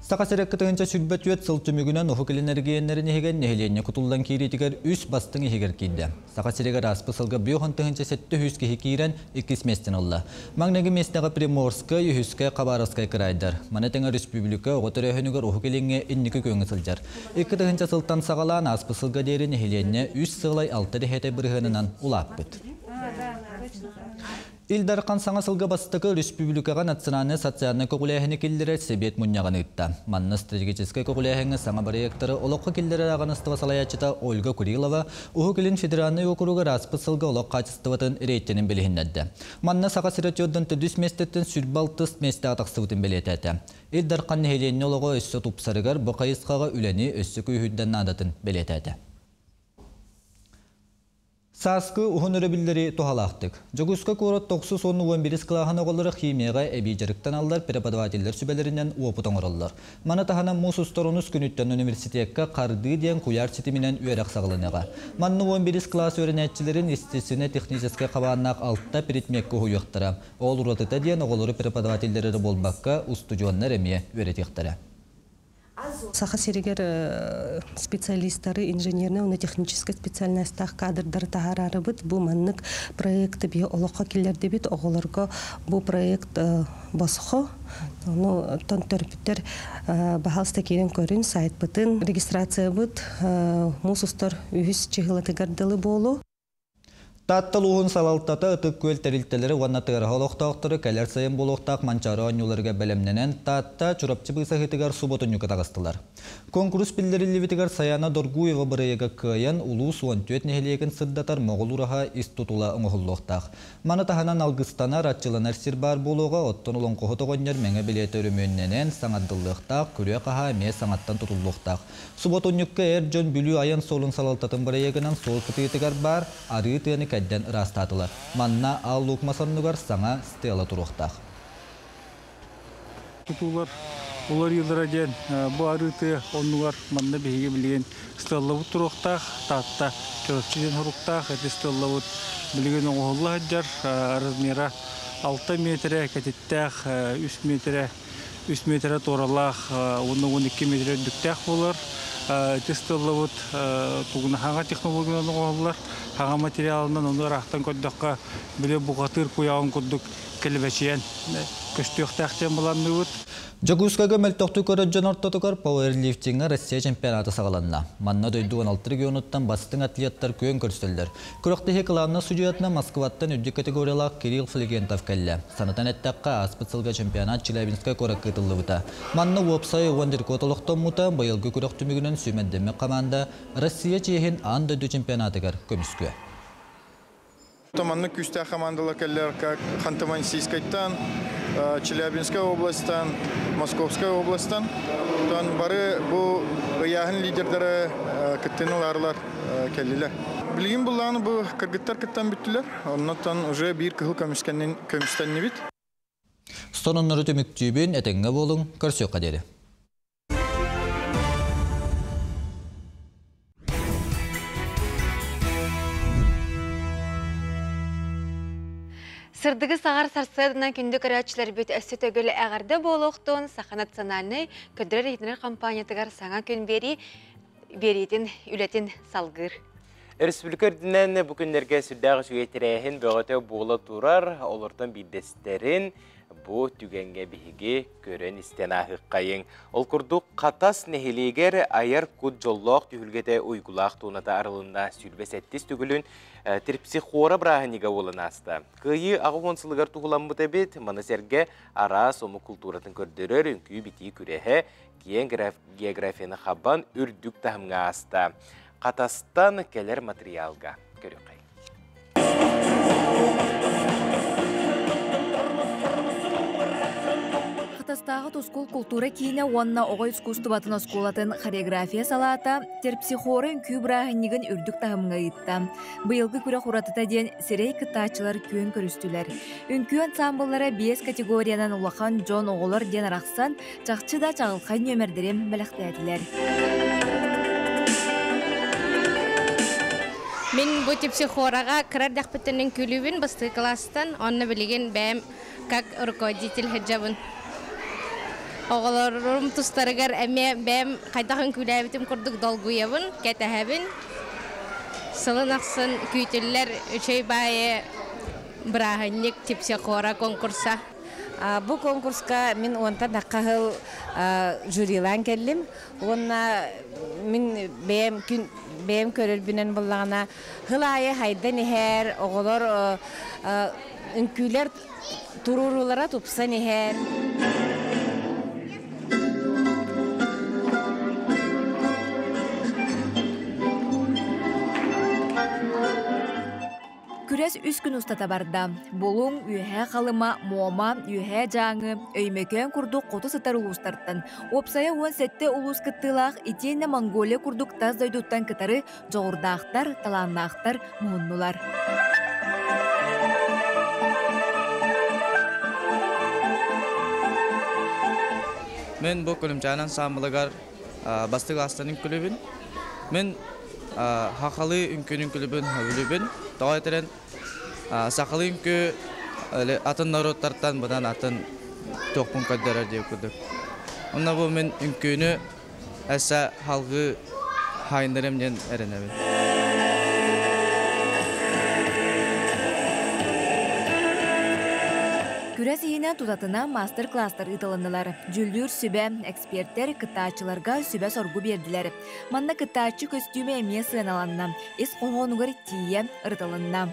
[SPEAKER 3] Саха сирэ кытыгынча сүрбэ сыл түмүгүнэн Уһук Илин эрэгийиэннэрин иһигэр нэһилиэнньэ кутуллан киириитигэр үс бастыҥ иһигэр киирдэ. Саха сиригэр ааспыт сылга бүөхөн тыһыынча 700 киһи киирэн иккис миэстэни ылла. Маҥнайгы миэстэҕэ Приморскай, үһүскэ Хабаровскай кыраайдар. Маны тэҥэ республика оҕо төрөөһүнүгэр Уһук Илиҥҥэ инники күөҥҥэ сылдьар. 2 тыһыынча сылтан саҕалаан ааспыт сылга диэри нэһилиэнньэ үс сылай алта дэһэтэй бырыһыанынан улааппыт. Ил Дархан саҥа сылга бастакы республикаҕа национальнай социальнай көҕүлээһини киллэрэр сэбиэт мунньаҕын ыытта. Манна стратегическай көҕүлээһиҥҥэ саҥа бырайыактары олоххо киллэрэр ааҕыныстыба салайааччыта Ольга Курилова Уһук Илин федеральнай уокуругар ааспыт сылга олох хаачыстыбатын рейтинин билиһиннэрдэ. Манна Саха сирэ 46 миэстэттэн 26 миэстэҕэ тахсыбытын бэлиэтээтэ. Ил Дархан нэһилиэнньэ олоҕо өссө тупсарыгар бу хайысхаҕа үлэни өссө күүһүрдэн наадатын бэлиэтээтэ. Сааскы уһун өрөбүллэри туһалаахтык. Дьокуускай куорат тохсус уонна 11 кылааһын оҕолоро химияҕа эбии дьарыктаналлар, преподавателлэр сүбэлэринэн уопут оҥороллор. Маны таһынан муус устар онус күнүттэн университекка Хардыы диэн куйаар ситиминэн үөрэх саҕаланыаҕа. Манна 11 кылаас үөрэнээччилэрин естественно-техническэй хабааннаах алта предмеккэ уһуйуохтара. Ол уратыта диэн оҕолору преподавателлэр эрэ буолбакка, устудьуоннар эмиэ үөрэтиэхтэрэ.
[SPEAKER 11] Саха сиригэр специалисттары инженерный уонна техническэй специальностаах кадрдары таһаарарыбыт бу маннык проект би олоххо киллэрдибит. Оҕолорго бу проект босхо, ону төрөппүттэр баһаалыста киирэн көрүн сайтпытын. Регистрациябыт муус устар үһүс чыһылатыгар дылы буолу.
[SPEAKER 3] Таатта улууһун салалтата, Ытык Күөл тэрилтэлэри уонна Тыараһа олохтоохтору кэлэр сайын буолуохтаах Манчаары оонньууларыгар бэлэмнэнэн Таатта Чурапчы быысаһыытыгар субуотунньукка таҕыстылар. Конкурс биллэриллибитигэр Саяна Доргуева бырайыага кыайан, улуус 14 нэһилиэгин сырдатар Моҕол ураһа ис тутула оҥоһуллуохтаах. Маны таһынан алгыстанар, арчыланар сир баар буолуоҕа, оттон олоҥхоһут оҕонньор мэҥэ билиэтэ өрөмүөннэнэн саҥардыллыахтаах, күрүө-хаһаа эмиэ саҥаттан тутуллуохтаах. Субуотунньукка эр дьон Бүлүү айан суолун салалтатын бырайыагынан суол кытыытыгар баар арыы тыаны кэрдэн ыраастаатылар. Манна Аал Луук мас оннугар саҥа стела туруохтаах.
[SPEAKER 14] Тутуулар уларыйыылара диэн бу арыы тыа оннугар манна биһиги билигин стеллабыт туруохтаах, Таатта Чурапчы диэн соруктаах. Ити стеллабыт билигин оҥоһулла сылдьар, размера 6 метрэ кэтиттээх, 3 метрэ 3 метрэ туоралаах уонна 12 метрэ үрдүктээх буолар. Ити стеллабыт тугуна хаҥа технологиянан оҥоһуллар, хаҥа материалынан, ону ыраахтан көрдөххө били бухатыыр куйаҕын курдук кэлэбэчийэн көстүөхтээх диэн былаанныыбыт.
[SPEAKER 3] Дьокуускайга мөлтөхтүк көрөр дьон ортотугар пауэрлифтиҥҥа Россия чемпионата саҕаланна. Манна дойду 16 регионуттан бастыҥ атлеттар күөн көрсөллөр. Күрэхтэһии кылаабынай судьуйатынан Москваттан үрдүк категориялаах Кирилл Флегентов кэллэ. Санатан эттэххэ, ааспыт сылга чемпионат Челябинскай куоракка ыытыллыбыта. Манна уопсай 10 рекорд олохтоммута, быйылгы күрэх түмүгүнэн сүүмэрдэммит команда Россия чиэһин аан дойду чемпионатыгар көмүскүө.
[SPEAKER 12] Маннык күүстээх командалар кэллэр, как Ханты-Мансийскайтан, Челябинская областан, Московская областан. Тон бары бу ыйааһын лидердары кыттыыны ыларылар кэллилэр. Билигин буллааны бу кыргыттар кыттан бүттүлэр. Оннотон уже биир кыһыл көмүстэннибит.
[SPEAKER 3] Сонуннары түмүктүүбүн, этэҥҥэ буолуҥ, көрсүөххэ диэри.
[SPEAKER 2] Сырдыгы саҕар сарсыарданан күндү көрөөччүлэрбит өссө төгүл эҕэрдэ буолуохтун Саха национальнай көрдөрөр-иһитиннэрэр компаниятыгар саҥа күн биэрии биэриитин үлэтин салгыыр.
[SPEAKER 1] Республика үрдүнэн бу күннэргэ сүрдээх үчүгэй тэрээһин бөҕөтө буола турар. Олортон биирдэстэрин бу түгэҥҥэ биһиги көрөн-истэн ааһыаххайыҥ. Ол курдук Хатас нэһилиэгэр айар кут дьоллоох түһүлгэтэ уйгулаах туоната арылынна 27 төгүлүн Терпсихора бырааһынньыга буолан ааста. Кыайыы 80 сылыгар туһуламмыт эбит, маны сэргэ араас омук култууратын көрдөрөр үҥкүү-битии күрэһэ киэҥ географияны хабан үрдүк таһымҥа ааста. Хатастан кэлэр матырыйаалга көрүөххэйиҥ.
[SPEAKER 18] Хатастааҕы Тускул култуура киинэ уонна оҕо искусствотын оскуолатын хореография салаата Терпсихора үҥкүү бырааһынньыгын үрдүк таһымҥа ыытта. Быйылгы күрэх уратыта диэн сирэй кыттааччылар күөн көрүстүлэр. Үҥкүү ансаамбыллара биэс категориянан улахан дьон, оҕолор диэн арахсан, чахчы да чаҕылхай нүөмэрдэри бэлэхтээтилэр.
[SPEAKER 19] Мин бу терпсихораҕа кыра эрдэхпиттэн үҥкүүлүүбүн бастакы кылаастан, онно билигин бэйэм как руководитель сылдьабын. Оҕолорум тустарыгар эмиэ бэйэм хайдах үҥкүүлээбитим курдук долгуйабын, кэтэһэбин. Сылын ахсын күүтүллэр үчүгэй баайы бырааһынньык терпсихора конкурса.
[SPEAKER 20] Бу конкурска мин уонтан тахха сыл жюрилаан кэллим. Уонна мин бэйэм күн бэйэм көрөрбүнэн буллаҕына сыл аайы хайдан иһэр, оҕолор үҥкүүлэр туруоруулара тупсан иһэр.
[SPEAKER 18] Күрэс үс күн устата барда. Булуҥ, Үөһээ Халыма, Муома, Үөһээ Дьааҥы, Өймөкөөн курдук хоту сытар улуустартан, уопсайа 17 улуус кыттыылаах итиэннэ Монголия курдук тас дойдуттан кытары дьоҕурдаахтар, талааннаахтар муһуннулар.
[SPEAKER 21] Мен бу Күлүмчээн ансаамбылыгар бастык астан үҥкүлүбүн. Мен хахалы үҥкүн үҥкүлүбүн сөбүлүүбүн. Тоҕо этэрин сахалыы үҥкүү атын норуоттартан быдан атын туохпун көрдөрөр диye курдук. Онно бу мен үҥкүүнү Өссө халгыы хаайыннарыам диэн эрэнэбин.
[SPEAKER 18] Күрэс иһинэн тутатына мастер-класстар ыытылыннылар. Дьүүллүүр сүбэ, экспертэр кыттааччыларга сүбэ-соргу биэрдилэр. Манна кыттааччы көстүүмэ эмиэ сыаналанна, ис хоһоонугар тиийэ ырытылынна.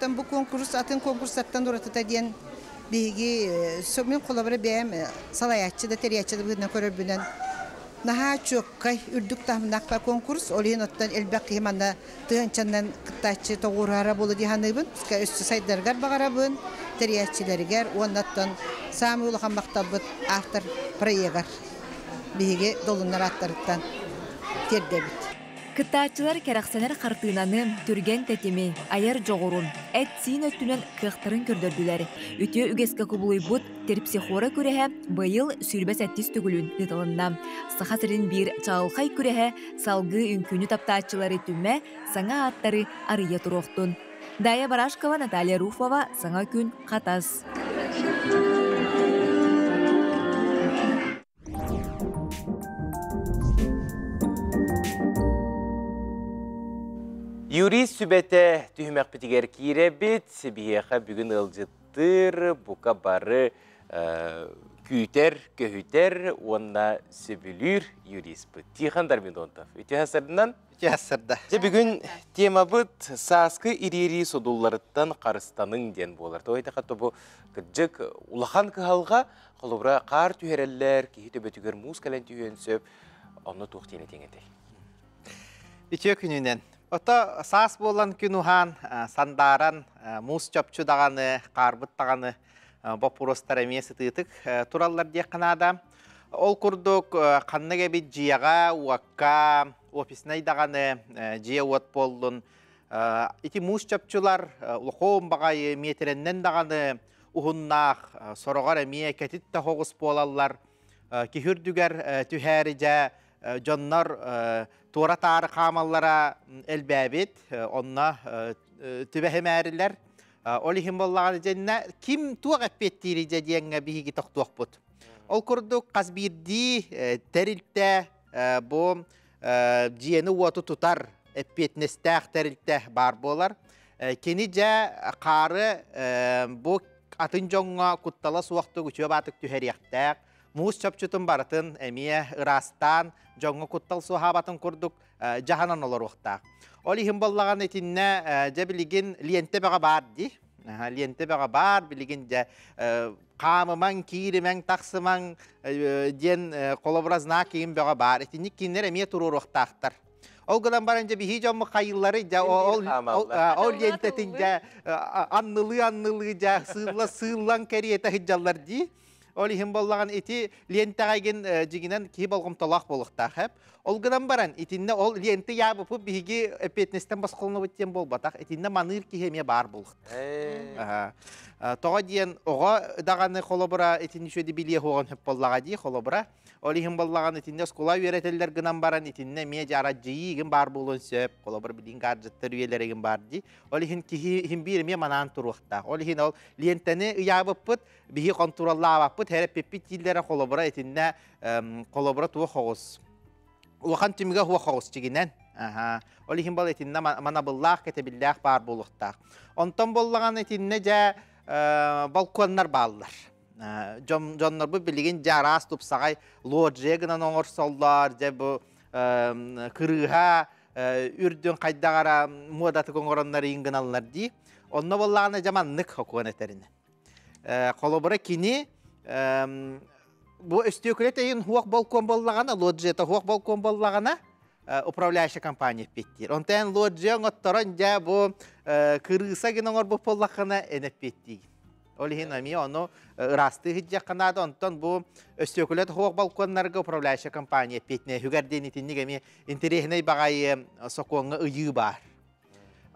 [SPEAKER 4] Бу конкурс атын конкурстартан уратыта диэн биһиги мин холобура бэйэм салайааччы да тэрийээччи да быһыытынан көрөрбүнэн наһаа чуоккай үрдүк таһымнаах конкурс ол иһин оттон элбэх киһи манна тыһыынчаннан кыттааччы тоҕуоруһара буолуо дии саныыбын. Өссө сайдарыгар баҕарабын, тэрийээччилэригэр уонна оттон саамай улахан махталбыт автор проегар биһиги долуннар ааттарыттан тиэрдэбит.
[SPEAKER 18] Кыттааччылар кэрэхсэнэр хартыынаны, түргэн тэтими, айар дьоҕурун, эт-сиин өттүнэн кыахтарын көрдөрдүлэр. Үтүө үгэскэ кубулуйбут Терпсихора күрэһэ быйыл 27 төгүлүн ыытылынна. Саха сирин биир чаҕылхай күрэһэ салгыы үҥкүүнү таптааччылары түмэ, саҥа ааттары арыйа туруохтун. Дая Барашкова, Наталья Руфова, Саҥа күн, Хатас.
[SPEAKER 1] Юрист сүбэтэ түһүмэхпитигэр киирэбит. Биһиэхэ бүгүн ыалдьыттыыр, бука бары күүтэр, көһүтэр уонна сөбүлүүр юриспыт Тихон Дармидонтов. Үтүө сырдынан.
[SPEAKER 13] Үтүө сырда.
[SPEAKER 1] Дьэ бүгүн темабыт сааскы ириэрии содулларыттан харыстаныҥ диэн буолар. Тоҕо диэтэххэ бу кырдьык улахан кыһалҕа, холобура хаар түһэрэллэр, киһи төбөтүгэр муус кэлэн түһүөн сөп. Онно туох диэн этиҥ этэй?
[SPEAKER 13] Үтүө күнүнэн. Ото саас буолан күн уһаан, сандааран, муус чопчу даҕаны, хаарбыт даҕаны боппуруостар эмиэ сытыытык тураллар диэххэ наада. Ол курдук ханнык эбит дьиэҕэ, уокка, офиснай даҕаны дьиэ-уот буоллун, Ити муус чопчулар улахан баҕайы миэтэрэннэн даҕаны уһуннаах, сороҕор эмиэ кэтит да хоҕус буолаллар. Киһи үрдүгэр түһээри дьэ дьоннор туора-таары хаамаллара элбээбит, онно түбэһимээрилэр. Ол иһин буоллаҕына дьэннэ ким туох эппиэттиирий дьэ диэҥҥэ биһиги тохтуохпут. Ол курдук хас биирдии тэрилтэ бу дьиэни-уоту тутар эппиэтинэстээх тэрилтэ баар буолар. Кини дьэ хаары бу атын дьоҥҥо куттала суохтук үчүгэй баатык түһэриэхтээх. Муус чопчутун барытын эмиэ ыраастаан дьоҥҥо куттал суоһаабатын курдук дьаһанан олоруохтаах. Ол иһин буоллаҕына итиннэ дьэ билигин лиэнтэ бөҕө баар дии. Лиэнтэ бөҕө баар, билигин дьэ хаамымаҥ, кииримэҥ, тахсымаҥ диэн холобура знак киин бөҕө баар. Итинник кинилэр эмиэ туруоруохтаахтар. Ол гынан баран дьэ биһи дьоммут хайыыллары дьэ ол ол лиэнтэтин дьэ аннылыы-аннылыы дьэ сыылла сыыллан кэриэтэ сылдьаллар дии. Ол иһин боллаҕын ити лиэнтэҕэгин дьигинэн киһи болҕомтолоох буолуохтаах эп. Ол гынан баран итиннэ ол лиэнти яабыппыт биһиги эппиэтинэстэн босхолонобут диэн буолбатах. Итиннэ маныыр киһи эмиэ баар буолуохтаах. Тоҕо диэн оҕо даҕаны холобура итини үчүгэйди билиэ суоҕун сөп буоллаҕа дии холобура. Ол иһин буоллаҕына итиннэ оскуола үөрэтэллэр гынан баран итиннэ эмиэ дьарадьыйыы игин баар буолуон сөп. Холобура билигин гаджеттар үйэлэрэ игин баар дии. Ол иһин киһи иһин биир эмиэ манаан туруохтаах. Ол иһин ол лиэнтэни ыйаабыппыт биһи хонтуруоллаабаппыт хэрэппиппит дииллэрэ холобура итиннэ холобура туох оҕус улахан түмүгэ хуох оҕус чигинэн ол иһин бол итиннэ манабыллаах кэтэбиллээх баар буолуохтаах онтон боллаҕан итиннэ дьэ балконнар бааллар дьоннорбут билигин дьэ араас тупсаҕай лоджия гынан оҥорсоллор дьэ бу кырыыһа үрдүн хайдаҕара муодатык оҥороннор иин гыналлар дии онно боллаҕына дьэ маннык хокуон этэринэн Холобура кини бу өстүөкүлэ тэйин хуох балкон боллаҕына, лоджията хуох балкон боллаҕына, управляющая компания эппиэттиир. Онтон лоджия оҥотторон дьэ бу кырыыса гин оҥорбут буоллаххына эн эппиэттиигин. Ол иһин эмиэ ону ыраастыы сылдьыахха наада. Онтон бу өстүөкүлэ хуох балконнарга управляющая компания эппиэтинэ үгэр диэн итинник эмиэ интэриэһинэй баҕайы сокуоҥҥа ыйыы баар.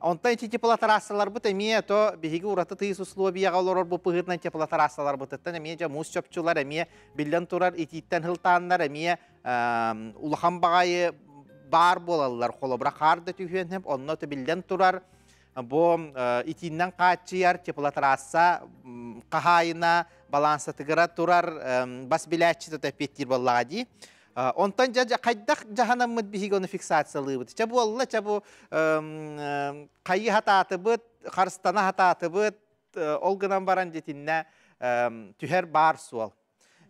[SPEAKER 13] Онтон ити теплотрассаларбыт эмиэ то биһиги ураты тыйыс условияҕа олорор бу быһыытынан теплотрассаларбытыттан эмиэ дьэ муус чопчулар эмиэ биллэн турар итииттэн хылтааннар эмиэ улахан баҕайы баар буолаллар. Холобура хаар да түһүөн сөп, онно то биллэн турар бу итииннэн хааччыйар теплотрасса хаһаайына балансатыгара турар бас билээччи тута эппиэттиир буоллаҕа дии. Онтон дьэ хайдах дьаһанаммыт биһиги ону фиксациялыыбыт. Чэ буолла, чэ бу хайыы хатаатыбыт, харыстана хатаатыбыт, ол гынан баран дьитиннэ түһэр баар суол.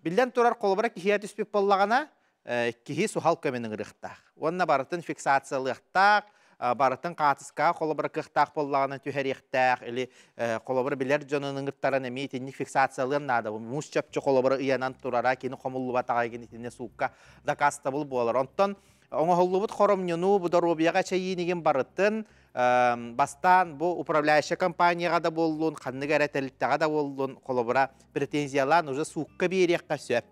[SPEAKER 13] Биллэн турар, холобура киһиэ түспүт буоллаҕына, киһи суһал көмөнү ыҥырыахтаах. Уонна барытын фиксациялыахтаах, барытын хаатыскаҕа холобура кыахтаах буоллаҕына түһэриэхтээх или холобура билэр дьонун ыҥыртаран эмиэ итинник фиксациялыан наада. Муус чопчу холобура ыйанан турара кини хомуллубатаҕа итиннэ суукка дакаастабыл буолар. Онтон оҥоһуллубут хоромньуну бу доруобуйаҕа эчэйиинигин барытын бастаан бу управляющая компанияҕа да буоллун, ханнык эрэ тэрилтэҕэ да буоллун холобура претензиялаан уже суукка биэриэххэ сөп.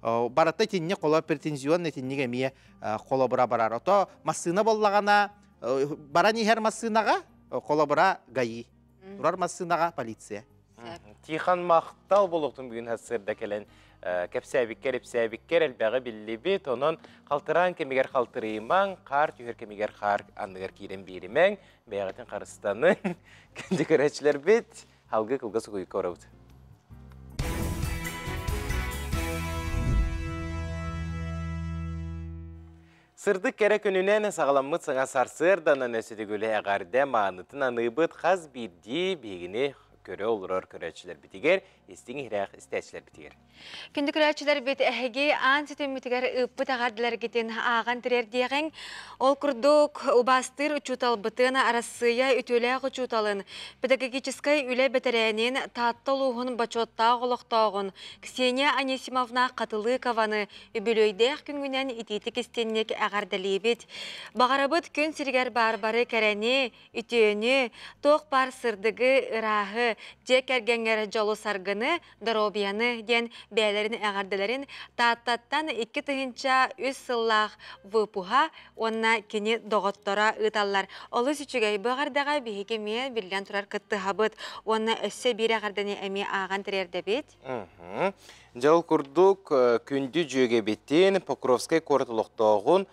[SPEAKER 13] Барыта итинник холо претензионный итинник эмиэ холобура барар. Ото массыына боллаҕына баран иһэр массыынаҕа холобура ГАИ. Турар массыынаҕа полиция.
[SPEAKER 1] Тихон махтал болуктун бүгүн сырда кэлэн кэпсээбиккэр, ипсээбиккэр элбэҕи биллибит. Онон халтыраан кэмигэр халтырыйымаҥ, хаар түһэр кэмигэр хаар анныгар киирэн биэримэҥ, бэйэҕитин харыстаныҥ. Күндү көрөөччүлэрбит, Алгы кылгас угуйукка барабыт. Сырдык кэрэ күнүнэн саҕаламмыт саҥа сарсыарданан өсүтүгүлэ эҕэрдэ маанытын аныыбыт хас биирдии биһигини көрө олорор көрөөччүлэрбитигэр, истиҥ иһирэх истээччилэрбитигэр.
[SPEAKER 2] Күндү көрөөччүлэрбит, эһиги аан ситиммитигэр ыыппыт эҕэрдэлэргитин ааҕан тириэрдиэҕиҥ. Ол курдук, убаастыыр учууталбытын Арассыыйа үтүөлээх учууталын, педагогическай үлэ бэтэрээнин, Таатта улууһун бочуоттаах олохтооҕун Ксения Анисимовна Хатылыкованы үбүлүөйдээх күҥҥүнэн итиитик-истинник эҕэрдэлиибит. Баҕарабыт күн сиригэр баар бары кэрэни, үтүөнү, туох баар сырдыгы, ырааһы. айхалы, дьиэ кэргэҥҥэр дьолу-саргыны, доруобуйаны диэн бэйэлэрин эҕэрдэлэрин Тааттаттан 2003 сыллаах выпуһа уонна кини доҕотторо ыыталлар. Олус үчүгэй бу эҕэрдэҕэ биһиги эмиэ биллэн турар кыттыһабыт уонна өссө биир эҕэрдэни эмиэ ааҕан тириэрдэбит.
[SPEAKER 1] Дьэ ол курдук күндү дьүөгэбитин Покровскай куорат олохтооҕун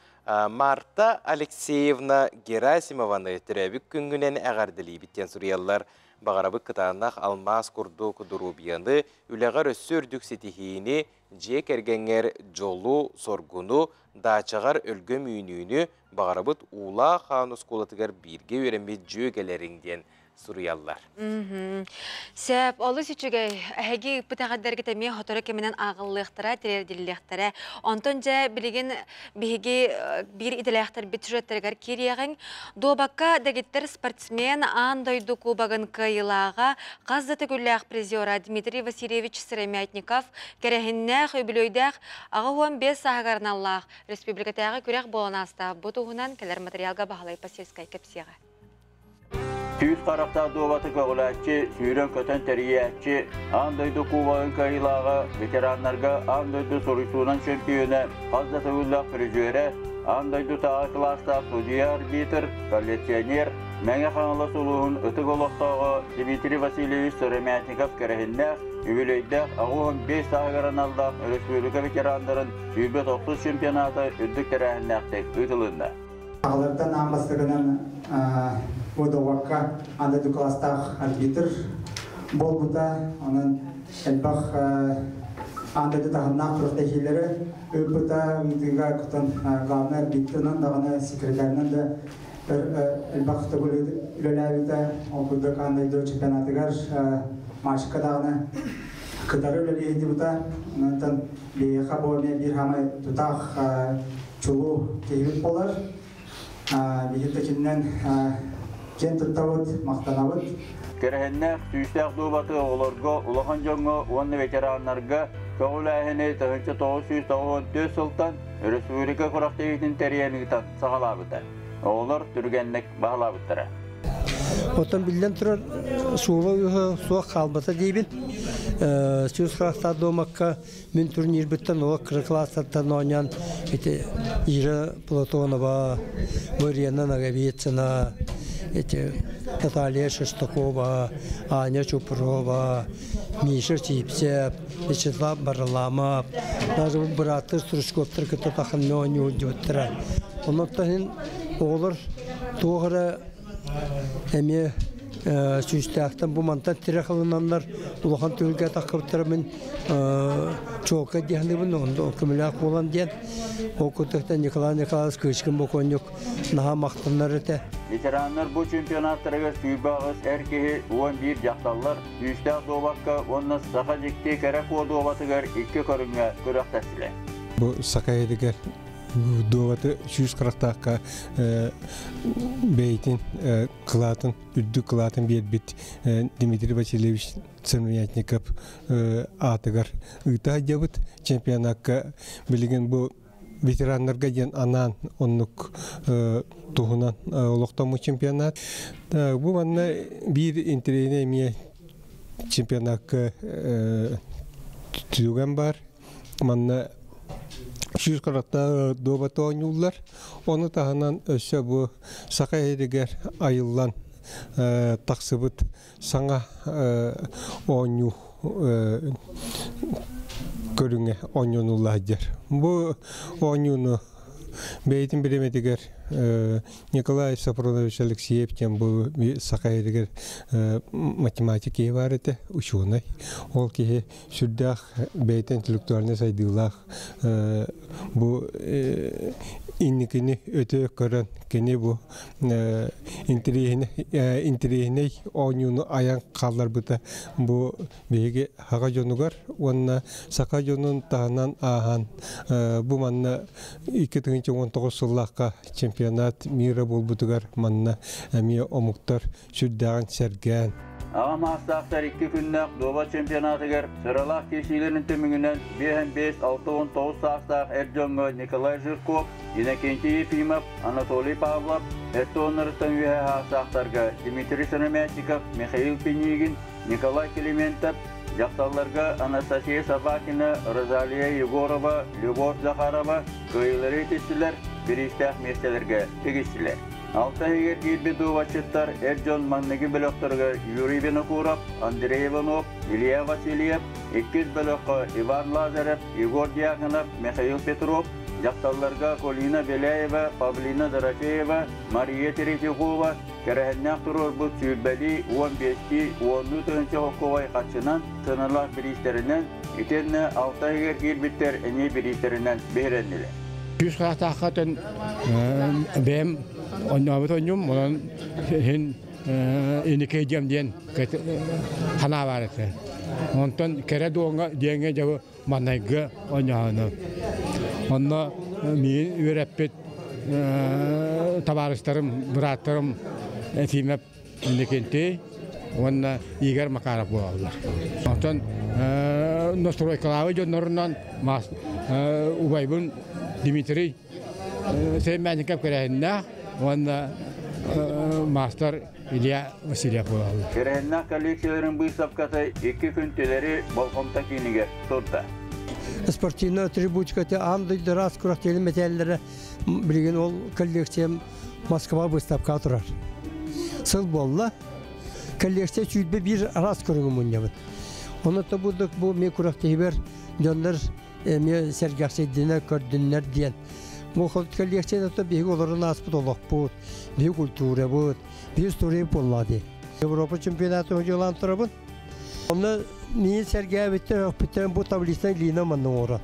[SPEAKER 1] Марта Алексеевна Герасимованы төрөөбүт күҥҥүнэн эҕэрдэлиибит диэн суруйаллар. Баҕарабыт кытаанах алмаас курдук доруобуйаны, үлэҕэр өссө үрдүк ситиһиини, дьиэ кэргэҥҥэр дьолу-соргуну, даачаҕар өлгөм үүнүүнү, баҕарабыт Уулаах Хаан оскуолатыгар бииргэ үөрэммит дьүөгэлэриҥ диэн суруйаллар.
[SPEAKER 2] Сөп, олус үчүгэй. Эһиги ыыппыт эҕэрдэргит эмиэ сотору кэминэн ааҕыллыахтара, тириэрдиллиэхтэрэ. Онтон дьэ билигин биһиги биир идэлээхтэрбит сюжеттарыгар киириэҕиҥ. Дуобакка дэгиттэр спортсмен аан дойду кубогын кыайыылааҕа, хас да төгүллээх призера Дмитрий Васильевич Сыромятников кэрэһиннээх, үбүлүөйдээх 85 сааһыгар аналлаах республикатааҕы күрэх буолан ааста. Бу туһунан кэлэр материалга Баһылай Посельскай кэпсиэҕэ.
[SPEAKER 7] Күүс харахтаах дуобаты көҕүлээччи, сүүрэн-көтөн тэрийээччи, аан дойду кубогын кыайыылааҕа, ветераннарга аан дойду суруйсуунан чөмпүйүөнэ, хас да төгүллээх призерэ, аан дойдутааҕы кылаастаах судьуйа-арбитр, коллекционер, Мэҥэ Хаҥалас улууһун ытык олохтооҕо Дмитрий Васильевич Сыромятников кэрэһиннээх, үбүлүөйдээх 85 сааһыгар аналлаах өрөспүүбүлүкэ ветераннарын 29 чемпионата үрдүк тэрээһиннээхтик ыытылынна.
[SPEAKER 15] Аҕалартан аан бастакынан Водовакка аны кылаастаах арбитр буолбута. Онон элбэх аан дойду таһымнаах күрэхтэһиилэри ыыппыта. Ыытыыга кутан главный арбитрынан даҕаны секретарынан да элбэх төгүл үлэлээбитэ. Ол курдук аан дойду чемпионатыгар матчка даҕаны кытары үлэлиэһитибита. Онтон биһиэхэ бу эмиэ биир хаамай тутаах чулуу киһибит буолар. Биһиги да киэн туттабыт, махтанабыт.
[SPEAKER 7] Кэрэһиннээх, сүүстээх дуобаты оҕолорго, улахан дьоҥҥо уонна ветераннарга көҕүлээһини 1994 сылтан өрөспүүбүлүкэ күрэхтэһиитин тэрийэн ыытан саҕалаабыта. Оҕолор түргэнник баһылаабыттара.
[SPEAKER 16] Оттон биллэн турар, суола суох хаалбата диибин. Сүүс харахтаах дуомакка мин турнирбыттан олох кыра класстартан оонньоон ити Ира Платонова, Марина Ноговицына, эти Наталья Шестакова, Аня Чупрова, Миша Сипсев, Вячеслав Бараламов, даже бырааттар Стручковтар кытта тахын оонньуу дьыбыттара. Онон таһын оҕолор туох эрэ эмиэ сүүстээхтэн бу мантан тирэх ылынаннар улахан түһүлгэ таххыбыттара мин чуолкай диэхнибин көмөлөөх буолан диэн ол курдуктан Николай Николаевич Кычкин бокуонньук наһаа махтанар этэ.
[SPEAKER 7] Ветераннар бу чемпионаттарыгар 28 эр киһи 11 дьахталлар күүстээх дуобакка уонна саха дьикти кэрэ куо дуобатыгар икки көрүҥҥэ күрэхтэстилэр.
[SPEAKER 17] Бу саха иһигэр дуобаты 140-таахха бэйэтин кылаатын, үрдүк кылаатын биэрбит Дмитрий Васильевич Сыромятников аатыгар ыыта сылдьабыт. Чемпионакка билигин бу ветераннарга диэн анаан оннук туһунан олохтоммут чемпионат. Бу манна биир интэриэһинэй эмиэ чемпионакка түгэн бар. Манна 140 дуобаты оонньууллар. Ону таһынан өссө бу Саха иһигэр айыллан тахсыбыт саҥа оонньуу көрүҥэ оонньонулла сылдьар. Бу оонньууну бэйэтин бириэмэтигэр Николай Сафронович Алексеев диэн бу саха иһигэр математик киһи баар этэ, учуонай. Ол киһи сүрдээх бэйэтэ интеллектуальнай сайдыылаах бу инникини өтө көрөн кини бу интэриэһинэй оонньууну айан хаалларбыта бу биһиги саха дьонугар уонна саха дьонун таһынан ааһан бу манна 2019 сыллаахха чемпионат мира буолбутугар манна эмиэ омуктар сүрдээҕин сэргээн
[SPEAKER 7] Аҕа маастаахтар икки күннээх дуобат чемпионатыгар сыралаах киирсиилэрин түмүгүнэн 55-69 саастаах эр дьоҥҥо Николай Жирков, Иннокентий Ефимов, Анатолий Павлов, эттоннарыттан үөһэ саастаахтарга Дмитрий Сыромятников, Михаил Пинигин, Николай Климентов, дьахталларга Анастасия Собакина, Розалия Егорова, Любовь Захарова кыайыылары итистилэр, бириистээх миэстэлэргэ тигистилэр. Алта иһигэр киирбит дуобатчыттар эр дьон маҥнайгы бөлөхтөрүгэр Юрий Винокуров, Андрей Иванов, Илья Васильев, иккис бөлөххө Иван Лазарев, Егор Дьяконов, Михаил Петров, дьахталларга Колина Беляева, Павлина Дорофеева, Мария Третьякова кэрэһэннээх туруорбут сүүрбэлии, 15-тии, уоннуу тыһыынча холкуобай харчынан сыаналаах бириистэринэн, итиэннэ алта иһигэр киирбиттэр эмиэ бириистэринэн биһирэннилэр.
[SPEAKER 6] Үс хаатааххатын бэйэм оннообут онньум, онон иһин иникей диэм диэн санаа баар этэ. Онтон кэрэ дуоҥа диэҥҥэ дьабы маннайгы онньоону. Онно миигин үөрэппит табаарыстарым, бырааттарым Ефимов Иннокентий уонна Игорь Макаров буолаллар. Онтон настройкалаабыт дьоннорунан убайбын Дмитрий Сэмэнников кэрэһиннээх уонна маастар Илья Васильев буолаллар.
[SPEAKER 7] Кэрэһиннээх коллекцияларын быыстапката икки күн тилэри болҕомто киинигэр турда.
[SPEAKER 16] Спортивная атрибутиката аан дойду араас күрэхтэһиилэр мэтээллэрэ билигин ол коллекциям Москва выставкаҕа турар. Сыл буолла. Коллекция 21 араас көрүҥү мунньабыт. Онон тобудук бу ми күрэхтэһиибэр дьоннор эмиэ сэргэхсийдинэр, көрдүннэр диэн. Бу коллекцияда биһиги олорон ааспыт олохпут, биһиги культурабыт, биһиги история буолла дии. Европа чемпионатын удьулаан турабын. Онно миин сэргээбиттэр, өкпүттэрин бу таблицаны илиинэн манна оҥорон.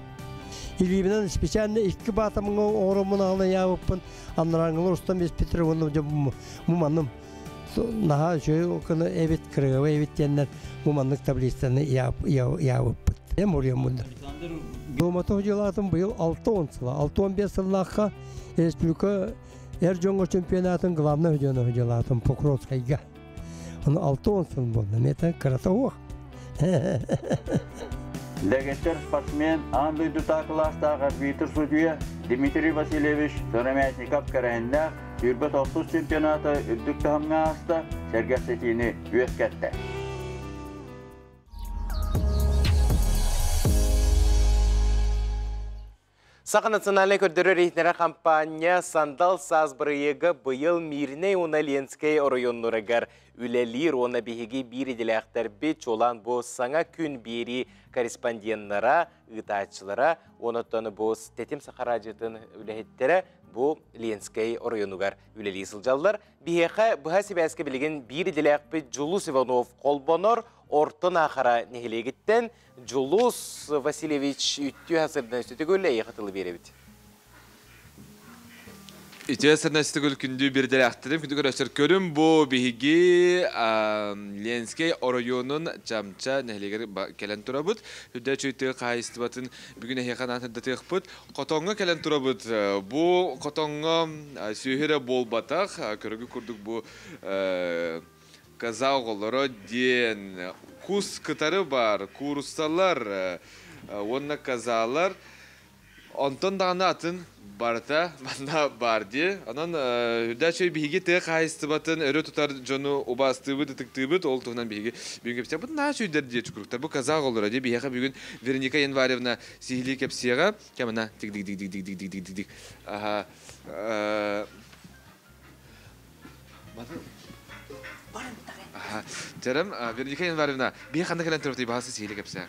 [SPEAKER 16] Илиибинэн специально икки баатамҥа оҥороммун аҕалан яабыппын анарааҥҥылар устан биэспиттэр уонна дьэ бу манным наһаа үчүгэй гына эбит, кырыгабай эбит диэннэр бу маннык таблицаны яабыппыт. Эм уруйаммын. Дуомата дьылаатын быйыл 6-10 сыла, 6-15 сыллаахха республика эр дьоҥҥо чемпионатын главный дьоно дьылаатын Покровскайга. Оны 6-10 сыл буолла. Мета кырата уох.
[SPEAKER 7] Дэгиттэр спортсмен аан дойдутаа кылаастаах арбитр судьуйа Дмитрий Васильевич Сыромятников кэрэһиннээх 29 чемпионата үрдүк таһымҥа ааста, сэргэхситиини үөскэттэ.
[SPEAKER 1] Саха национальнай көрдөрөр иһитиннэрэр хампаанньа «Сандал саас» бырайыага быйыл Мииринэй уонна Ленскэй оройуоннарыгар үлэлиир уонна биһиги биир идэлээхтэрбит чуолаан бу саҥа күн биэрии корреспонденнара, ыытааччылара, онон бу Тэтим Саха радиотын үлэһиттэрэ бу Ленскэй оройуонугар үлэлии сылдьаллар. Биһиэхэ быһа сибээскэ билигин биир идэлээхпит Дьулус Иванов холбонор Орто Наахара нэһилиэгиттэн Дьулус Васильевич үттүү хасырдан өстүтүгүл эйиэхэ тылы биэрэбит.
[SPEAKER 22] Үтүө сырнастыгыл күндү бирдэрээхтэрим, күндү көрөчөр көрүм бу биһиги Ленскэй оройуонун Чамча нэһилиэгэр кэлэн турабыт. Үрдэ чуйтыы хаһайыстыбатын бүгүн эһиэхэ анаан сырдатыахпыт. Хотоҥҥо кэлэн турабыт. Бу хотоҥҥо сүөһү эрэ буолбатах, көрөгү курдук бу Каза оҕолоро диэн кус кытары баар, кууруссалар уонна казалар. Онтон даҕаны атын барыта манна баар дии. Онон үрдээччи биһиги тыа хаһаайыстыбатын өрө тутар дьону убаастыыбыт, ытыктыыбыт. Ол туһунан биһиги бүгүн кэпсиэхпит. Наһаа үчүгүйдэр дии чукуруктар. Бу казах оҕолоро дии. Биһиэхэ бүгүн Вероника Январевна сиһилии кэпсиэҕэ. Кэмана тик дик дик дик дик дик дик дик дик. Аха. Дьэрем, Вероника Январевна, бии ханна кэлэн турбутуй баһасы сиһили кэпсээ.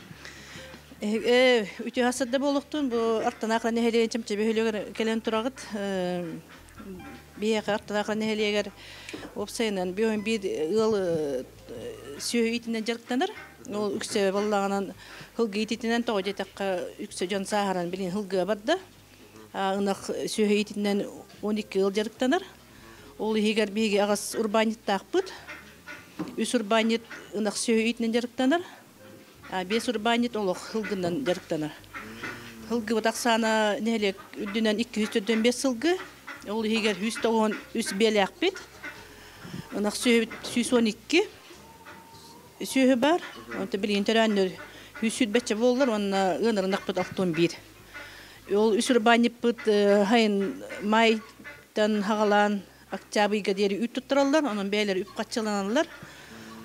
[SPEAKER 23] Үтүө хасырда буолуохтун бу Артанаахра нэһилиэгин чэмчэ бөһүлүгэр кэлэн тураҕыт. Биһиэхэ Артанаахра нэһилиэгэр уопсайынан биир биир ыал сүөһү иитинэн дьарыктанар. Ол үксэ баллаҕынан һылгы иититинэн тоҕо диэтэххэ үксэ дьон сааһыран билин һылгыга барда. Ынах сүөһү иитинэн 12 ыал дьарыктанар. Ол иһигэр биһиги аҕыс урбаанньыттаахпыт. Үс урбаанньыт ынах сүөһү иитинэн дьарыктанар. Биэс урбаанньыт олох һылгынан дьарыктанар. Һылгыбыт ахсаана нэһилиэк үрдүнэн 245 сылгы. Ол иһигэр 193 биэлээхпит. Ынах сүөһүбүт 112 сүөһү бар. Онто билигин төрөөннөр 120 буоллар уонна ыанар ынахпыт 61. Ол үс урбаанньыппыт хайын майтан хаҕалаан октябрьга диэри үүт туттараллар, онон бэйэлэр үп хаччыланаллар.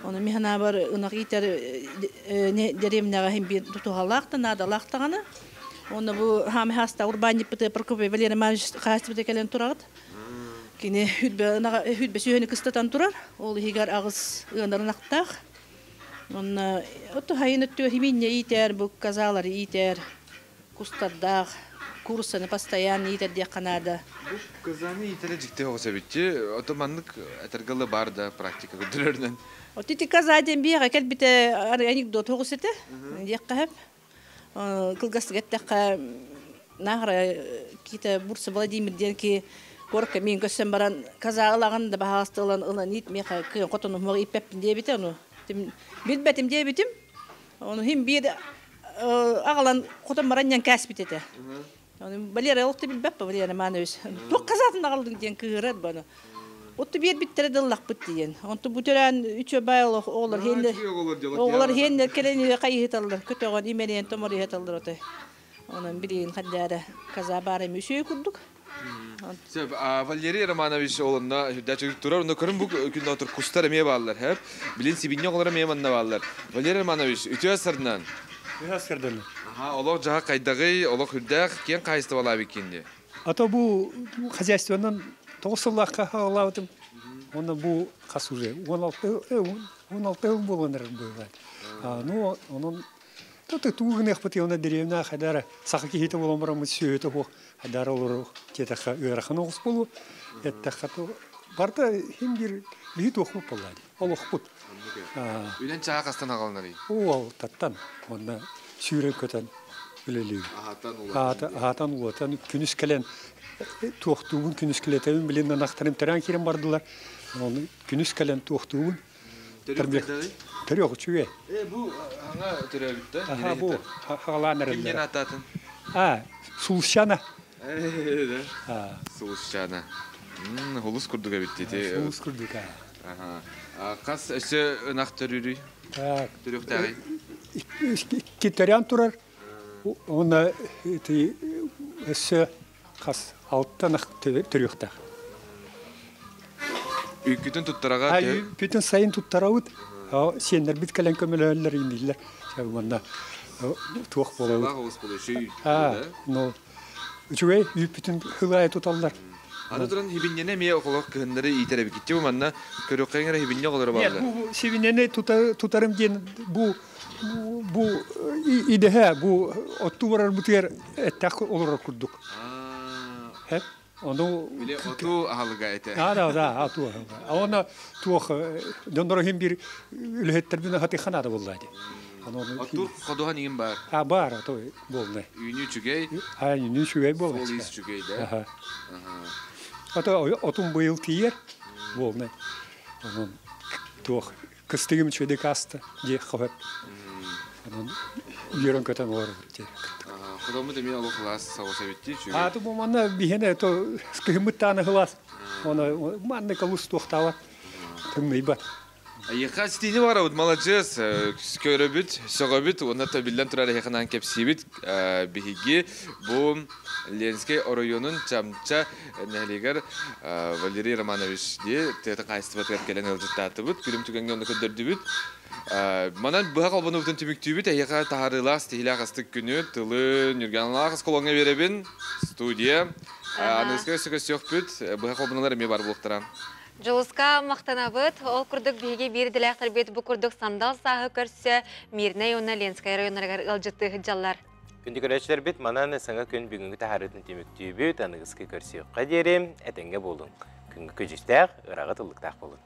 [SPEAKER 23] Оны миханабар ынах итер деревняга хим бир тутухалаах та наадалаах таганы. Оны бу хами хаста урбанник быты Прокопий Валерий Иванович хаастыбыта келен турагыт. Кини хүдбе хүдбе сүйөні кыстатан турар. Ол хигар агыс ыанарын ақтақ. Онна отто хайын өттү химинне итер, бу казалар итер, кустардаах, курсаны постоянно итер дия канада.
[SPEAKER 22] Казаны ителе жикте оғса битти. Ото маннык этергалы бар да практика көдүрөрүнөн.
[SPEAKER 23] От ити каза ден бияга келбите анекдот оғусете. Дия кахап. Кылгасы геттекка нахра ките Бурса Владимир ден ки корка мен көссен баран каза ылаган да бахастылан ылан ит меха кы котону мог иппеппин дебите ону. Билбетим дебитим. Ону хим бир агалан котон баран ян кәсбитете. Ону Валера олты билбеп Валера Иванович. Тук казатын агалдың ден кыырат баны. Отты бир биттере дыллак бит диен. Онту бүтөрән үчө байыл оғлар хенде. Оғлар хенде келени кайы хеталлар. Көтөгөн именен томор хеталлар оты. Онун билин хаддара каза бары мүсөй курдук.
[SPEAKER 22] Сөп, Валерий Романович олонна хүдә турар, оны көрүн бу күндә отыр кустар эме баллар, хәп. Билин сибинне олар эме манна баллар. Валерий Романович, үтө сырдынан.
[SPEAKER 16] Үтө сырдынан.
[SPEAKER 22] Аха, олог жаха кайдагы, олог хүдә кен кайсты бала бикинде.
[SPEAKER 16] Ата бу хозяйствонан тоғыз халавытым. Оны бу қас уже 16 жыл болғандар бывает. Ну, onun Тут тугын ихпати она деревня хадара саха кихите болон барамы сүйөтө хох хадара олор кетаха ырахан оғыс болу эттаха то барда хим бир бит охмут боллады. Ол охпут.
[SPEAKER 22] Үлен чаға қастан ағалынар.
[SPEAKER 16] Ол таттан онда сүйрен көтен үлелүү.
[SPEAKER 22] Ахатан
[SPEAKER 16] Ахатан улатан күнүс келен туохтугун күнүс келетебин билин анахтарым терен кирен бардылар. Оны күнүс келен туохтугун. Төрөк чүгө.
[SPEAKER 22] Э, бу аңа төрөбүт да?
[SPEAKER 16] Аха, бу хагаланар.
[SPEAKER 22] Кимден ататын?
[SPEAKER 16] А, Сулшана.
[SPEAKER 22] Э, да. Сулшана. Хулус курдук эбит те.
[SPEAKER 16] Сулус курдук.
[SPEAKER 22] Аха. Кас өсө ынак төрүрүй?
[SPEAKER 16] Так.
[SPEAKER 22] Төрөктагы.
[SPEAKER 16] Китерян турар. Оны ти өсө кас алттан төрөктаг.
[SPEAKER 22] Үйкүтүн туттарага.
[SPEAKER 16] Бүтүн сайын туттарабыт. Сеннер бит кэлэн көмөлөөлөр инилер. Манна туох болобут.
[SPEAKER 22] Олус болу шүй.
[SPEAKER 16] А, ну үчүгэй бүтүн хылай туталлар.
[SPEAKER 22] Аны туран хибиннене мие околок кыһыннары итере бикитти бу манна көрөккәңер хибинне олары барлар.
[SPEAKER 16] Бу сибиннене тутарым ден бу бу идеһе бу отту барар бутер эттак олорор курдук. Хеп Ону
[SPEAKER 22] Биле оту ахалыга эте.
[SPEAKER 16] Да, да, да, ату. Аны туох дондор хим бир үлһеттер бин хати ханада буллады.
[SPEAKER 22] Отур кодухан иген бар.
[SPEAKER 16] А бар, ато болны.
[SPEAKER 22] Үйнү чүгей.
[SPEAKER 16] А үйнү чүгей болны.
[SPEAKER 22] Сол ис чүгей да.
[SPEAKER 16] Аха. Ато отум быйыл тиер болны. Онун туох кыстыгым чөдө касты же хопеп. Онун үйрөн көтөн олар.
[SPEAKER 22] Худому да мен алу хылас сауса битти чүгей.
[SPEAKER 16] А то бу манна бихене то скыгымыттаны хылас. Оны манна калус туохтава. Тымнайбат.
[SPEAKER 22] Айықа стini бар аут молодец, көрөбүт, сөҕөбүт, уонна төбүллэн турар эхынан кепсибит биһиги бу Ленский оройонун Чамча нэһилигэр Валерий Романович ди тета кайстыбатыгар келен ылдьыттаатыбыт, күлүм түгэҥҥэ онно көрдөрдүбүт. Манан быһа холбонубутун түмүктүүбүт, эһиэхэ таһарыылаах стихилээх астык күнү, тылы нүргэнлаах осколоҥҥа биэрэбин, студия. Аныгыска өссө көстүөхпүт, быһа холбонулар эмиэ бар буолуохтара.
[SPEAKER 2] Жолуска мақтанабыт, ол курдук биһиги биир дилээхтэр бит бу курдук сандал сааһы көрсө Мирнэй уонна Ленскай районнарыгар ыалдьытты сылдьаллар.
[SPEAKER 1] Күндү көрөөчүлэр бит манан саҥа күн бүгүҥҥү таһаарыытын түмүктүүбүт, аныгыскы көрсүөххэ диэри этэҥҥэ буолуҥ. Күҥҥү көдьүүстээх, ыраҕы тыллыктаах буолун.